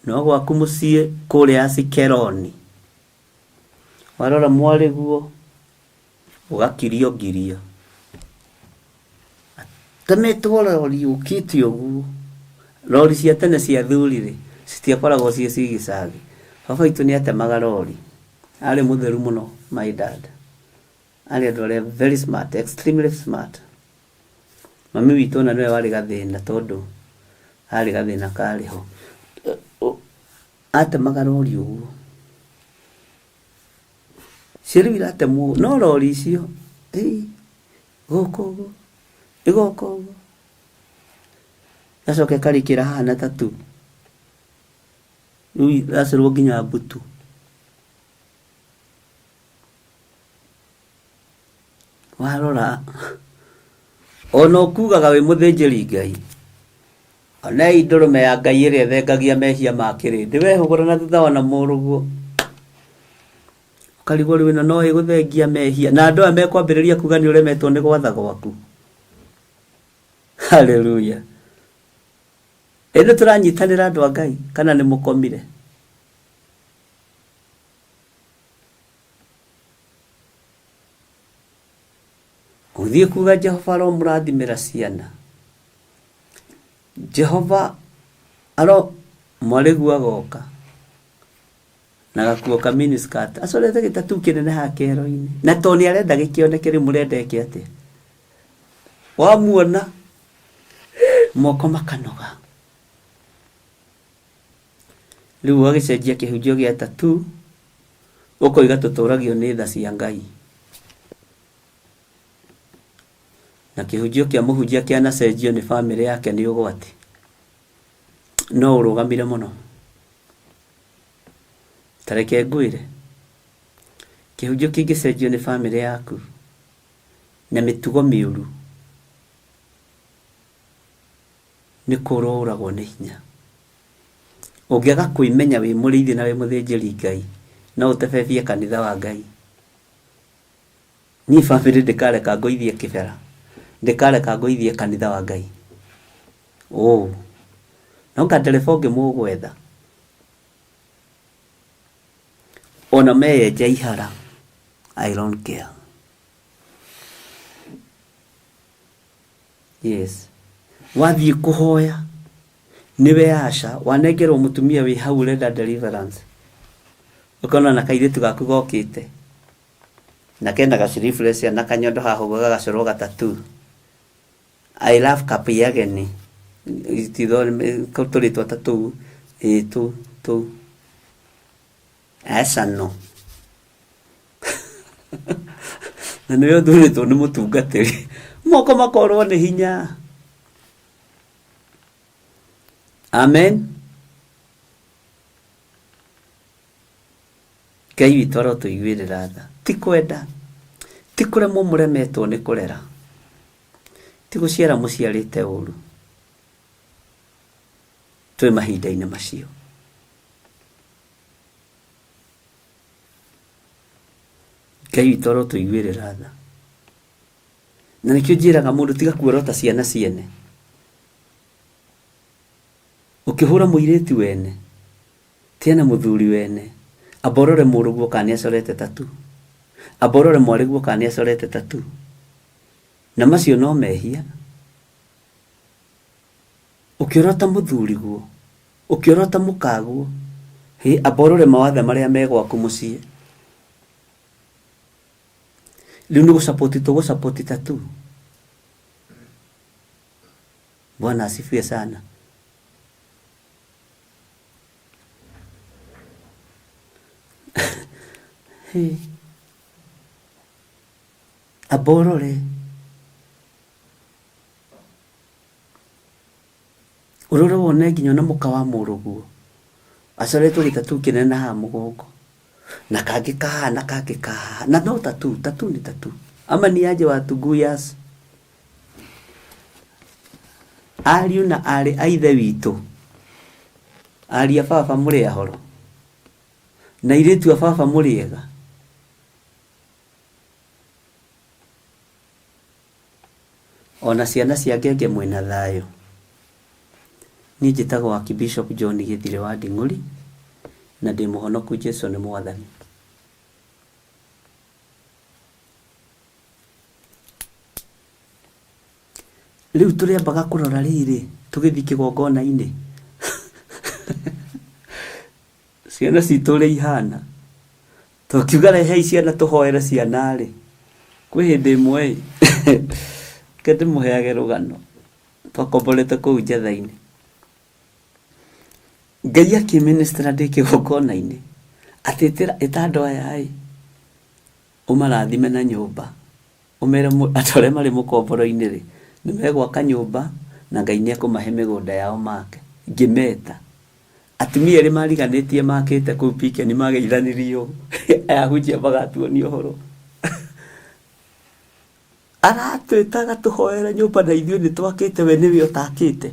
no gwaku mũciĩ kũrĩa Asikeloni, warora mwarĩguo ũgakirio ngirio. Atemetwo rori yũkĩte ũguo. Rori cia tene cia athuri-rĩ, citiakoragwo ciĩ cigicagi. Baba witũ nĩ atemaga rori. Arĩ mũtheru mũno my dad. Arĩ andũ arĩa very smart, extremely smart. Mami witũ ona nĩwe warĩ gathĩna tondũ harĩ gathĩna karĩ ho. Atemaga rori ũguo. Cio rĩu iratemwo no rori icio, ĩĩ. Gũkũ ũguo, ĩgoka ũguo, ĩgacoka ĩkarĩkĩra haha na tattoo. Rĩu iracorwo nginya mbutu. Warora ona ũkugaga wĩ mũthĩnjĩri Ngai, onei ndũrũme ya Ngai ĩrĩa ĩthengagia mehia ma kĩrĩndĩ. Wehũgũra na thutha wona mũrũguo ũkarigwo rĩu ĩno no ĩgũthengia mehia, na andũ aya mekwambĩrĩria kuga nĩ ũremetwo nĩ gwatha gwaku. Haleluya! Ĩ nĩ tũranyitanĩra andũ a Ngai kana nĩ mũkomire? Ũthiĩ kuga Jehova aromũrathimĩra ciana. Jehova aro mwarĩguo agoka na gakuo ka miniskirt acorete gĩtatu kĩnene haha kĩero-inĩ na to nĩ arenda gĩkĩoneke rĩu mũrenda eke atĩa wamuona moko makanoga Rĩu ũgagĩcenjia kĩhunjio gĩa tattoo ũkoiga tũtũragio nĩ tha cia Ngai. Na kĩhunjio kĩa mũhunjia kĩanacenjio nĩ bamĩrĩ yake nĩ ũgwati. No ũrũgamire mũno. Ta reke ngwĩre, kĩhunjio kĩngĩcenjio nĩ bamĩrĩ yaku na mĩtugo mĩũru nĩ kũũrwo ũragwo nĩ hinya. Ũngĩaga kwĩmenya wĩ mũrĩithi na wĩ mũthĩnjĩri Ngai, no ũtebebie kanitha wa Ngai. Niĩ bamĩrĩ ndĩkareka ngũithie kĩbera, ndĩkareka ngũithie kanitha wa Ngai. Ũũ. No nga ndereba ũngĩ mũgwetha. Ona meyenja ihara, I don't care. Yes. Wathiĩ kũhoya nĩwe aca wanengerwo mũtumia wĩ hau ũrenda deliverance ũkona na kairĩtu gaku gokĩte na kena ga sleeveless na kanyondo haha ũguo gagacorwo ga tattoo I love Kapyageni tũrĩtwa ta tũu ĩĩ tũu tũu Aca no. Na nĩwe ũthurĩtwo nĩ mũtungatĩri. Moko makorwo nĩ hinya. Amen. Ngai witũ arotũiguĩrĩra tha. Ti kwenda, ti kũremwo mũremetwo nĩ kũrera, ti gũciara mũciarĩte ũru. Twĩ mahinda-inĩ macio. Ngai witũ arotũiguĩrĩra tha. Na nĩkĩo njĩraga mũndũ tiga kuorota ciana ciene. Ũkĩhũra mũirĩtu wene, tia na mũthuri wene, amba ũrore mũrũguo kana nĩ acorete tattoo. Amba ũrore mwarĩguo kana nĩ acorete tattoo. Na macio no mehia. Ũkĩorota mũthuriguo, Ũkĩorota mũkaguo, hĩ, amba ũrore mawathe marĩa me gwaku mũciĩ. Rĩu nĩ gũcapoti tũgũcapoti tattoo. Bwana asifiwe sana. Hĩ, amba ũrore. Ũrore wone nginya ona mũka wa mũrũguo acoretwo gĩtatu kĩnene na haha mũgongo na kangĩ kahaha na kangĩ kahaha na no tatu tatu ni tatu ama ni aje watu guyas ariũ na aarĩ a ithe witũ ariũ a baba mũrĩ ahoro na airĩtu a baba mũrĩ ega Ona ciana cia ngenge mwĩna thayũ? Niĩ njĩtagwo Archbishop John Gĩthirĩ wa Nding'ũri na ndĩ mũhonoku Jesũ nĩ Mwathani. Rĩu tũrĩambaga kũrora rĩrĩ tũgĩthiĩ kĩgongona-inĩ ciana citũ ũrĩa ihana. Tũkiuga rehei ciana tũhoere ciana-rĩ, kwĩ hĩndĩ ĩmwe-ĩ, reke ndĩmũheage rũgano, twakomborete kũu Njetha-inĩ. Ngai akĩmĩnĩcitĩra ndĩ kĩgongona-inĩ, atĩ ĩta andũ aya-ĩ, ũmarathime na nyũmba, ũmere andũ arĩa marĩ mũkomboro-inĩ-rĩ, nĩ megwaka nyũmba na Ngai nĩ ekũmahe mĩgũnda yao make. Ngĩmeta. Atumia erĩ mariganĩtie makĩte kũu Piken mageithanirie ũũ, aya ahunjia magatuonia ũhoro. Aratwĩta agatũhoera nyũmba na ithuĩ nĩ twakĩte we nĩwe ũtakĩte.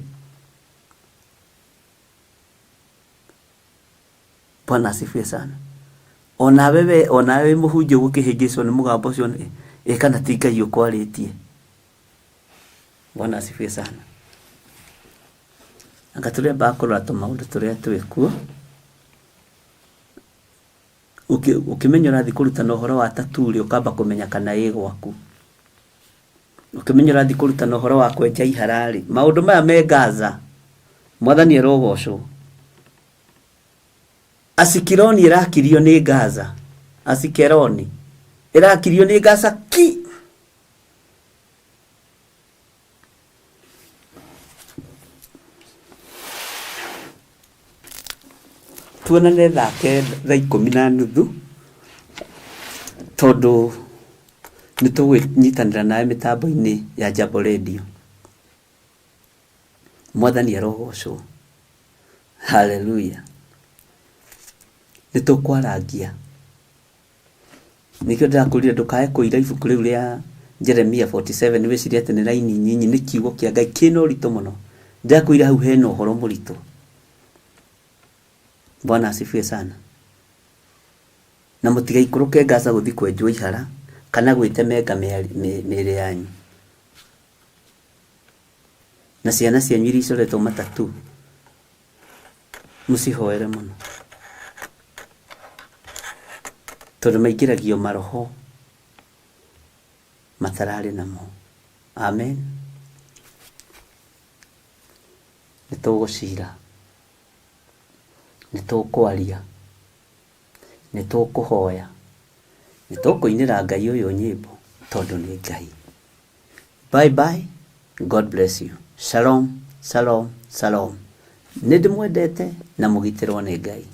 Bwana asifiwe sana. Onawe we onawe wĩ mũhunjia ũgũkĩhĩngĩcwo nĩ mũgambo ũcio ĩ kana ti Ngai ũkwarĩtie. Bwana asifiwe sana. Anga tũrĩambaga kũrora tũmaũndũ tũrĩa twĩ kuo. Ũkĩmenya ũrathiĩ kũrutana ũhoro wa tattoo rĩ, ũkamba kũmenya kana ĩ gwaku. Ũkĩmenya ũrathiĩ kũrutana ũhoro wa kwenja ihara rĩ, maũndũ maya me Gaza, Mwathani arogocwo. Asikironi ĩrakirio nĩ Gaza. Asikeroni ĩrakirio nĩ Gaza ki. Tuonane thaa kenda, thaa 10:30 tondũ nĩ tũgũnyitanĩra nawe mĩtambo-inĩ ya Jambo Radio. Mwathani arogocwo. Haleluya. Nĩ tũkwarangia. Nĩkĩo ndĩrakwĩrire ndũkae kũira ibuku rĩu rĩa Jeremia 47 wĩcirie atĩ nĩ raini nyinyi, nĩ kiugo kĩa Ngai kĩna ũritũ mũno. Ndĩrakwĩrire hau hena ũhoro mũritũ. Bwana asifiwe sana. Na mũtigaikũrũke Gaza gũthiĩ kwenjwo ihara kana gwĩtemenga mĩĩrĩ yanyu. Na ciana cianyu iria icoretwo matatu mũcihoere mũno. Tondũ maingĩragio maroho matararĩ namo. Amen. Nĩ tũgũcira, nĩ tũkwaria, nĩ tũkũhoya, nĩ tũkũinĩra Ngai ũyũ nyĩmbo tondũ nĩ Ngai. Bye bye, God bless you. Shalom, shalom, shalom. Nĩ ndĩmwendete na mũgitĩrwo nĩ Ngai.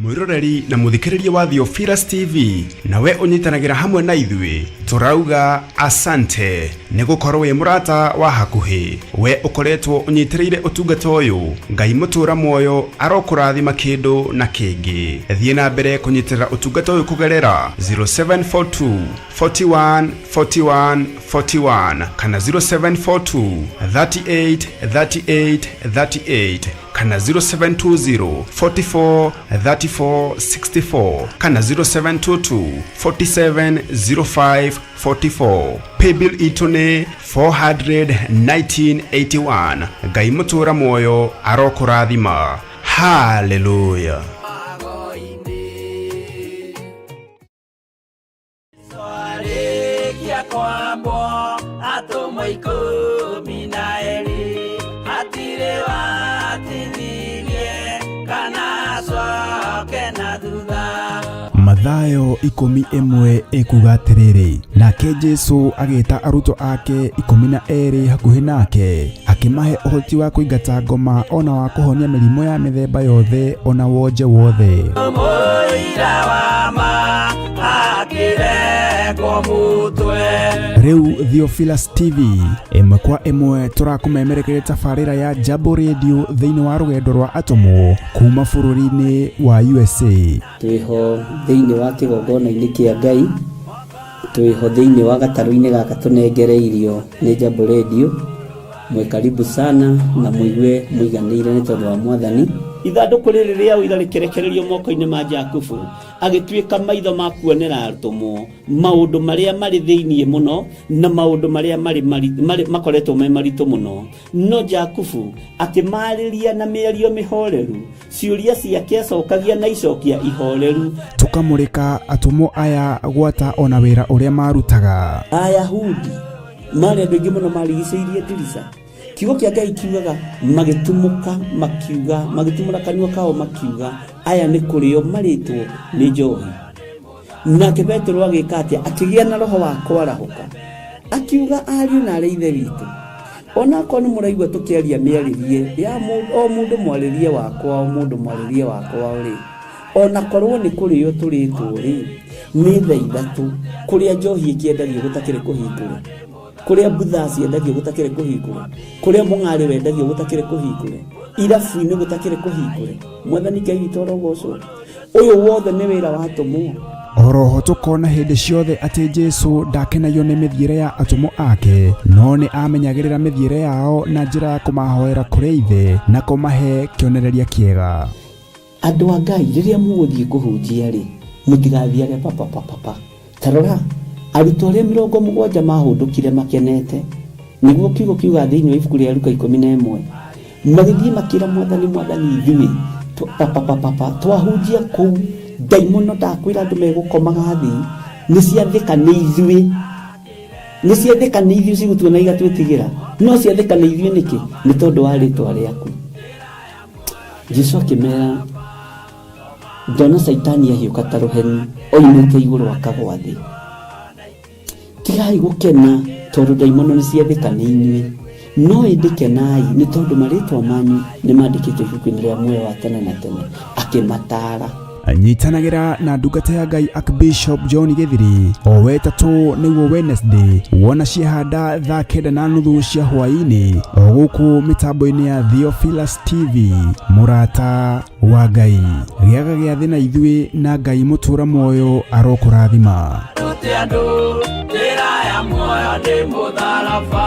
Mwiroreri na muthikiriria wa Theophilus TV nawe ũnyitanagĩra hamwe na ithuĩ tũrauga asante nĩ gũkorwo wĩ mũrata wa hakuhĩ we ũkoretwo ũnyitĩrĩire ũtungata ũyũ. Ngai mũtũra muoyo arokũrathima kĩndũ na kĩngĩ. Thiĩ na mbere kũnyitĩrĩra ũtungata ũyũ kũgerera 0742 41 41 41 kana 0742 38 38 38 kana 0720 44 34 64 kana 0722 47 05 44. Paybill itũ nĩ 41981. Ngai mũtũra muoyo arokũrathima. Haleluya. Arĩkia kwambwo atũmwo 12 hatirĩ watithirie kana acoke na thutha. Mathayo 11 ĩkuga atĩrĩrĩ, nake Jesu agĩta arutwo ake 12 hakuhĩ nake, akĩmahe ũhoti wa kũingata ngoma ona wa kũhonia mĩrimũ ya mĩthemba yothe ona wonje wothe. Mũira wa ma akĩrengwo mũtwe. Rĩu Theophilus TV ĩmwe kwa ĩmwe tũrakũmemerekeria tabarĩra ya Jambo Radio thĩinĩ wa rũgendo rwa atũmwo kuma bũrũri-inĩ wa USA. Twĩho thĩinĩ wa kĩgongona-inĩ kĩa Ngai, twĩho thĩinĩ wa gatarũ-inĩ gaka tũnengereirio nĩ Jambo Radio. Mwĩ karibu sana na mũigue mũiganĩire nĩ tondũ wa Mwathani. Ithandũkũ rĩrĩ rĩa ũira rĩkĩrekererio moko-inĩ ma Jakubu, agĩtuĩka maitho ma kuonera atũmwo maũndũ marĩa marĩ thĩinĩ mũno na maũndũ marĩa marĩ marĩ makoretwo me maritũ mũno. No Jakubu akĩmarĩria na mĩario mĩhoreru, ciũria ciake acokagia na icokia ihoreru. Tũkamũrĩka atũmwo aya gwata ona wĩra ũrĩa marutaga. Ayahudi marĩ andũ aingĩ mũno marigicĩirie ndirica. Kiugo kĩa Ngai kiugaga magĩtumũka makiuga, magĩtumũra kanua kao makiuga, aya nĩ kũrĩo marĩtwo nĩ njohi. Nake Petero agĩka atĩa? Akĩgĩa na roho wa kwarahũka, akiuga, ariũ na arĩ ithe witũ, onakorwo nĩ mũraigua tũkĩaria mĩarĩrie ya o mũndũ mwarĩrie wakwa, o mũndũ mwarĩrie wakwa rĩ, onakorwo nĩ kũrĩo tũrĩtwo rĩ, nĩ thaa ithatũ kũrĩa njohi ĩkĩendagio gũtakĩrĩ kũhingũre, kũrĩa mbutha ciendagio gũtakĩrĩ kũhingũre, kũrĩa mũng'arĩ wendagio gũtakĩrĩ kũhingũre, irabu-inĩ gũtakĩrĩ kũhingũre. Mwathani Ngai witũ arogocwo. Ũyũ wothe nĩ wĩra wa atũmwo. Oroho tũkona hĩndĩ ciothe atĩ Jesu ndakenagio nĩ mĩthiĩre ya atũmwo ake, no nĩ amenyagĩrĩra mĩthiĩre yao na njĩra ya kũmahoera kũrĩ Ithe na kũmahe kĩonereria kĩega. Andũ a Ngai, rĩrĩa mũgũthiĩ kũhunjia rĩ, mũtigathiage papapapapa. Ta rora, arutwo arĩa 70 mahũndũkire makenete, nĩguo kiugo kiugaga thĩinĩ wa ibuku rĩa Luka 11, magĩthiĩ makĩra Mwathani, Mwathani, ithuĩ papapapapa twahunjia kũu, ndaimono ndakwĩra andũ megũkomaga thĩ, nĩ ciathĩka nĩ ithuĩ, nĩ ciathĩka nĩ ithuĩ cigũtuona igatwĩtigĩra, no ciathĩka nĩ ithuĩ nĩkĩ? Nĩ tondũ wa rĩtwa rĩaku. Jesu akĩmera, ndona Caitani ahiũka ta rũheni oimĩte igũrũ akagwa thĩ. Tigai gũkena tondũ ndaimono nĩ ciathĩka nĩ inyuĩ, no ĩndĩ kenai nĩ tondũ marĩtwa manyu nĩ mandĩkĩtwo ibuku-inĩ rĩa muoyo wa tene na tene. Akĩmataara. Nyitanagĩra na ndungata ya Ngai Archbishop John Gĩthiri o wetatũ nĩguo Wednesday wona ciehanda thaa 9:30 cia hwaĩ-inĩ o gũkũ mĩtambo-inĩ ya Theophilus TV. Mũrata wa Ngai, gĩaga gĩathĩ na ithuĩ na Ngai mũtũra muoyo arokũrathima. Rute andũ njĩra ya muoyo nĩ mũtharaba.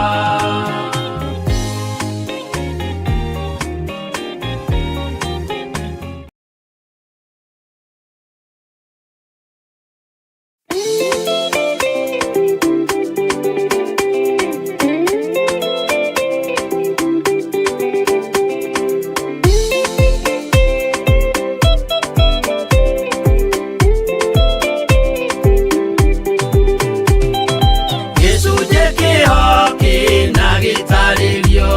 Gĩcunjĩ kĩho kĩna gĩtarĩrio,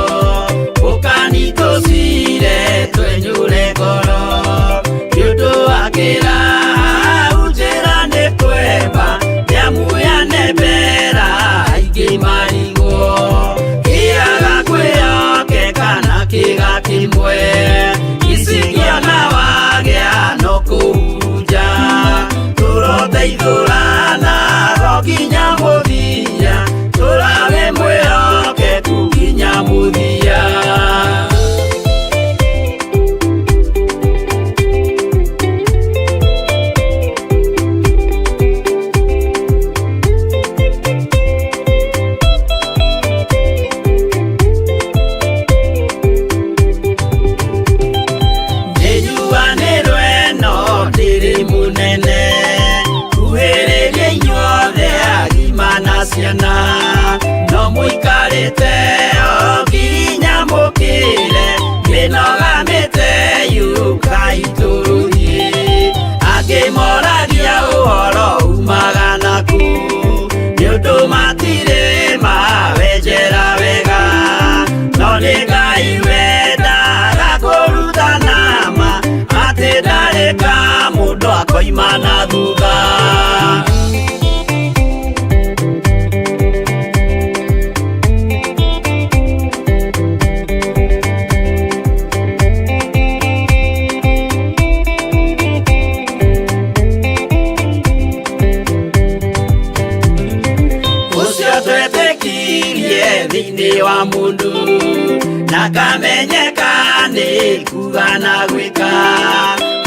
ũkanitũcire twenyũre ngoro, nĩ ũndũ wa kĩra njĩra nĩ kwemba, nĩamu yanembera aingĩ marigwo, kĩaga kwĩyokeka na kĩga kĩmwe, icingĩona wagĩa no kũhurunja, tũroteithũrana ro nginya mũthia, tũrawe mwĩhokeku nginya mũthia. Nĩnyuanĩrwo ĩno ndĩrĩ mũnene, kuhĩrĩria inyuothe agima na ciana, no mũikarĩte o nginya mũkĩre, mĩnoga mĩte yũkai tũrũthiĩ. Angĩ moragia ũhoro umaga naku, nĩ ũndũ matirĩ mawenjera wega, no nĩ Ngai wendaga kũrutana ma, atĩ ndarĩ ka mũndũ akoima na thutha. Ũcio twetĩkirie thĩinĩ wa mũndũ, na kamenyeka nĩ kuga na gwĩka,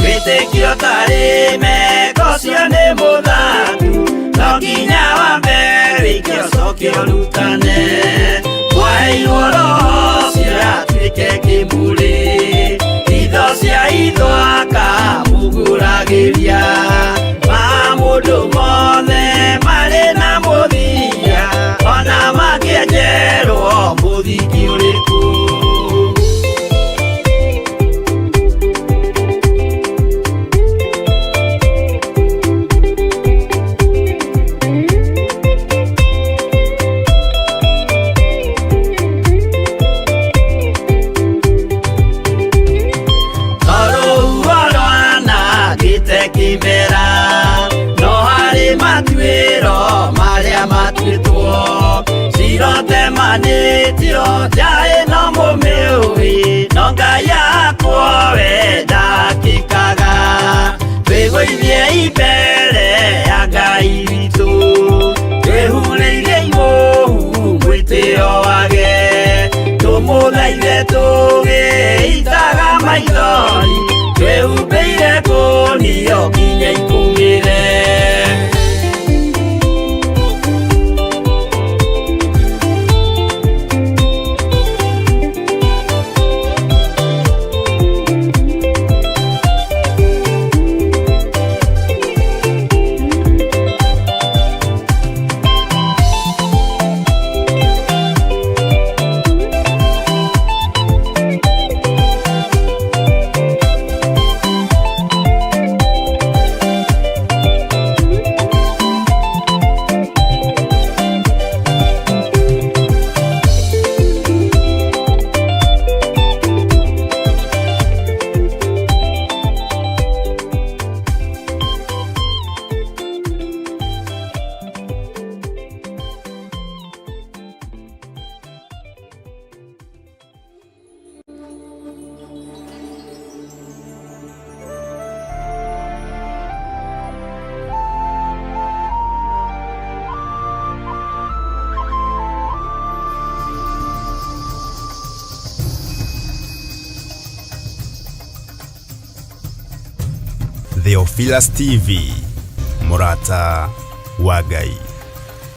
wĩtĩkio tarĩ meko ũcio nĩ mũthaku, no nginya wambe wĩke ũcoke ũrutane. Mwaheirwo roho atuĩke kĩmũrĩ itho cia itho akamũgũragĩria mamũndũ mothe marĩ na mũthia ona makĩenjerwo mũthingi ũrĩkũ. Tondũ rwanangĩte kĩmera no harĩ matuĩro marĩa matuĩtwo cirotemanĩtio njaĩ no mũmĩũĩ no Ngai yakwo we ndakĩkaga twĩgũithie imbere ya Ngai witũ twĩhurĩirie imũhu mwĩtĩo wage tũmũthaithe tũgĩitaga maithori twĩhumbĩire kũnio nginya ikũmĩre. Theophilus TV, mũrata wa Ngai.